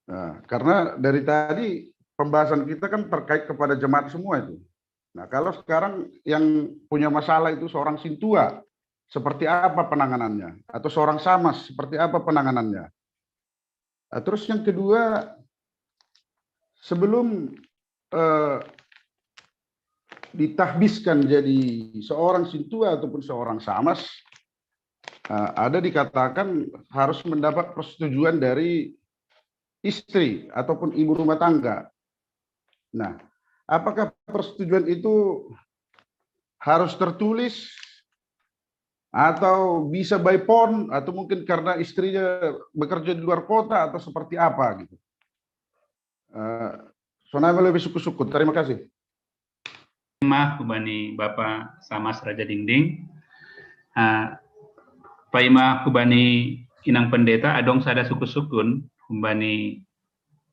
Nah, karena dari tadi pembahasan kita kan terkait kepada jemaat semua itu. Nah, kalau sekarang yang punya masalah itu seorang sintua, seperti apa penanganannya? Atau seorang samas, seperti apa penanganannya? Nah, terus yang kedua, sebelum eh, ditahbiskan jadi seorang sintua ataupun seorang samas, eh, ada dikatakan harus mendapat persetujuan dari istri ataupun ibu rumah tangga. Nah, apakah persetujuan itu harus tertulis atau bisa by phone atau mungkin karena istrinya bekerja di luar kota atau seperti apa gitu? Uh, Sonai lebih suku-suku. Terima kasih. Mah hubani Bapak Samas Raja Dingding. Uh, Paima hubani Inang Pendeta adong sada suku-sukun hubani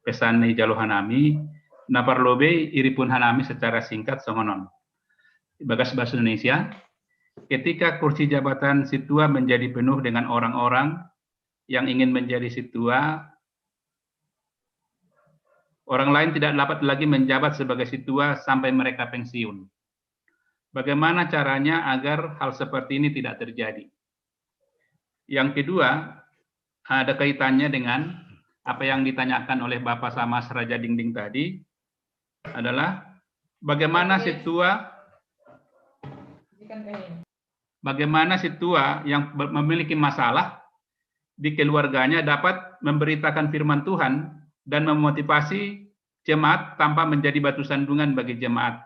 pesan ni jalo hanami, na parlobei iripun hanami secara singkat songonon. Bagas bahasa Indonesia, ketika kursi jabatan situa menjadi penuh dengan orang-orang yang ingin menjadi situa, orang lain tidak dapat lagi menjabat sebagai situa sampai mereka pensiun. Bagaimana caranya agar hal seperti ini tidak terjadi? Yang kedua, ada kaitannya dengan apa yang ditanyakan oleh Bapak Samas Raja Dingding tadi adalah bagaimana situa bagaimana situa yang memiliki masalah di keluarganya dapat memberitakan firman Tuhan dan memotivasi jemaat tanpa menjadi batu sandungan bagi jemaat.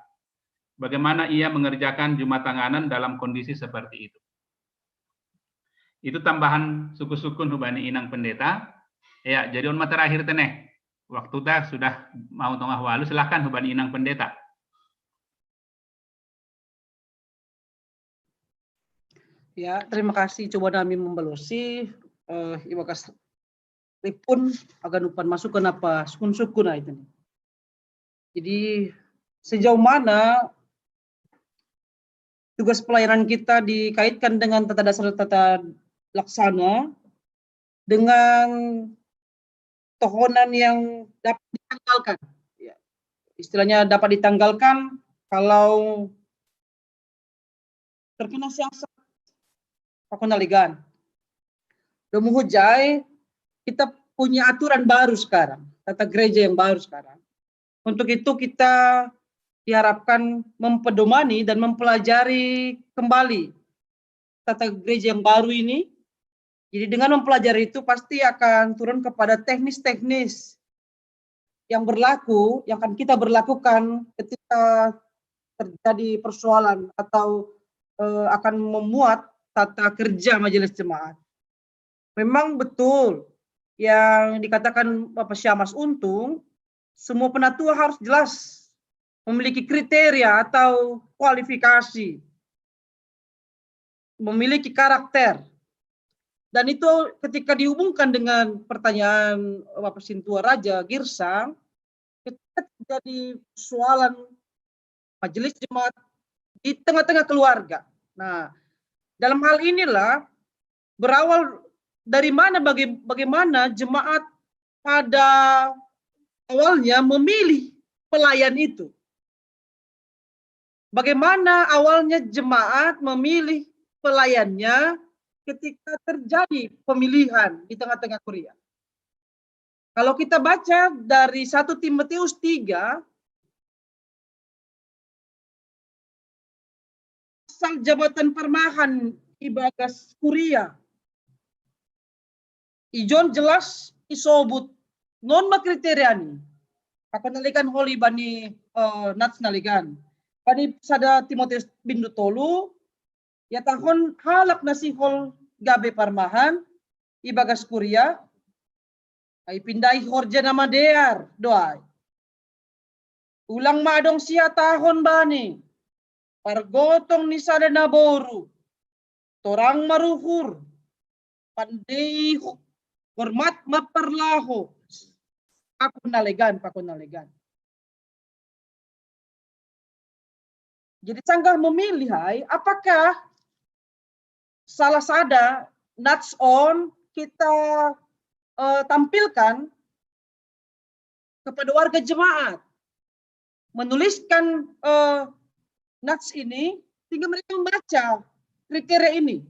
Bagaimana ia mengerjakan juma tanganan dalam kondisi seperti itu. Itu tambahan suku-sukun hubani Inang Pendeta. Ya, jadi on terakhir teneh. Waktu dah sudah mau tengah walu, silahkan hubani Inang Pendeta. Ya, terima kasih. Coba nami membalusi uh, iwakas ripun agan upan masuk kenapa sukun-sukun itu. Jadi sejauh mana tugas pelayanan kita dikaitkan dengan tata dasar tata laksana dengan tohonan yang dapat ditanggalkan. Ya. Istilahnya dapat ditanggalkan kalau terkena siasat pakonalegan. Domuhujai, kita punya aturan baru sekarang, tata gereja yang baru sekarang. Untuk itu kita diharapkan mempedomani dan mempelajari kembali tata gereja yang baru ini. Jadi dengan mempelajari itu pasti akan turun kepada teknis-teknis yang berlaku, yang akan kita berlakukan ketika terjadi persoalan atau eh, akan memuat tata kerja majelis jemaat. Memang betul yang dikatakan Bapak Syamas Untung, semua penatua harus jelas memiliki kriteria atau kualifikasi, memiliki karakter. Dan itu ketika dihubungkan dengan pertanyaan Bapak Sintua Raja Girsang, ketika terjadi persoalan majelis jemaat di tengah-tengah keluarga. Nah, dalam hal inilah berawal dari mana baga- bagaimana jemaat pada awalnya memilih pelayan itu. Bagaimana awalnya jemaat memilih pelayannya ketika terjadi pemilihan di tengah-tengah kuria. Kalau kita baca dari satu Timotius tiga, asal jabatan parmahan ibagas kuria, ijon jelas isobut non ma kriteria ni. Pakonalegan holi bani eh, nats nalegan. Bani sada Timotius bindu tolu, ya tahun halak nasihol gabe parmahan ibagas kuria, ai pindai horja na madear doai. Ulang ma adong sihatahon bani, pargotong ni sada naboru, torang maruhur, pandei hormat maparlaho, pakonalegan, pakonalegan. Jadi sanggah memilih ai, apakah salah sada nats on kita uh, tampilkan kepada warga jemaat, menuliskan uh, nats ini sehingga mereka membaca kriteria ini.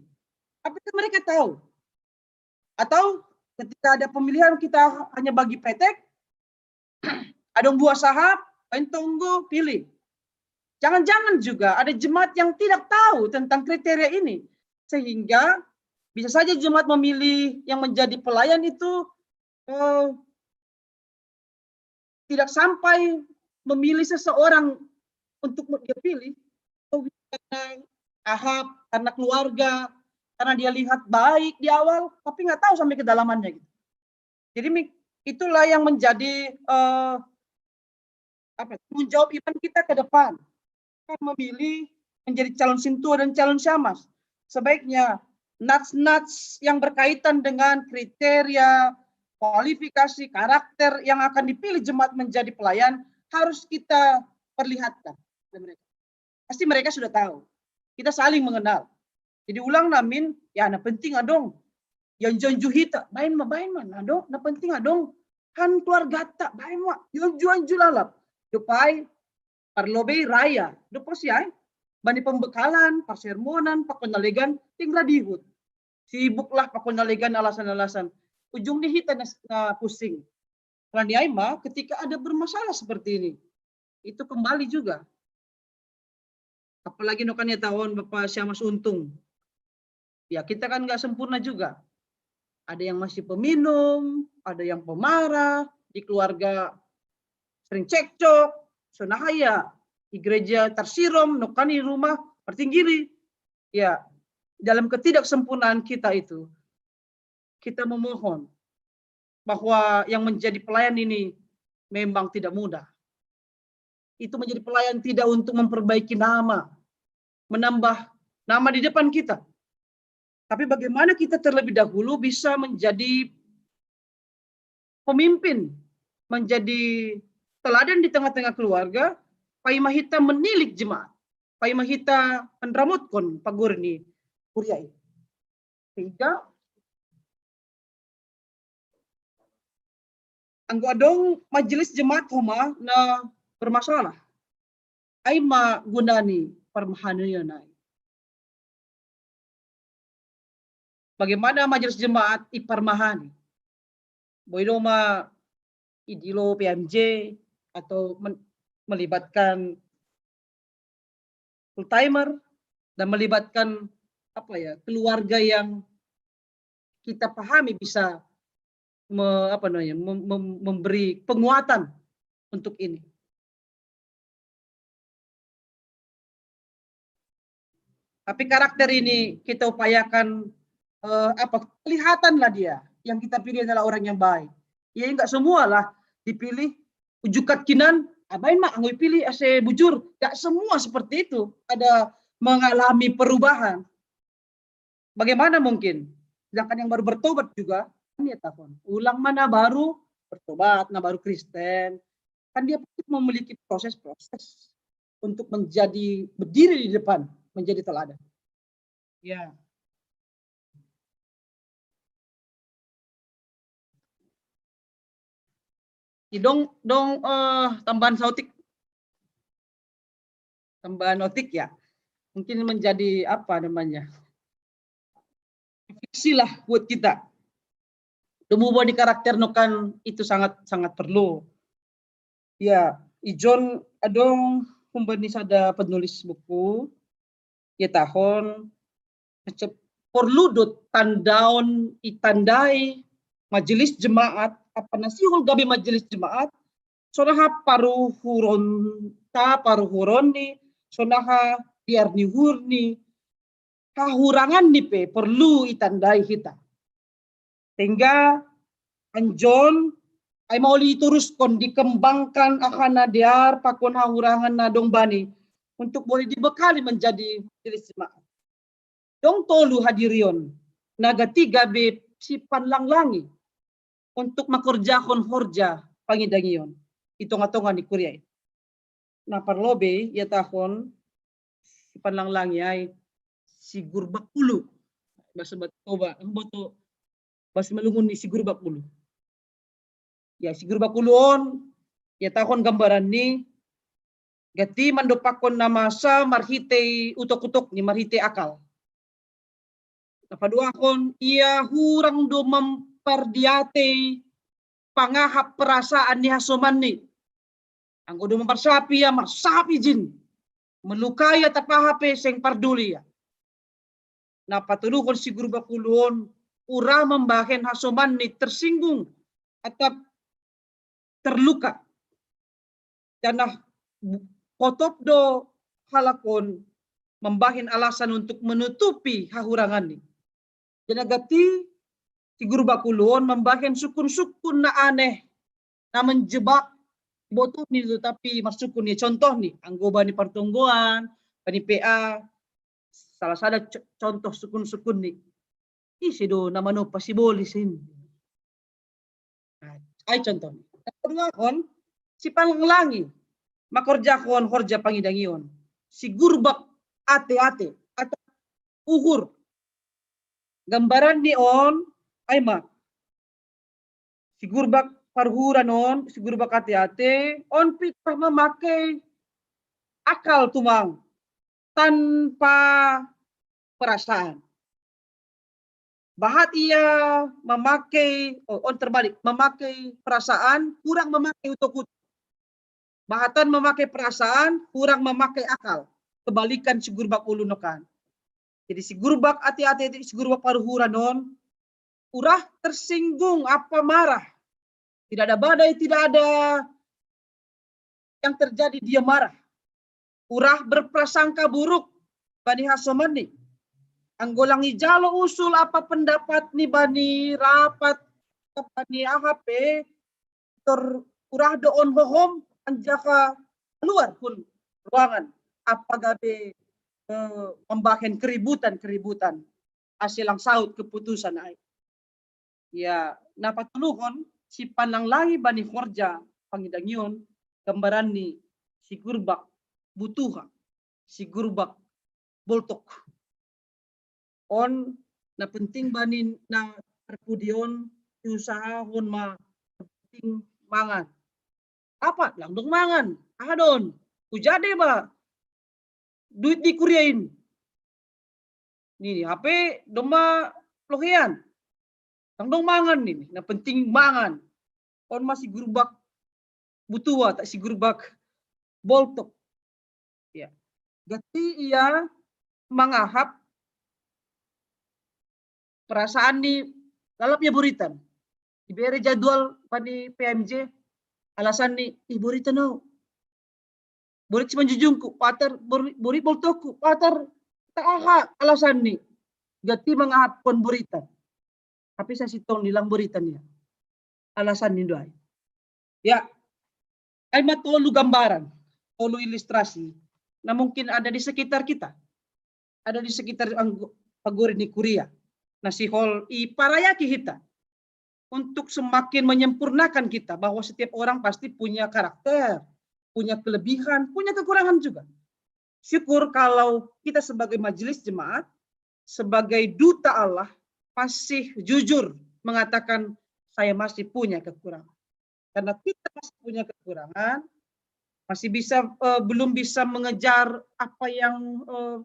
Apakah mereka tahu? Atau ketika ada pemilihan kita hanya bagi petek, ada buah sahab, main tonggo, pilih. Jangan-jangan juga ada jemaat yang tidak tahu tentang kriteria ini. Sehingga bisa saja jemaat memilih yang menjadi pelayan itu eh, tidak sampai memilih seseorang untuk dia pilih karena ahab, karena keluarga, karena dia lihat baik di awal, tapi nggak tahu sampai kedalamannya gitu. Jadi itulah yang menjadi uh, apa tanggung jawab iman kita ke depan. Kita memilih menjadi calon sintua dan calon syamas. Sebaiknya nats-nats yang berkaitan dengan kriteria, kualifikasi, karakter yang akan dipilih jemaat menjadi pelayan harus kita perlihatkan kepada mereka. Pasti mereka sudah tahu. Kita saling mengenal. Jadi ulang namin, ya na penting adong. Yang jonjuhita, bain ma, bain ma, na adong, na penting adong. Han keluargata, bain ma, jonju-jonju lalap. Dupai, parlobei raya, dupo siai. Bani pembekalan, parsermonan, pakonalegan, tinggal dihut. Sibuklah pakonalegan alasan-alasan. Ujung ni hita na, na pusing. Karena ni ai ma, ketika ada bermasalah seperti ini, itu kembali juga. Apalagi no kan ya tahun Bapak Syamas Untung. Ya kita kan nggak sempurna juga. Ada yang masih peminum, ada yang pemarah, di keluarga sering cekcok, sonahaya, di gereja tersirom, no kan di rumah pertinggiri. Ya, dalam ketidaksempurnaan kita itu, kita memohon bahwa yang menjadi pelayan ini memang tidak mudah. Itu menjadi pelayan tidak untuk memperbaiki nama, menambah nama di depan kita. Tapi bagaimana kita terlebih dahulu bisa menjadi pemimpin, menjadi teladan di tengah-tengah keluarga, paima hita menilik jemaat. pai ma hita panramotkon pagur ni kuria i. Sehingga anggo adong majelis jemaat homa na bermasalah, ai ma guna ni parmahanion ai. Bagaimana majelis jemaat i parmahani? Boi do ma idilo P M J atau men- melibatkan full timer dan melibatkan apa ya, keluarga yang kita pahami bisa me- apa namanya, mem- mem- memberi penguatan untuk ini. Tapi karakter ini kita upayakan, eh, apa, kelihatanlah dia yang kita pilih adalah orang yang baik. Ya, enggak semualah dipilih ujukat kinan, abain ma anggo ipilih ase bujur. Enggak semua seperti itu. Ada mengalami perubahan. Bagaimana mungkin? Sedangkan yang baru bertobat juga, kan ya tahun. Ulang mana baru bertobat, nah baru Kristen. Kan dia pasti memiliki proses-proses untuk menjadi berdiri di depan, menjadi teladan. Ya. Idong dong eh, tambahan sautik. Tambahan otik ya. Mungkin menjadi apa namanya? Refleksi lah buat kita. Tumbuh body karakter no kan itu sangat sangat perlu. Ya, ijon adong humbani sada penulis buku, ya tahun macam perlu do tandaon itandai majelis jemaat, apa nasihol gabe majelis jemaat, sonaha paruhuron ta paruhuron ni, sonaha diar ni uhur ni, hahurangan ni pe perlu itandai hita. Sehingga anjon ai maoli ituruskon dikembangkan ahana diar pakon hahurangan na dong bani untuk boleh dibekali menjadi majelis jemaat. Dong tolu hadirion, na gati gabe sipanlanglangi untuk makorjahon horja pangidangion i tonga-tonga ni kuria i. Na parlobei ia tahun sipanlanglangi ai si Gurbak Ulu. Bahasa Toba, boto bahasa Melungun ni si Gurbak Ulu. Ya, si Gurbak Ulu on, ia tahun gambaran ni gati mandopakkon na masa marhitei utok-utok ni marhitei akal. Napaduahon ia hurang do mampardiatei pangahap perasaan ni hasomanni. Anggo do mamparsapi ia marsapi jin, melukai atap aha pe seng parduli ia. Napatoluhon si Gurbak Ulu on ura mambahen hasomanni tersinggung atap terluka. Janah potop do halak on mambahen alasan untuk menutupi hahuranganni. Janah gati si Gurbak Ulu on mambahen sukun-sukun na aneh na menjebak, botohni do tapi marsukun ni contohni anggo bani partonggoan, bani P A, salah sada contoh sukun-sukun ni. Ise do na manompa sibolis in. Ai contoh. Paduahon, sipanlanglangi makorjahon horja pangidangion. Si Gurbak ate-ate atap uhur. Gambaranni on ai ma si Gurbak paruhuran on, si Gurbak ate-ate on pitah mamakai akal tumang tanpa perasaan. Bahat ia memakai, oh, on terbalik, memakai perasaan, kurang memakai utok-utok. Bahatan memakai perasaan, kurang memakai akal. Kebalikan si Gurbak Ulu nokan. Jadi si Gurbak ate-ate, si Gurbak paruhuran on, ura tersinggung apa marah. Tidak ada badai, tidak ada yang terjadi, dia marah. Ura berprasangka buruk bani hasomanni. Anggo lang ijalo usul apa pendapat ni bani rapat, bani aha pe, tor ura do on hohom anjaha keluar hun ruangan apa gabe eh, membahen keributan-keributan ase lang saut keputusan ai. Ya, napatoluhon sipanlanglangi bani horja pangidangion gambaranni si Gurbak butuha. si gurubak boltok. On na penting bani na parpudion, usaha hon ma penting mangan. Apa? Langdong mangan. Aha don. Hujade ba duit di kuriain. Nini hape domma lohean. Langdong mangan nini. Na penting mangan. On ma si gurubak butua, tak si gurubak boltok. Ya. Gati ia mangahap perasaan ni lalap ia buritan. Ibere jadwal bani P M J, alasan ni, ih, buritan au. Burit si manjujungku, patar, buri, buri boltoku, patar, tak aha alasan ni. Gati mangahap kon buritan. Tapi saya sitong nilang buritan ya. Alasan ni doai. Ya, ai ma tolu gambaran, tolu ilustrasi. Na mungkin ada di sekitar kita. Ada di sekitar pagori ni kuria. Na sihol iparayaki hita untuk semakin menyempurnakan kita, bahwa setiap orang pasti punya karakter, punya kelebihan, punya kekurangan juga. Syukur kalau kita sebagai majelis jemaat, sebagai duta Allah, masih jujur mengatakan, "Saya masih punya kekurangan." Karena kita masih punya kekurangan, masih bisa, eh, belum bisa mengejar apa yang, eh,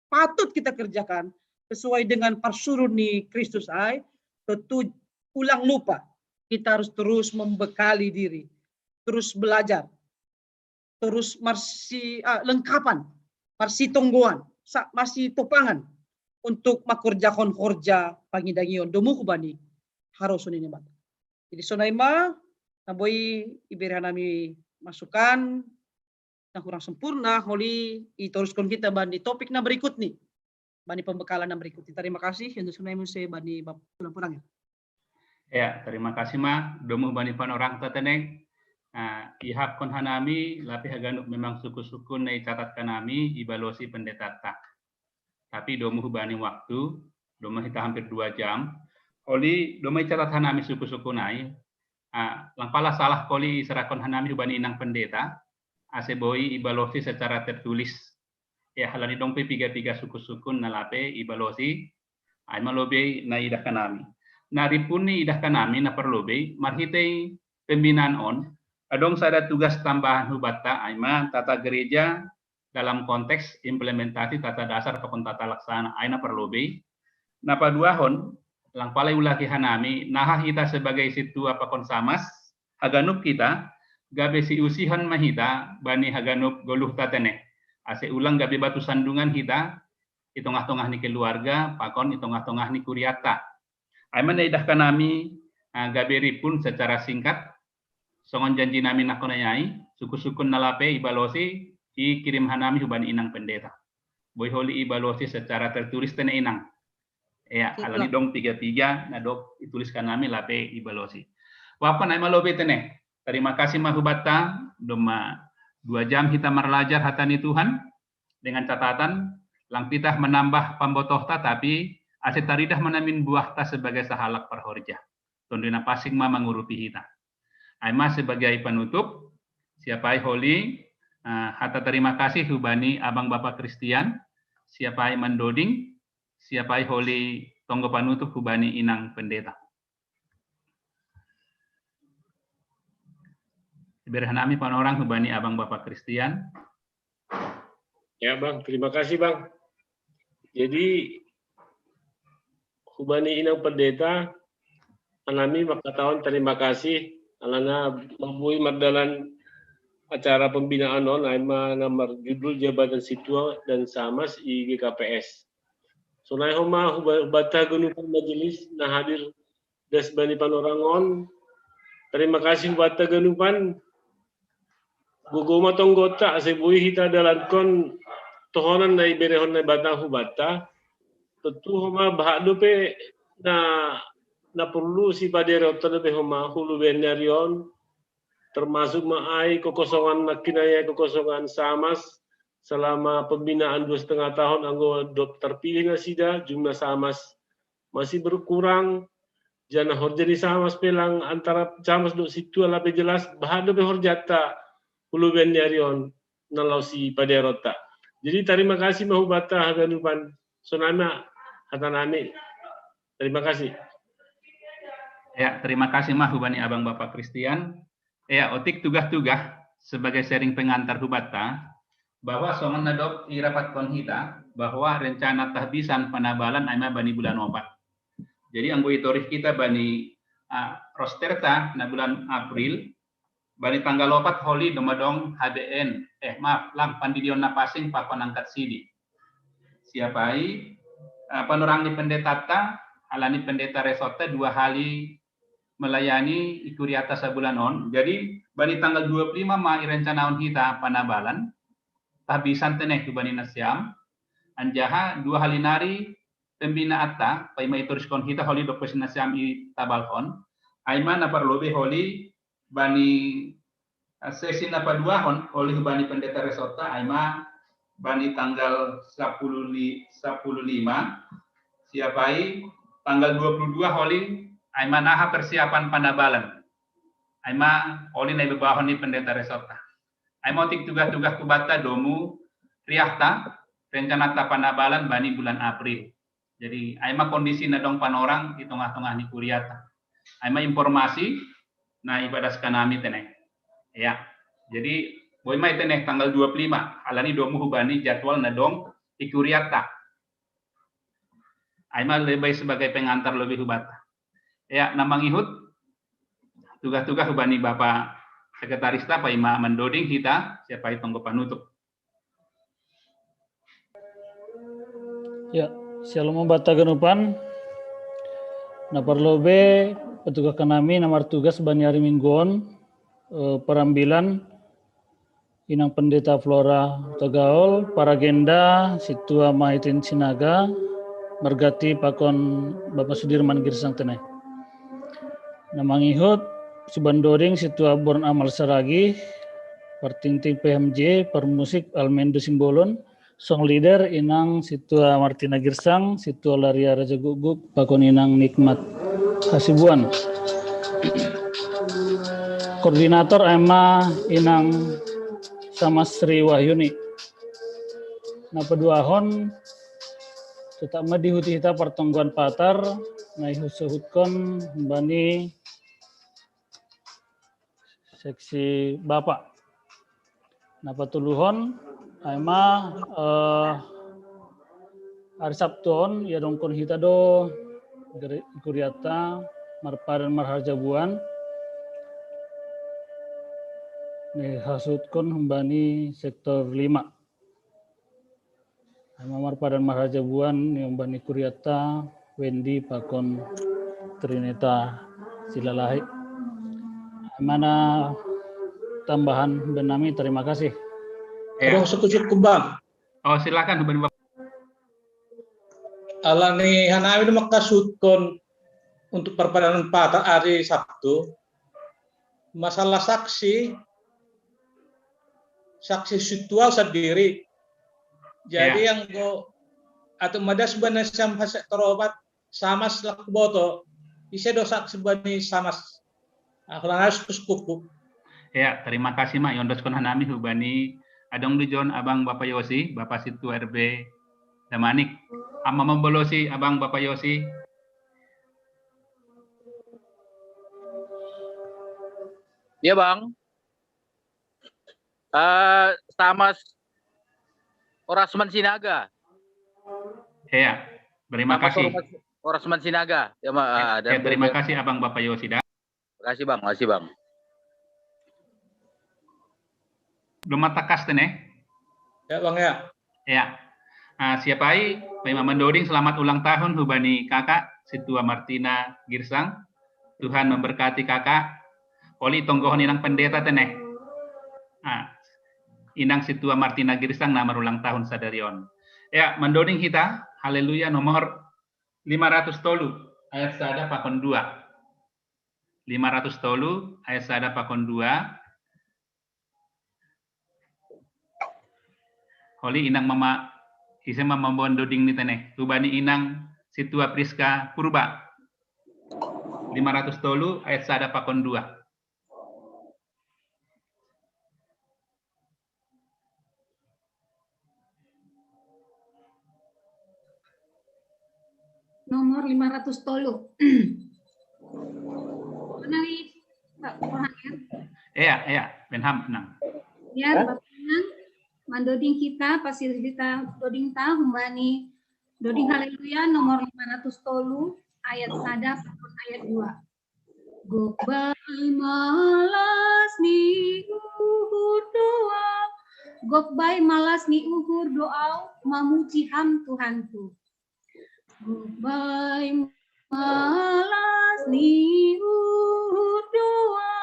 patut kita kerjakan sesuai dengan parsurun ni Kristus ai, tentu ulang lupa. Kita harus terus membekali diri, terus belajar, terus marsi, ah, lengkapan, marsi tonggoan, sa, marsi topangan untuk makorjahon horja pangidangion domu hubani harosuh ni Naibata. Jadi sonai ma, na boi ibere hanami masukan, na hurang sempurna, holi itoruskon hita bani topik na berikut ni, bani pembekalan na berikut ni. Terima kasih, yang sonai muse bani Bapa pulang-pulang ya. Ya, terima kasih ma, domu bani panorang tateneng. Nah, ihapkon hanami, lape haganup memang suku-suku na icatat hanami, ibalosi pendetata. Tapi domu hubani waktu, domu hita hampir dua jam. Oli domu icatat hanami suku-suku nai, ah, lang pala salah koli iserahkon hanami hubani inang pendeta, ase boi ibalosi secara tertulis. Ya, halani dong pe piga-piga suku-suku na lape ibalosi, ai ma lobei na idah hanami. Na ripun ni idah hanami na parlobei, marhitei pembinaan on, adong sada tugas tambahan hubata, ai ma tata gereja dalam konteks implementasi tata dasar pakon tata laksana, ai na parlobei. Na paduahon, lang pala iulaki hanami, naha hita sebagai sintua pakon samas, haganup hita, gabe siusihan ma hita bani haganup goluh tateneng. Ase ulang gabe batu sandungan hita, i tongah-tongah ni keluarga, pakon i tongah-tongah ni kuriata. Ai ma na idah hanami, ah, gabe ripun secara singkat, songon janji nami nangkon ai, suku-suku na lape ibalosi, ikirim hanami hubani inang pendeta. Boi holi ibalosi secara tertulis tene inang. Ya, alani dong piga-piga, na dok itulis hanami lape ibalosi. Wapkon ai ma lobei tene. Terima kasih ma hubata, domma dua jam hita marlajar hata ni Tuhan, dengan catatan, lang pitah manambah pambotohta, tapi ase taridah manamin buahta sebagai sahalak parhorja. Tonduy Napansing ma mangurupi hita. Ai ma sebagai panutup, siap ai holi, eh, hata terima kasih hubani abang bapa Kristian, siap ai mandoding, siap ai holi tonggo panutup hubani inang pendeta. Ibere hanami panorang hubani abang bapa Kristian. Ya bang, terima kasih bang. Jadi hubani inang pendeta, hanami mangkatahon terima kasih alana mamboi mardalan acara pembinaan on, ai ma na marjudul jabatan sintua dan samas i G K P S. Sonai homa hubata ganupan majelis na hadir das bani panorang on. Terima kasih hubata ganupan. Gogo ma tonggonta ase boi hita dalankon tohonan na iberehon Naibata hubata. Tentu homa bahat dope na, na porlu sipadereonta dope homa hulubean ni ari on, termasuk ma ai kekosongan na kinaya kekosongan samas selama pembinaan dua setengah tahun anggo dob terpilih nasida jumlah samas masih berkurang, janah horja ni samas pe lang antara samas dohot sintua lape jelas bahat dope horjanta hulubean ni ari on na laho sipadereonta. Jadi tarima kasih ma hubata haganupan sonana hatanami. Tarima kasih. Ya, terima kasih ma hubani abang Bapak Christian. Ya, otik tugah-tugah sebagai sharing pengantar hubata bahwa songon na dok irapatkon hita bahwa rencana tahbisan panabalan aima bani bulan opat. Jadi anggo itorih kita bani uh, rosterta na bulan April, bani tanggal opat holi domadong H B N, eh maaf, lang pandidion na pasing pakon angkat sidi. Siapai uh, panorang ni pendeta ta, alani pendeta resotta dua hali melayani ikuriata sabulan on. Jadi bani tanggal dua puluh lima ma irencanaon hita panabalan, tahbisan teneh tu bani nasiam, anjaha dua hali nari pembina atta, paima itoriskon hita holi dokosi nasiam i tabalhon, aima na parlobe holi bani sesi na paduahon oleh bani pendeta resotta, aima bani tanggal sepuluh, sepuluh lima, siapai tanggal dua puluh dua holi, aima naha persiapan panabalan. Aima holi na ibebahon ni pendeta resotta. Aima otik tugah-tugah kubata domu riahta rencana ta panabalan bani bulan April. Jadi aima kondisi na dong panorang di tengah-tengah ni kuriata. Aima informasi na ipadaskan nami teneh. Ya. Jadi boi ma teneh tanggal dua puluh lima, alani domu hubani jadwal na dong ikuriata. Aima lebih sebagai pengantar lebih hubata. Ya, na mangihut tugah-tugah hubani Bapak Sekretarista paima mandoding hita siapai tonggo panutup. Ya, shalom hubata ganupan. Na parlobe patugahkan nami na martugas bani ari minggu on, eh, parambilan inang pendeta Flora Tagaol, paragenda Situa Mahitin Sinaga, margati pakon Bapak Sudirman Girsang teneh. Na mangihut subandoding Situa Born Amal Saragi, partingting P M J, parmusik Almendo Simbolon, song leader inang Situa Martina Girsang, Situa Laria Raja Guguk, pakon inang Nikmat Hasibuan. Koordinator aima inang Sama Sri Wahyuni. Na paduahon tetap ma dihuti hita partonggoan patar na ihusuhutkon bani seksi Bapak. Na patoluhon aima eh, hari Sabtu on iadongkon hita do kuriata marpadan marharjabuan na ihasuhutkon humbani sektor lima. Aima marpadan marharjabuan ni humbani kuriata Wendy pakon Trinita Silalahi. Aima na tambahan humbani nami, terima kasih. Ya. Aduh, suku-suku bang. Oh, silakan humbani Bapak. Alani hanami makasuhutkon untuk parpadanan patar hari Sabtu. Masalah saksi, saksi situal sandiri. Jadi ya. Yang go atau madas bana sampai sektor opat Samas laku boto. Ise do saksi bani Samas. Aku lanas kuskuku. Ya, terima kasih ma. Yondos kon hanami hubani adong dujon abang Bapak Yosi, Bapak Situ R B Damanik. Ama membolosi abang Bapak Yosi. Ya bang. Uh, Samas Orasman Sinaga. Ya, terima kasih. Orasman Sinaga. Ya, ma, ya, ya, terima kasih Abang Bapak Yoshida. Terima kasih Bang, terima kasih Bang. Belum matakas teneh. Ya Bang ya. Ya. Uh, siapai, Pak Imam Mendoding, selamat ulang tahun hubani kakak, Situa Martina Girsang. Tuhan memberkati kakak. Oli tonggohon inang pendeta teneh. Nah, inang Situa Martina Girsang na marulang tahun sadarion. Ya, mandoding hita, haleluya, nomor lima ratus tolu ayat sada pakon dua. Lima ratus tolu ayat sada pakon dua. Oli inang mama, ise mama mandoding ni teneh. Hubani inang Situa Priska Purba. Lima ratus tolu ayat sada pakon dua. nomor lima ratus tolu. Mana nih, Pak Burhan, ya? Iya, iya, Benham tenang. Ya, Bapak Nang, mandoding kita, pasil kita doding ta, humbani doding haleluya nomor lima ratus tolu, ayat sada, ayat dua. Gok bai malas ni uhur doa. Gok bai malas ni uhur doa, mamuji Ham Tuhan tu. Gok bai malas ni uhur doa,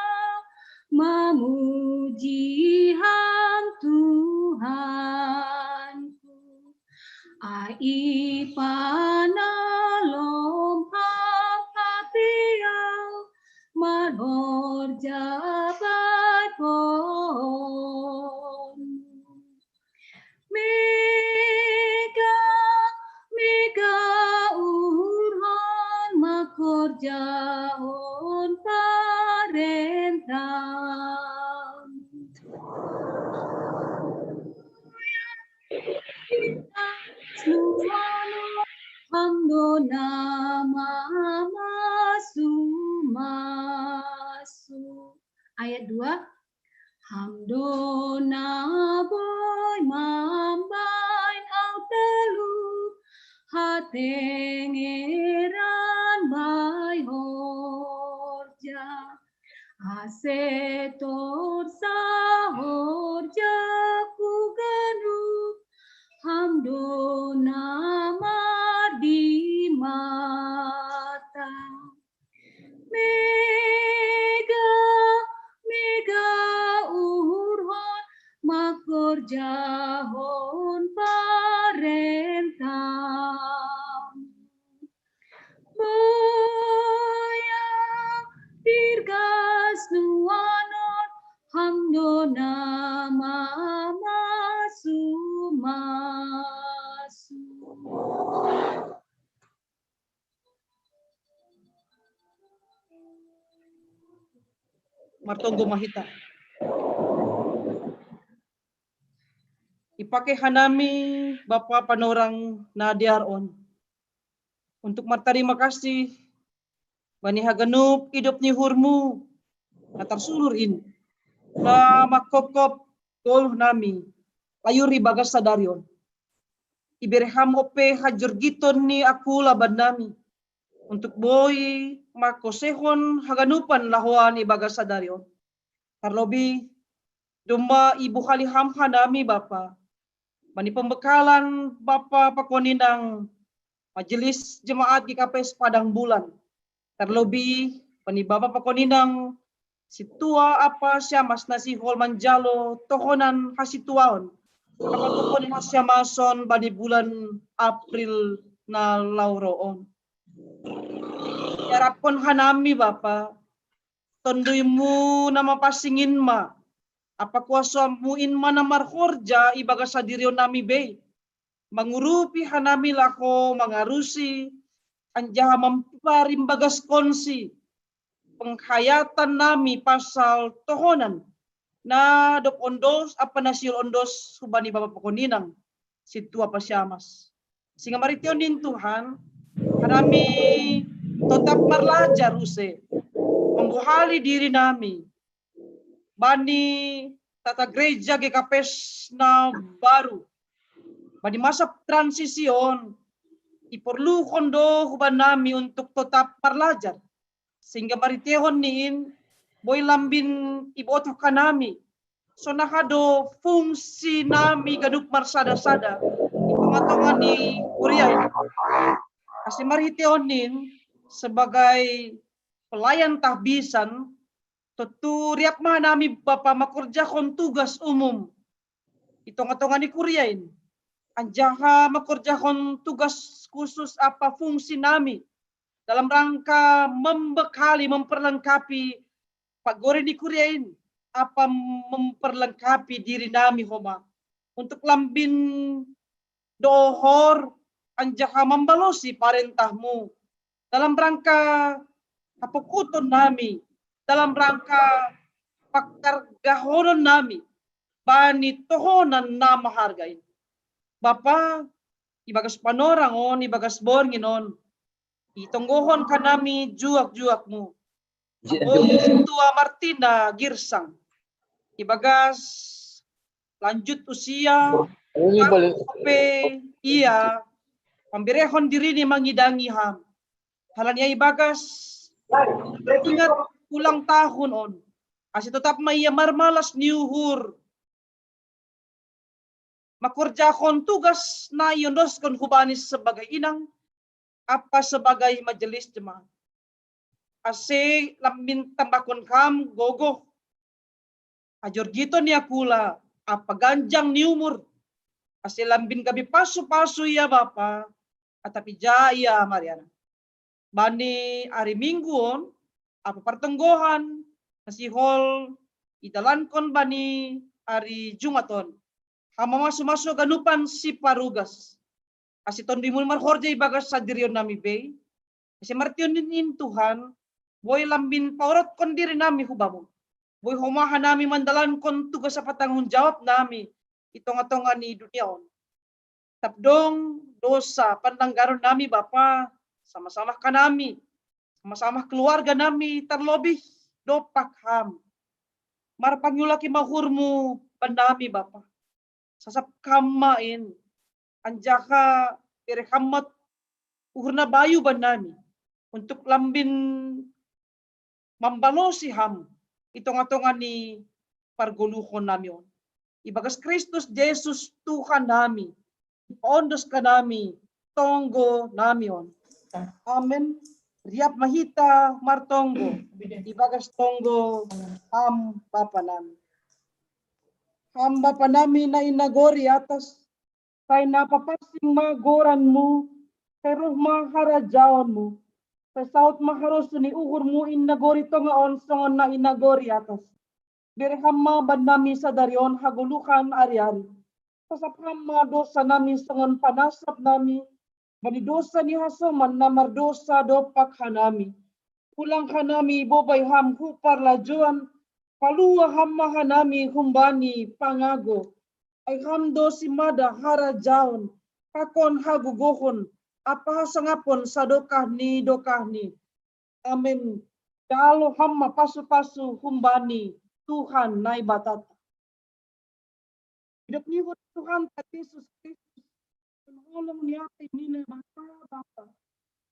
mamuji Ham Tuhan. Ai panalom Ham hapeang, marhorja bai pon. Mega, mega uhurhon makorjahon parentah. Hamdona mamasu masu. Ayat dua. Hamdona boi mambain au telu, hatengeran bai horja. Ase torsa horja kuganu, Hamdona mardimata. Mega, mega uhurhon makorjahon parentah. Boya dirgas nuanon Hamdona mamasu masu. Martonggo ma hita. Ipake hanami Bapa panorang na dear on untuk martarima kasih bani haganup idop ni uhurmu na tarsulur in, na mangkopkop goluh nami layur ibagas sadari on. Ibere Ham ope hajorgiton ni angkula bannami, untuk boi mangkosehon haganupan lahoan ibagas sadari on. Tarlobi domma ibuhali Ham hanami Bapa, bani pembekalan Bapa pakon inang Majelis Jemaat G K P S Padang Bulan. Tarlobi bani Bapa pakon inang sintua ampa siamas na sihol manjalo tohonan hasituaon ampa tohonan hasiamason bani bulan April na laho ro on. Iaraphon hanami Bapa, TonduiMu na mapansing in ma, ampa kuasaMu in ma na marhorja ibagas sadirionnami bei, mangurupi hanami laho mangarusi anjaha mamparimbagaskon si pengkhayatanami pasal tohonan na dob ondos ampa na sihol ondos hubani Bapa pakon inang sintua ampa siamas. Sehingga marhiteon in Tuhan, hanami totap marlajar use, mambohali dirinami bani tata gereja G K P S na baru, bani masa transisi on, iporluhon do hubanami untuk totap marlajar, sehingga marhiteon ni in boi lambin ibotoh hanami sonaha do fungsinami ganup marsada-sada i tonga-tonga ni kuria in. Ase marhiteon ni in sebagai pelayan tahbisan, tontu riap ma hanami Bapa mangkorjahon tugas umum i tonga-tonga ni kuria in, anjaha mangkorjahon tugas khusus ampa fungsinami dalam rangka membekali, memperlengkapi pagori ni kuria in, ampa memperlengkapi dirinami homa untuk lambin dohor anjaha mambalosi parentahMu dalam rangka hapokuton nami, dalam rangka pangkargahonon nami bani tohonan na maharga in. Bapa, ibagas panorang on, ibagas borngin on, Itonggohon kanami juak-juakmu. Ambo Tua Martina Girsang. Ibagas lanjut usia, P, iya, pambirehon dirini mangidangi ham. Halani ibagas ingat ulang tahun on. Asi tetap ma ia marmalas ni uhur. Makorjahon tugas na iondoskon hubani sebagai inang, apa sebagai majelis jemaat. Asi lambin tambahkon kam gogoh. Ajorgiton ni akula, apa ganjang ni umur. Asi lambin gabe pasu-pasu ia Bapa, atapi ja ia Mariana. Bani ari Minggu on, apa partonggohan, nasihol idalankon bani ari Jumat on. Hama masu-masu ganupan si parugas. Asi tondimun marhorja ibagas sadirion nami bei. Asi martion in Tuhan, boi lambin paorotkon diri nami hubamu. Boi homaha nami mandalankon tugas apa tanggung jawab nami di tonga-tonga ni dunia on. Tapdong dosa panlanggaron nami Bapa, sama-sama kanami, sama-sama keluarga nami, terlebih dopak ham. Marpangiulaki mahurmu banami Bapa. Sasap kam ma in, anjaha bere hammat uhurna bayu banami. Untuk lambin mambalosi ham di tonga-tonga ni pargoluhon nami on. Ibagas Kristus Jesus Tuhan nami, ipaondos kanami tonggo nami on. Amen. Riap ma hita martonggo ibagas tonggo ham Bapa nami. Ham Bapa nami na i nagori atas, sai na papansing ma goranmu, sai roh ma harajaonmu, sai saut ma harosuh ni uhurmu i nagori tonga on songon na i nagori atas. Bere ham ma banami sadari on hagoluhan ari-ari. Sasap ham ma dosa nami songon panasap nami bani dosa ni hasoman na mardosa dopak hanami. Ulang hanami bobai ham hu parlajoan, palua ham ma hanami humbani pangago. Ai ham do simada harajaon, pakon hagogohon, apa hasangapon sadokah ni dokahni. Amen. Jalo ham ma pasu-pasu humbani Tuhan Naibatata. Idop ni Tuhan ta Jesus Kristus, holong ni api ni Naibata Bapa,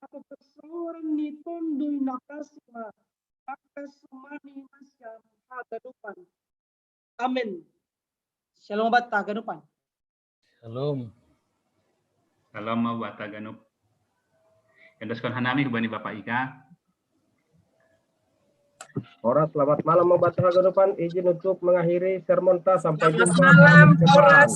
apa persoalan ni Tonduy Nakasi ma, maka sumani nasiam haganupan. Amen. Shalom bata ganupan. Shalom. Shalom ma bata ganup. Endoskon hanami hubani Bapak Ika. Horas, selamat malam ma bata ganupan. Izin untuk mengakhiri sermon ta, sampai Selamat jumpa. Malam, Depan. Horas.